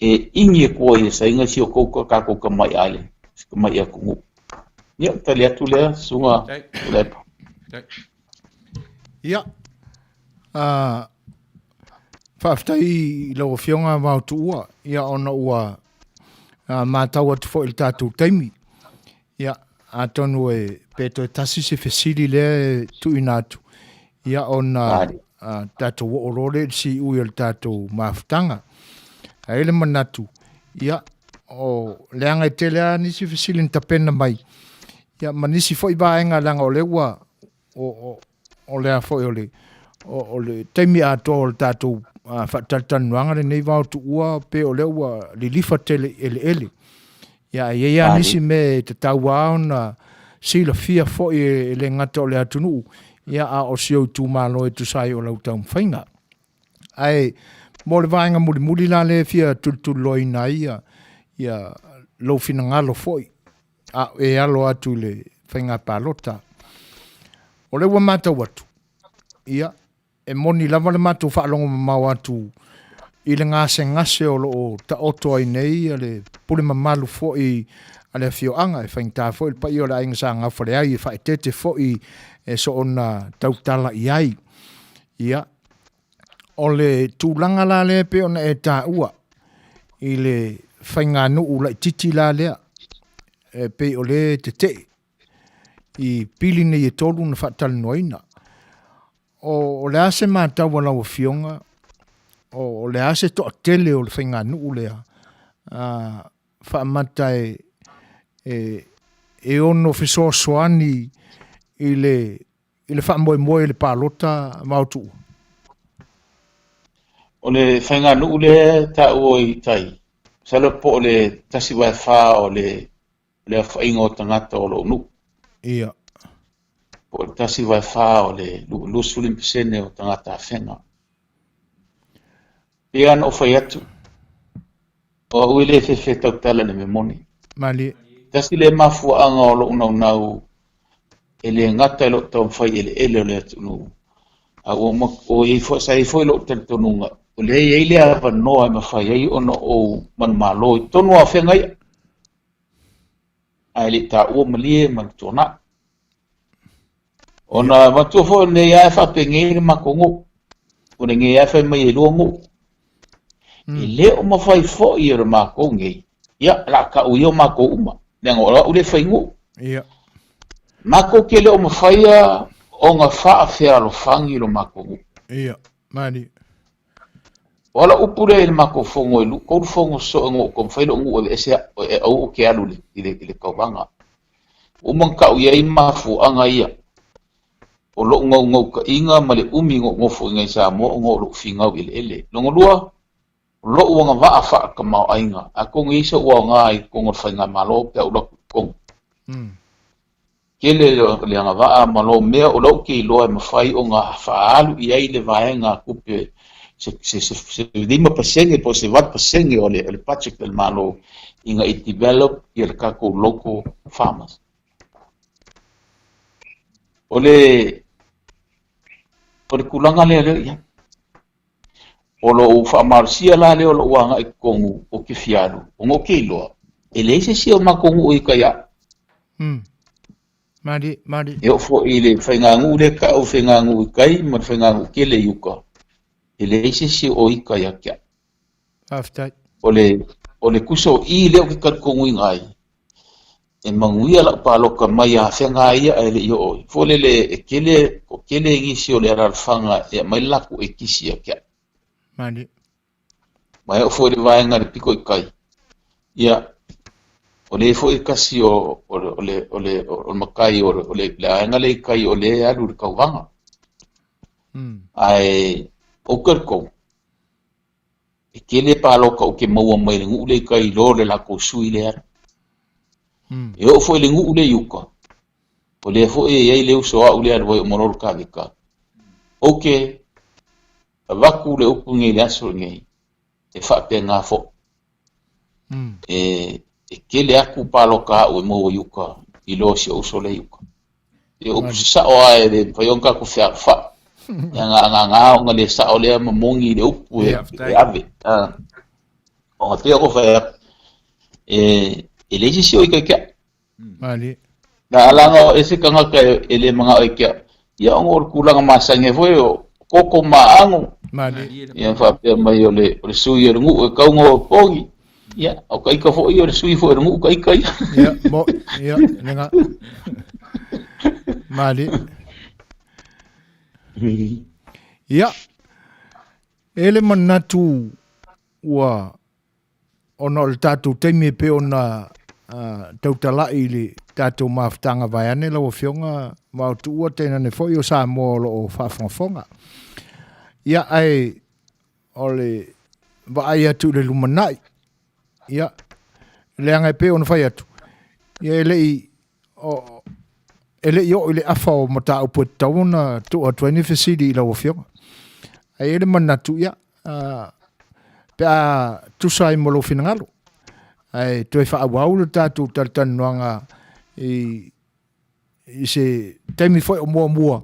e ʻimi aku ai e Saina si o kou kākou tamai island, si tamai atunuu. Ia, tali atu lea, Susuga Tuilaepa. Ia, uh, faafetai i lau Afioga Vaotuua, ia ona ua uh, matau atu foi i le tatou taimi. Ia, atonu e pe toe tasi se fesili lea e tuuina atu, ia ona tatou oo loa lea i le siui o le tatou mafutaga. Ae i ai le manatu, ia, o leaga e tele lava nisi fesili na tapena mai, ia ma nisi foi vaega leaga o lea ua o, o, o le a foi o le, o, o le taimi atoa o le tatou uh, faatalatalanoaga lenei vao tuua pe o lea ua lilifa tele i eleele. Ia, e i ai lava nisi mea e tatau lava ona silafia foi e le gata o le atunuu, ia, a o si ou itumalo e tusa ai o lau taumafaiga. Ae mo le vaega mulimuli la lea e fia tulituliloaina ai ia, ia lou finagalo foi. a o e alo atu i le faiga palota. O lea ua matau atu, ia, e moni lava le matou faalogo mamao atu i le gasegase o lo o taoto ai nei le pule mamalu foi a le afioaga, e faigata foi le paia o le aiga Sa Gaufaleai e faaeteete foi e soona tautala i ai. Ia, o le tulaga la lea e pei ona e taua i le faiganuu laitiiti la lea, e pei o lea e tetee i pili nei e tolu na faatalanoaina. O, o le a se matau a lau Afioga, o, o le a se toatele o le faiganuu lea, a, faamata e, e, e ono fesoasoani i le, i le faamoemoe i le palota Vaotuua? O le faiganuu lea e taua i tai, masalo po o le 1/4 o le le aofaiga o tagata o lou nuu. Ia. Po o le 1/4 o le 25% o tagata afega. Pei lava ona ou fai atu, o au e le fefe tautala i le mea moni. Malie. Tasi lea mafuaaga o lou naunau e le gata i lou taumafai eleele o le atunuu, a ua o i ai foi, sa i ai foi lou talitonuga, o lea e i ai le avanoa e mafai ai ona ou manumalo i totonu o afega ia. Ae le i taua malie ma le tuanai. Ona manatua foi o lenei lava e faapenei le matou nuu. O lenei lava e fai mai e lua nuu. E le o mafai foi e le matou nei, ia, o le a tau ia o matou uma, leaga o au lea e fai nuu. Ia. Matou te le o mafaia ona faafealofani lo matou nuu. Ia, malie. O ala upu lea i le matou fono e tolu fono sosoo ina ua ou taumafai lou nuu e aveese e aua ou te alu i le tauvaga. Ua uma ona tau i ai mafuaaga ia o lou naunautaiga ma le umi na ou nofo i inei i Samoa ona o lou finau i eleele. Lona lua, o lou agavaa faatamaoaiga, atonu e i ai sou aoga i totonu o le faigamalo pe a ou alu atu i totonu. Tele le agavaa ma lou mea o lea ou te iloa e mafai ona faaalu i ai le vaega tupe se 5% po o se 8% o le budget a le Malo ina ia develop ia le tatou local farmers. O le o le tulaga lea lea i ai. O lou faamalosia la lea o lou agai i totonu ou te fia alu, ona ou te iloa, e leai se isi o matou nuu i tai au. Malie, malie. E oo foi i le faiganuu lea e tau o faiganuu i tai ma le faiganuu tele i uta, e leai se isi o ita ia te au. Faafetai. O le, o le tusa o i lea ou te talitonuina ai, e manuia lau palota mai afega ia ae le i oo i. Foi lele e tele, o tele nisi o le alaalafaga e aumai le latou ekisi ia te au. Malie. Ma e oo foi i le vaega i le pito i tai, ia, o lea foi e tasi o, o, o le, o le, o le matai o le, o le, le aiga lea i tai o lea e alu i le tauvaga. Ae ou te talitonu, E tele palota ou te maua mai le nuu lea i tai i lo le latou sui lea. E oo foi i le nuu lea i uta, o lea foi e i ai le uso a au lea e alu ai o Malolo Kaveka. Ou te avatu le upu lenei i le aso lenei, e faapena foi. E, e tele atu palota a au e maua i uta i lo si ou uso lea i uta. E upu sao lava e le mafai ona tatou fealofai. Leaga a gagā ona le sao lea ma moni i le upu e, e ave. Ona pei ona fai atu, e, e leai se isi o ikaika. Malie. Na alaga o ese tagata e, e le manao e kia. Ia ona o le tulaga masani ai foi o koko ma ago. Malie. Ia faapea mai o le, o le sui o le nuu e tau o pogi. Ia, o ka ika foi o le sui foi o le nuu ka ika ia. Ia, mo, ia, lenga. Malie. Ia, e le manatu ua ona o le tatou taimi e pei ona uh, tautalai i le tatou mafutaga vaeane lau Afioga Vaotuua tainane foi o Samoa o lo o faafogafoga. Ia, ae o le vaai atu i le lumanai, ia, leaga e pei ona fai atu, ia e le i, o, e le i oo i le afa o mataupu e tatau ona tuu atu ai ni fesili i lau Afioga. Ae i ai le manatu, ia, uh, pe a tusa ai ma lou finagalo, ae toe faaauau le tatou talatalanoaga i i se taimi foi o muamua,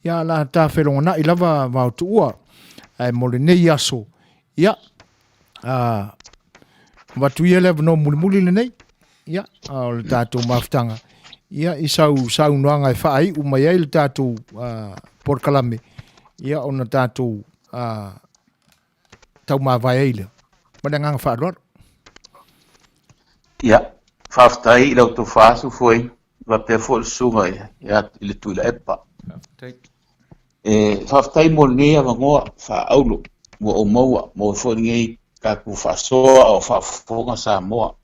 ia la ta felogonai lava vaotuua. Ae mo lenei aso, ia, a, avatu ia le avanoa mulimuli lenei, ia, a, o le tatou mafutaga, ia, i sau saunoaga e faaiu mai ai le tatou polokalame, ia, ona tatou a, taumavae ai lea. Ma le agaga faaaloalo. Ia, faafetai i lau tofa Sufuaina, faapea foi le susuga ia i le Tuilaepa. Faafetai. E faafetai mo lenei avanoa faaauro ua ou maua, maua foi lenei tatou faasoa a o faafofoga Samoa.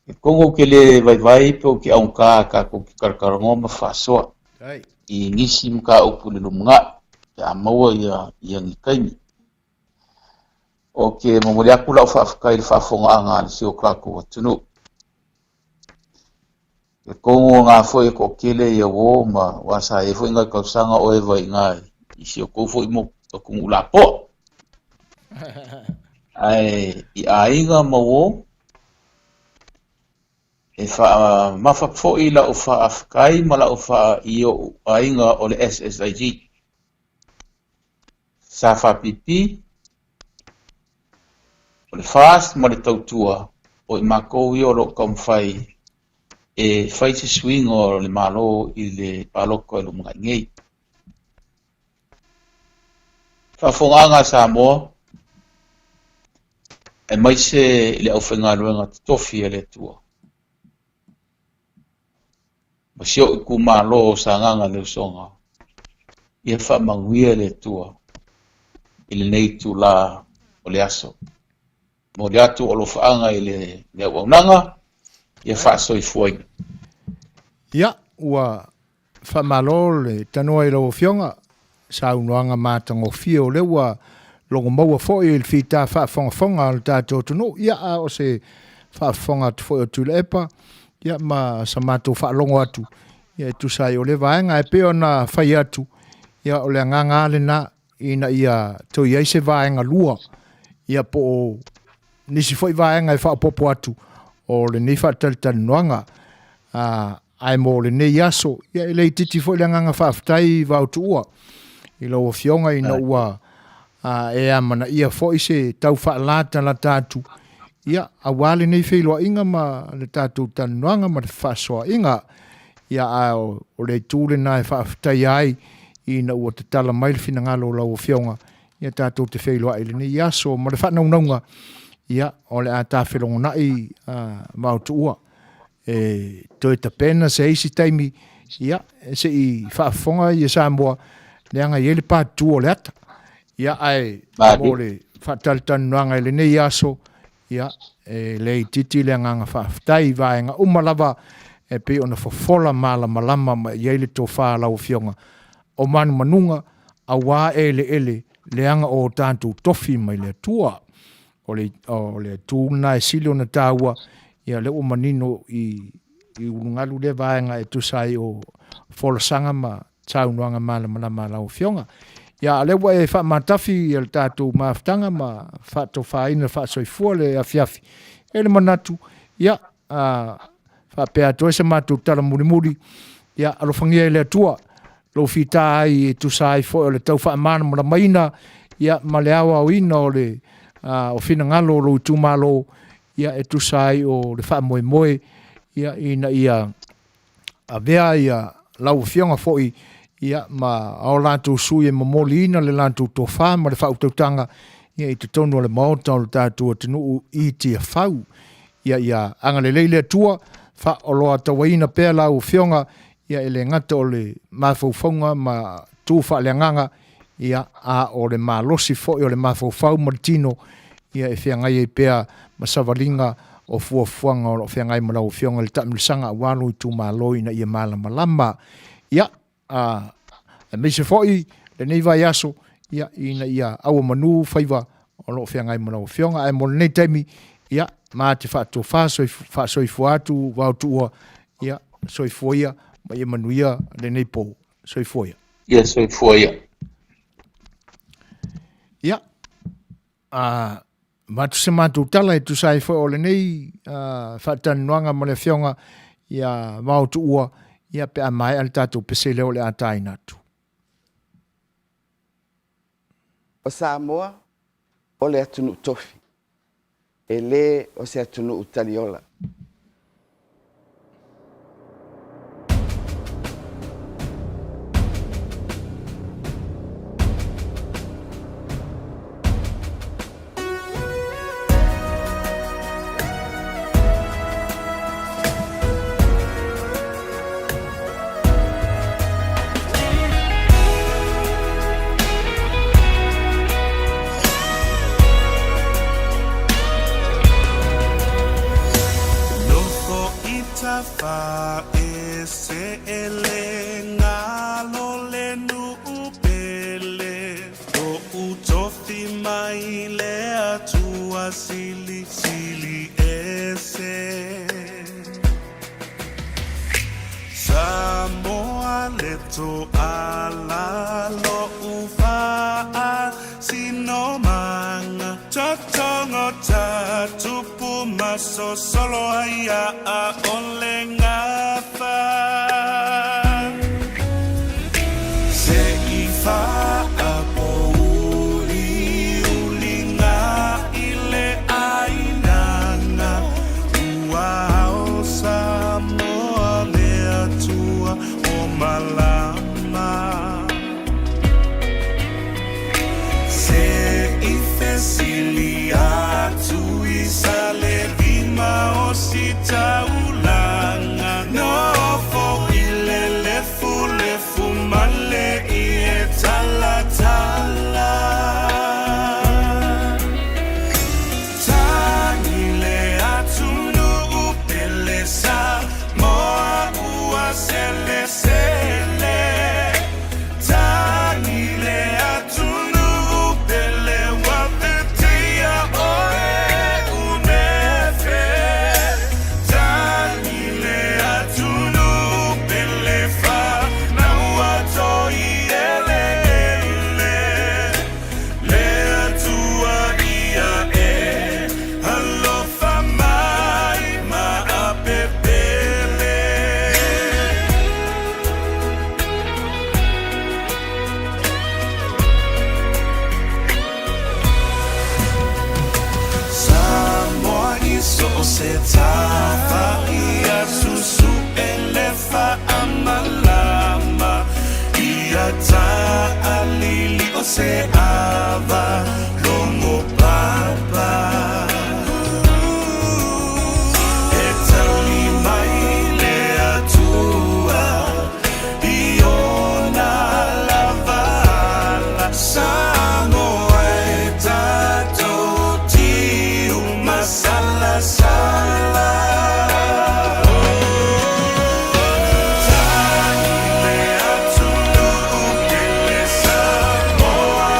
E tonu ou te le vaivai pe ou te augata tatou te talatalanoa ma faasoa i nisi mataupu i le lumanai pe a maua ia ni taimi. Ou te momoli atu lau faafetai i le faafofogaaga a si o tatou atunuu. E tonu o na foi e toatele ia uo ma aua sa i ai foi nai tausaga o eva i ina i si o tou foi atunuu lapoa. Ae i aiga ma uo, e faamamafa foi lau faafetai ma lau faa i ou aiga o le SSIG. SFPP, o le FAST ma le Tautua, o i matou ia o lo o taumafai e fai se suiga o le Malo i le palota i lumanai nei. Faafofogaaga a Samoa, aemaise i le aufaigaluega totofi a le Atua. Ma si ou itumalo o Sagaga le Usoga, ia faamanuia le Atua i lenei itula o le aso. Momoli atu alofaaga i le auaunaga, ia faasoifuaina. Ia, ua Faamalo le tanoa i lau Afioga, saunoaga matagofie o lea ua logo maua foi i le fita faafogafoga a le tatou atunuu. Ia, a o se faafofoga atu foi o Tuilaepa, ia ma sa matou faalogo atu, ia e tusa ai o lea vaega. E pei ona fai atu, ia o le agaga lava lena, ina ia toe i ai se vaega lua, ia po o nisi foi vaega e faaopoopo atu o lenei faatalitalinoaga. Ae mo lenei aso, ia e le itiiti foi le agaga faafetai Vaotuua i lau Afioga ina ua e amanaia foi se tau faalatalata atu, ia, aua lenei feiloaiga ma le tatou talanoaga ma le fefaasoaaiga. Ia, a o le itu lena e faafetaia ai ina ua tatala mai le finagalo o lau Afioga, ia tatou te feiloai i lenei aso ma le faanaunauga, ia, o le a tafelogonai Vaotuua e toe tapena se isi taimi, ia, se i faafofoga ia Samoa, leaga e i ai le patutu o le ata. Ia, ae mo le faatalitalinoaga i lenei aso, ia, e le itiiti le agaga faafetai i vaega uma lava e pei ona fofola malamalama mai i ai le tofa a lau Afioga o manumanuga aua eleele leaga o tatou tofi mai le Atua. O le, o le itu lena e sili ona taua, ia lea ua manino i, i ulugalu lea vaega e tusa ai o folasaga ma saunoaga malamalama a lau Afioga. Ia, a lea ua e faamatafi ia le tatou mafutaga ma faatofaina faasoifua le afiafi, e le manatu, ia, a, faapea atu ai se matou tala mulimuli, ia, alofagia e le Atua lou fita ai e tusa ai foi o le tau faamalamalamaina, ia, ma le aoaoina o le, a, o finagalo o lou itumalo, ia, e tusa ai o le faamoemoe, ia, ina ia avea ia lau afioga foi ia ma o latou sui e momoliina le latou tofa ma le faautautaga ia i totonu o le Maota o le tatou atunuu i Tiafau. Ia ia agalelei le Atua, faaoloatauaina pea lau afioga ia e le gata o le mafaufauga ma tu faaleagaga ia a o le malosi foi o le mafaufau ma le tino ia e feagai ai pea ma savaliga o fuafuaga o lo o feagai ma lau Afioga i le taamilosaga aua lou itumalo ina ia malamalama. Ia, a, aemaise foi lenei vaiaso, ia, ina ia auomanu faiva o lo o feagai ma lau Afioga. Ae mo lenei taimi, ia, ma te faatofa faasoifua atu Vaotuua, ia, soifua ia ma ia manuia lenei po. Soifua ia. Ia, soifua ia. Ia, a, Avatu se matou tala e tusa ai foi o lenei faatalanoaga ma le Afioga ia Vao Tuua, ia pe a maea le tatou pese lea o le a taina atu. O Samoa o le atunuu tofi, e le o se atunuu taliola. Nofo i tafa e se ele ngalo le nuu pele Lo'u tofi mai le Atua silisili ese Samoa le toala lo'u faasinomaga Totogo ta tupu masosolo ai a o le gafa Se i faapouliuliga i le ʻainaga Ua ao Samoa le Atua o malama Se i fesili atu i Salelima o Sitaulaga Nofo i le lefulefu ma le ie talatala Tagi le atunuu pele Samoa ua selesele Tagi le atunuu pele ua vetea oe unefe Tagi le atunuu pele fanau a toi eleele Le Atua ia e alofa mai ma apepele. Samoa i so o se tafa ia susu'e le faamalama ia taalili o se ava logo papa E tali mai le Atua i ona lava ala Samoa e tatou tiu masalasala Tagi le atunuu pele Samoa.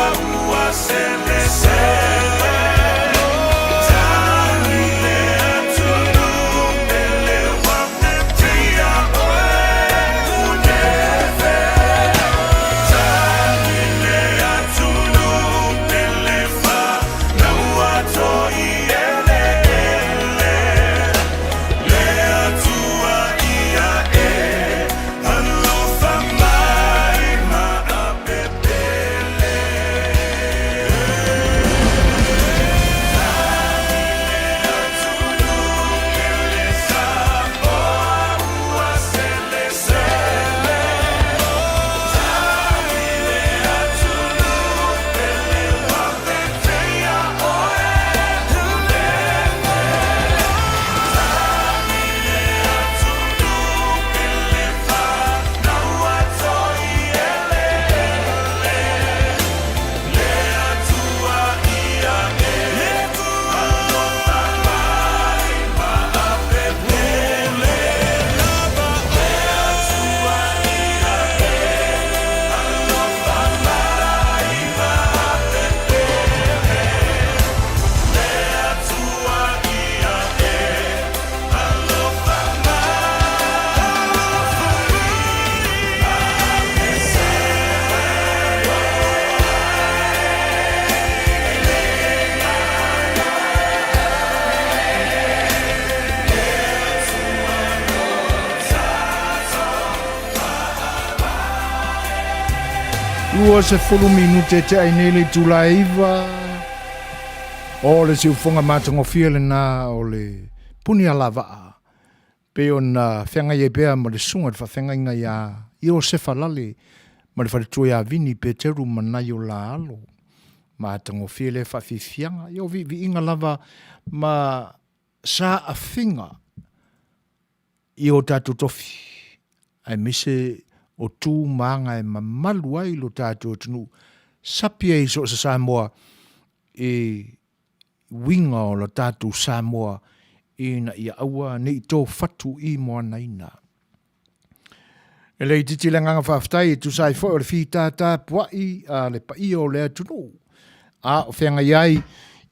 20 minute tea ai nei le itula e 9. O le siufoga matagofie lena o le puni alavaa pei ona feagai ai pea ma le susuga i le faafeagaiga ia Iosefa Lale ma le faletua ia Vini Peteru ma nai o la alo. Matagofie lea faafiafiaga, ia o viiviiga lava ma saafiga i o tatou tofi, aemaise o tu ma aga e mamalu ai lo tatou atunuu, sapi ai so o se Samoa i uiga o lo tatou Samoa ina ia aua ne i tofatu i moanaina. E le itiiti le agaga faafetai e tusa ai foi o le fītātā pua'i a le paia o le atunuu a o feagai ai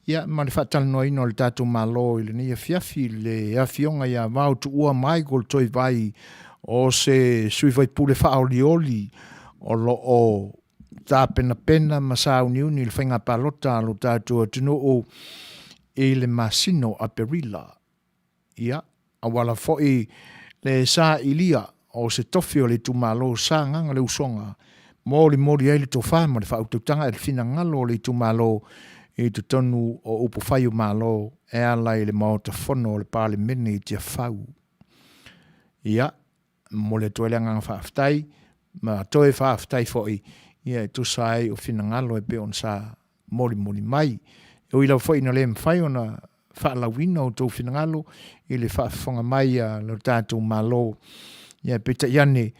ia ma le faatalanoaina o le tatou Malo i lenei afiafi i le Afioga ia Vaotuua Michael Toivai o se sui faipule faaolioli o lo o tapenapena ma sauniuni i le faiga palota a lo tatou atunuu i le masina o Aperila. Ia, auala foi le sailia o se tofi o le itumalo Sagaga Le Usoga, molimoli ai le tofa ma le faautautaga i le finagalo o le itumalo i totonu o upufai o Malo e ala i le Maota Fono o le Palemene i Tiafau. Ia, momoli atu ai le agaga faafetai ma toe faafetai foi ia e tusa ai o finagalo e pei ona sa molimoli mai. E ui lava foi ina le mafai ona faalauina outou finagalo i le faafofoga mai a lo tatou Malo, ia peitai ane,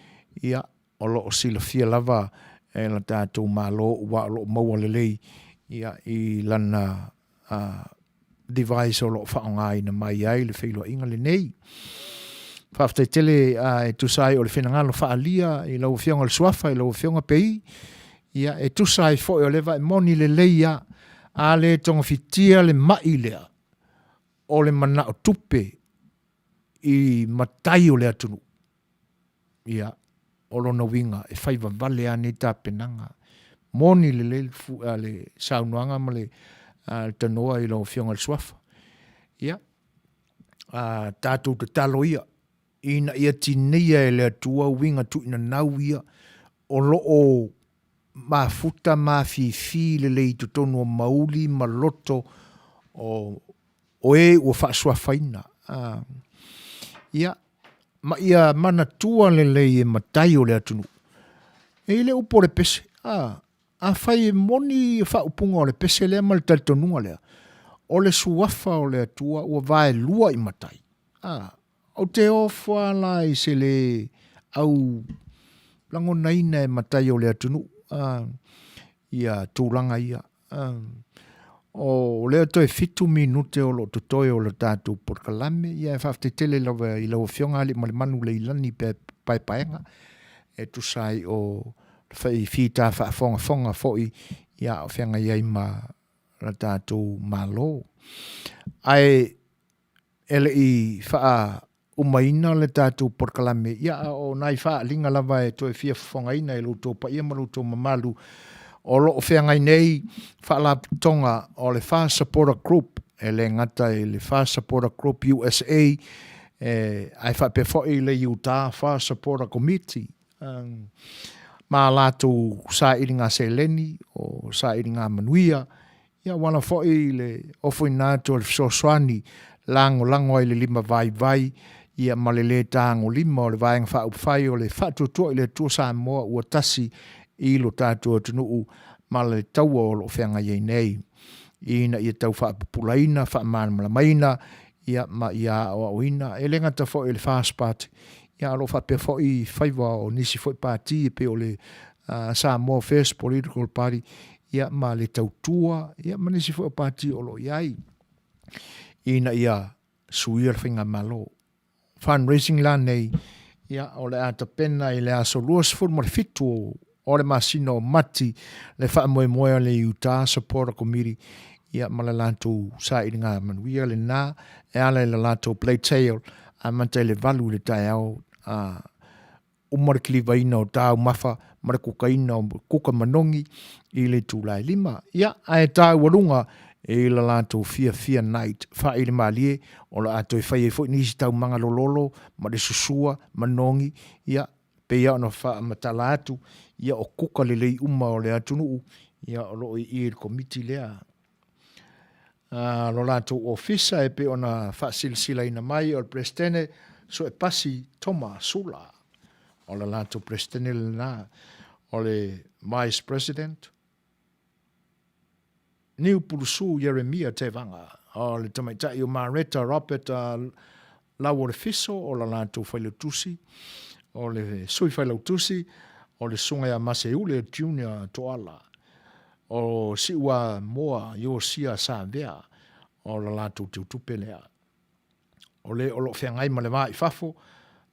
ia, o lo o silafia lava e lo tatou Malo ua o lo o maua lelei ia i lana device o lo o faaaogaina mai ai le feiloaiga lenei. Faafetai tele e tusa ai o le finagalo faaalia i lau Afioga i le Suafa, i lau Afioga Pei, ia e tusa ai foi o le va e moni lelei lava, a le togafitia le mai lea o le manao tupe i matai o le atunuu, ia, o lona uiga e fai vavale lava nei tapenaga. Moni lelei le, le saunoaga ma le, le tanoa i lau Afioga i le Suafa. Ia, a, tatou tatalo ia, ina ia tineia e le Atua uiga tuuinanau ia o lo o mafuta ma afifi lelei i totonu o mauli ma loto o o e ua faasuafaina. A, ia, ma ia manatua lelei e matai o le atunuu. E i le upu o le pese, a, afai e moni faaupuga o le pese lea ma le talitonuga lea, o le suafa o le Atua ua vaelua i matai. A, ou te ofo lava la i se le au lagonaina e matai o le atunuu, a, ia tulaga ia. O lea toe 7 minute o lo o totoe o le tatou polokalame. Ia e faafetai tele lava i lau Afioga Aliimalemanu Leilani Paepaega e tusa ai o le fai fita faafogafoga foi ia o feagai ai ma le tatou Malo. Ae e le i faa umaina le tatou polokalame, ia a o nai faaaliga lava e toe fia fofogaina e lo outou paia ma lo outou mamalu o lo o feagai nei faalapotopotoga o le FAR Supporter Group, e le gata i le FAR Supporter Group USA, e, ae faapea foi le Utah FAR Supporter Committee, ma a latou sailiga seleni, o sailiga manuia, Ia ua ala foi le ofoina atu o le fesoasoani lagolago ai le limavaivai ia ma le lē tagolima o le Vaega Faaupufai o le Faatuatua i le Atua Samoa ua tasi i lo tatou atunuu ma le taua o lo o feagai ai nei ina ia tau faapupulaina, faamalamalamaina ia ma ia aoaoina. E le gata foi i le FAST Party, ia a o lo o faapea foi faiva o nisi foi pati e pei o le Samoa First Political Party, ia ma le Tautua, ia ma nisi foi o pati o lo o i ai ina ia suia le faigamalo. Fundraising la nei, ia o le a tapena i le aso 27 o le masina o Mati le faamoemoe a le Utah Supporter Committee ia ma le latou sailiga manuia lena e ala i le latou play tail amata i le 8 i le taeao a uma le kilivaina o taumafa ma le kukaina o kuka manogi i le itula e 5. Ia, ae taualuga i la latou fiafia night faaili malie o le a toe fai ai foi nisi taumaga lololo ma le susua manogi, ia, Pei lava ona faamatala atu, ia o kuka lelei uma o le atunuu, ia o lo o i i i le Komiti lea. Lo latou ofisa e pei ona faasilasilaina mai o le Peresetene Suepasi Toma Sula. O le latou Peresetene lena. O le Vice President Niu Pulusu Ieremia Tevaga. O le tamaitai o Mareta Robert Lauolefiso o la latou failautusi. O le Sui Failautusi o le Susuga ia Maseule Junior Toala. O Siuamoa Iosia Savea, o le latou teutupe lea. O le o lo o feagai ma le va i fafo,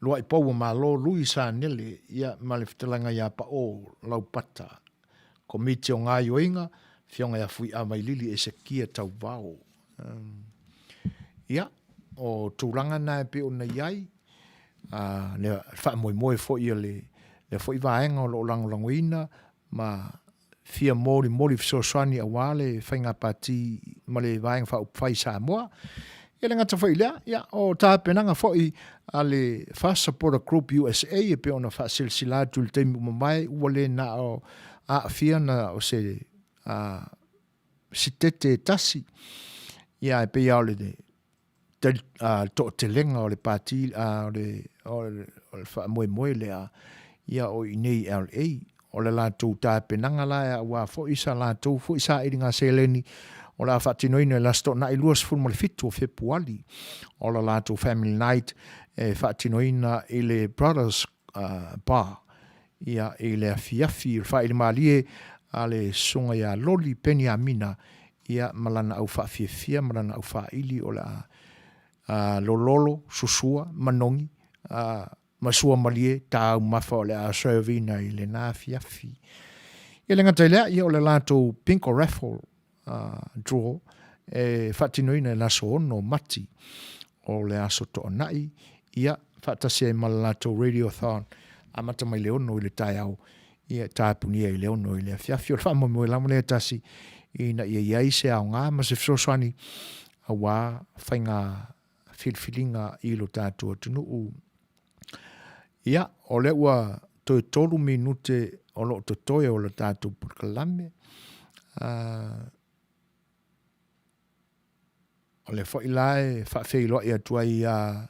Lua'i Poua Malo Lui Sanele, ia ma le fetalaiga ia Pao Laupata. Komiti o Gaioiga, Afioga ia Fui'a Vailili Esekia Tauvao. Ia, o tulaga na e pei ona i ai, a, le faamoemoe foi o lea foi vaega o lo o lagolagoina ma fia molimoli fesoasoani aua le faiga pati ma le Vaega Faaupufai i Samoa. E le gata foi i lea, ia, o tapenaga foi a le Fast Supporter Group USA e pei ona faasilasila atu i le taimi ua mavae, ua le na o aafia na o se sitete e tasi, ia, e pei lava o le toatelega o le pati, o le faamoemoe lea, ia o i inei i LA. O le latou tapenaga la aua foi sa latou foi sailiga seleni o le a faatinoina i le Aso Toonai 27 o Fepuali. O le latou Family Night e faatinoina i le Brothers Bar ia i le afiafi o le faili malie a le Susuga ia Loli Peniamina ia ma lana au faafiafia ma lana au faili o le a lololo, susua, manogi, ma suamalie taumafa o le a serve ina i lena afiafi. Ia le gata i lea, ia o le latou bingo raffle draw e faatinoina i le aso 6 o Mati o le aso Toonai, ia, faatasi ai ma le latou radiothon amata mai le 6 i le taeao, ia e tapunia i le 6 i le afiafi. O le faamoemoe lava lea e tasi ina ia i ai se aoga ma se fesoasoani aua faiga filifiliga i lo tatou atunuu. Ia, o lea ua toe 3 minute o lo o totoe o le tatou polokalame. O lea foi la e faafeiloai atu ai ia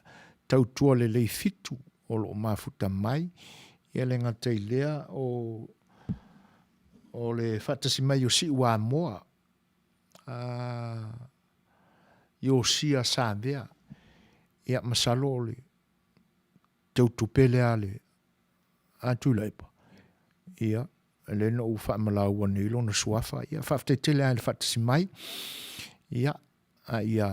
Tautua Lelei Fitu o lo o mafuta mai. Ia le gata i lea o, o le faatasi mai o Siuamoa, Iosia Savea. Ia masalo o le teutupe lea a le a Tuilaepa. Ia, lea na ou faamalaua nei lona suafa. Ia, faafetai tele lava i le faatasi mai. Ia, a ia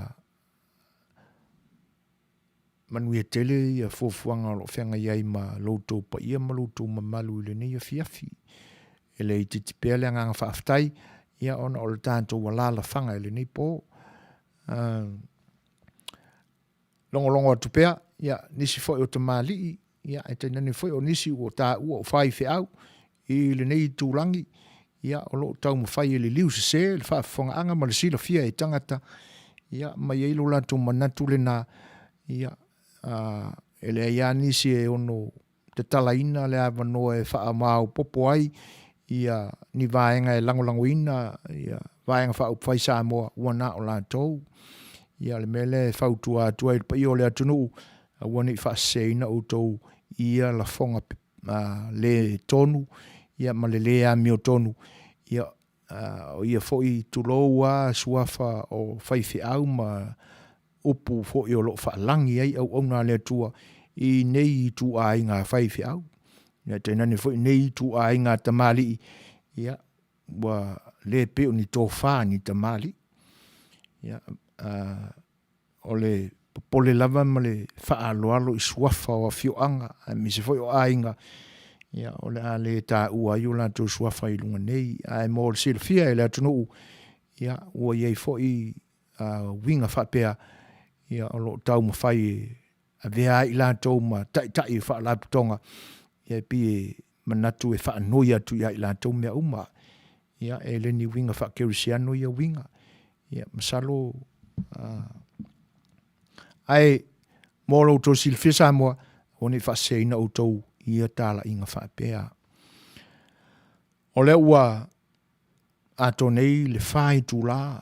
manuia tele ia fuafuaga o lo o feagai ai ma lo outou paia ma lo outou mamalu i lenei afiafi. E le itiiti pea le agaga faafetai, ia ona o le tatou alaalafaga i lenei po. Uh, logologo atu pea, ia, nisi foi o tamalii, ia, ae tainane foi o nisi ua taua o faifeau i lenei itulagi, ia, o lo o taumafai e liliu sese le faafofogaaga ma le silafia e tagata, ia, ma i ai lo latou manatu lena, ia, a, e leai lava nisi e ono tatalaina le avanoa e faamaopoopo ai ia ni vaega e lagolagoina ia Vaega Faaupufai Samoa ua na o latou. Ia o le mea lea e fautua atu ai i le paia o le atunuu, aua ne i faaseseina outou i ia lafoga le tonu ia ma le le amiotonu ia o ia foi tulou lava suafa o faifeau ma upu foi o lo o faalagi ai auauna a le Atua i nei ituaiga faifeau, ia tainane foi nei ituaiga tamalii, ia ua le pei o ni tofa ni tamalii. Ia, o le popole lava ma le faaaloalo i suafa o afioaga aemaise foi o aiga, ia, o le a le taua ai o latou suafa i luga nei. Ae mo le silafia e le atunuu, ia, ua i ai foi uiga faapea, ia, o lo o taumafai e avea ai i latou ma taitai o faalapotopotoga, ia, e pei e manatu e faanoi atu ia i latou mea uma. Ia, e le ni uiga faakerisiano ia uiga. Ia, masalo, ae mo lo outou silafia Samoa, aua ne i faaseseina outou ia talaiga faapea. O lea ua atoa nei le fa itula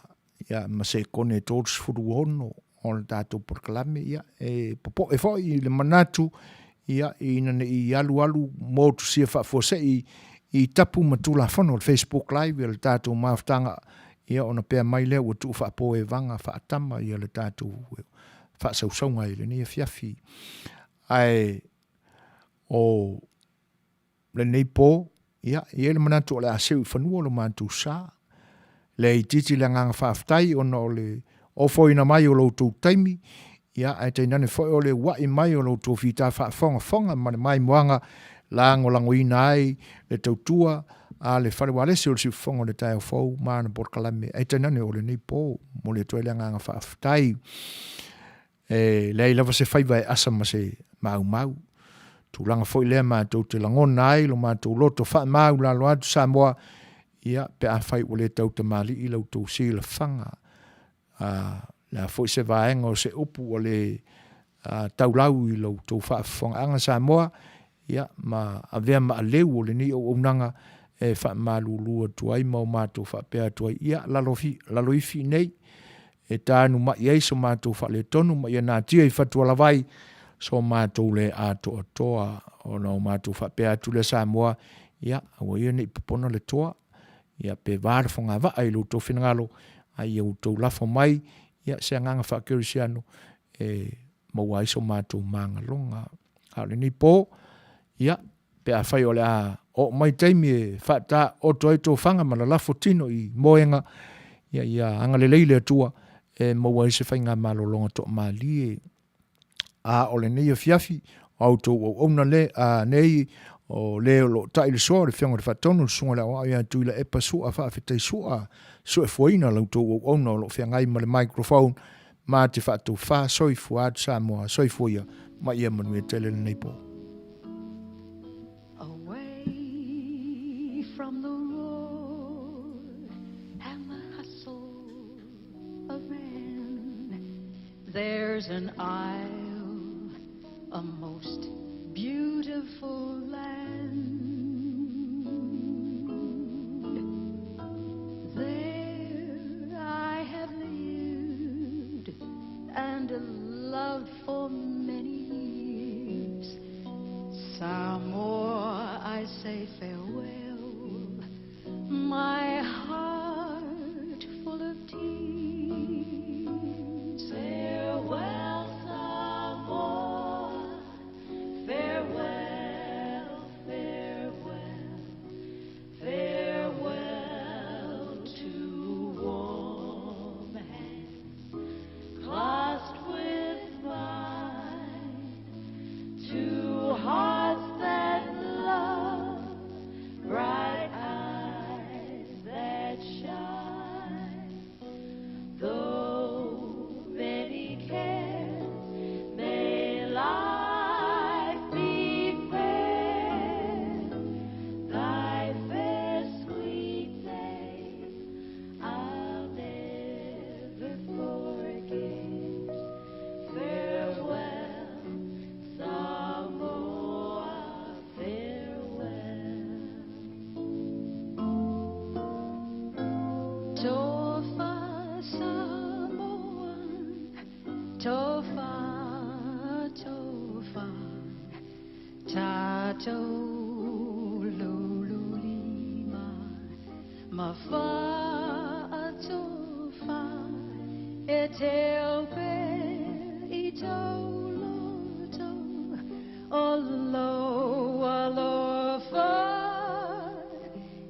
ia ma sekone 36 o le tatou polokalame, ia e popoe foi i le manatu ia ina ne i alualu motusia faafuasei i tapu ma tulafono o le Facebook Live ia le tatou mafutaga, ia ona pea mai lea ua tuu faapoevaga faatama ia le tatou faasausauga i lenei afiafi. Ae o lenei po, ia, e i ai le manatu o le a seu i fanua lo matou sa. Le itiiti le agaga faafetai ona o le ofoina mai o lo outou taimi, ia, ae tainane foi o le ua'i mai o lo outou fita faafogafoga ma le maimoaga lagolagoina ai le tautua a le Fale Ualesi o le Siufofoga o le Taeao Fou ma ana polokalame, ae tainane o lenei po. Momoli atu ai le agaga faafetai. E leai lava se faiva e asa ma se maumau. Tulaga foi lea matou te lagona ai lo matou loto faamaualalo atu Samoa, ia, pe afai ua le tautamalii la outou silafaga, a, le a foi se vaega o se upu ua le a, taulau i la outou faafofogaaga Samoa, ia, ma avea ma aleu o lenei auaunaga e faamalulu atu ai ma o matou faapea atu ai, ia, lalo, lalo ifi nei, e tānumaʻi ai so matou faaletonu ma ia natia i fatualavai so matou le atoatoa. Ona o matou faapea atu lea Samoa, ia, aua ia ne i popona le toa, ia pe va le fogavaa i lo outou finagalo, a ia outou lafo mai, ia, se agaga faakerisiano e maua ai so matou magaloga. A o lenei po, ia, pe afai o le a oo mai taimi e faataoto ai tofaga ma lalafo tino i moega, ia, ia agalelei le Atua e maua ai se faigamalologa toamalie. A o lenei afiafi, o a outou auauna le, a, nei, o le o lo o tai le soa o le Afioga i le Faatonu, le Susuga i le Aoao ia Tuilaepa Sua, faafetai Sua, suefuaina la outou auauna o lo o feagai ma le microphone, ma te faatofa soifua atu Samoa, soifua ia ma ia manuia tele lenei po. Away from the roar and the hustle of man, there's an isle, a most beautiful land. There I have lived and loved for many years. Samoa, I say farewell, my heart full of tears. Farewell, Samoa, farewell, farewell, farewell to warm hands clasped with mine, to hearts that love, bright eyes that shine. Though many cares may life be fair, thy fair sweet face I'll never forget. Farewell, Samoa, farewell. Tofa Samoan, tofa, tofa, tato lululima, mafa tofa, e te ope i tauloto, o lo alofa,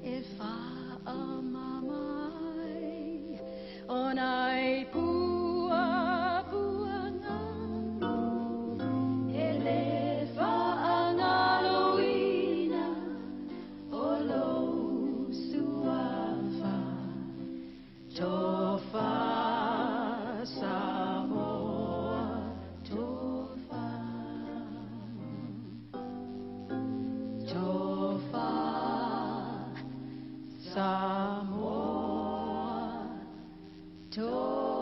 e whaamamae, o nai pua puanga, e le whaangaloina, o lo suafa, tofa Samoa, tofa. Tofa Samoa, tofa.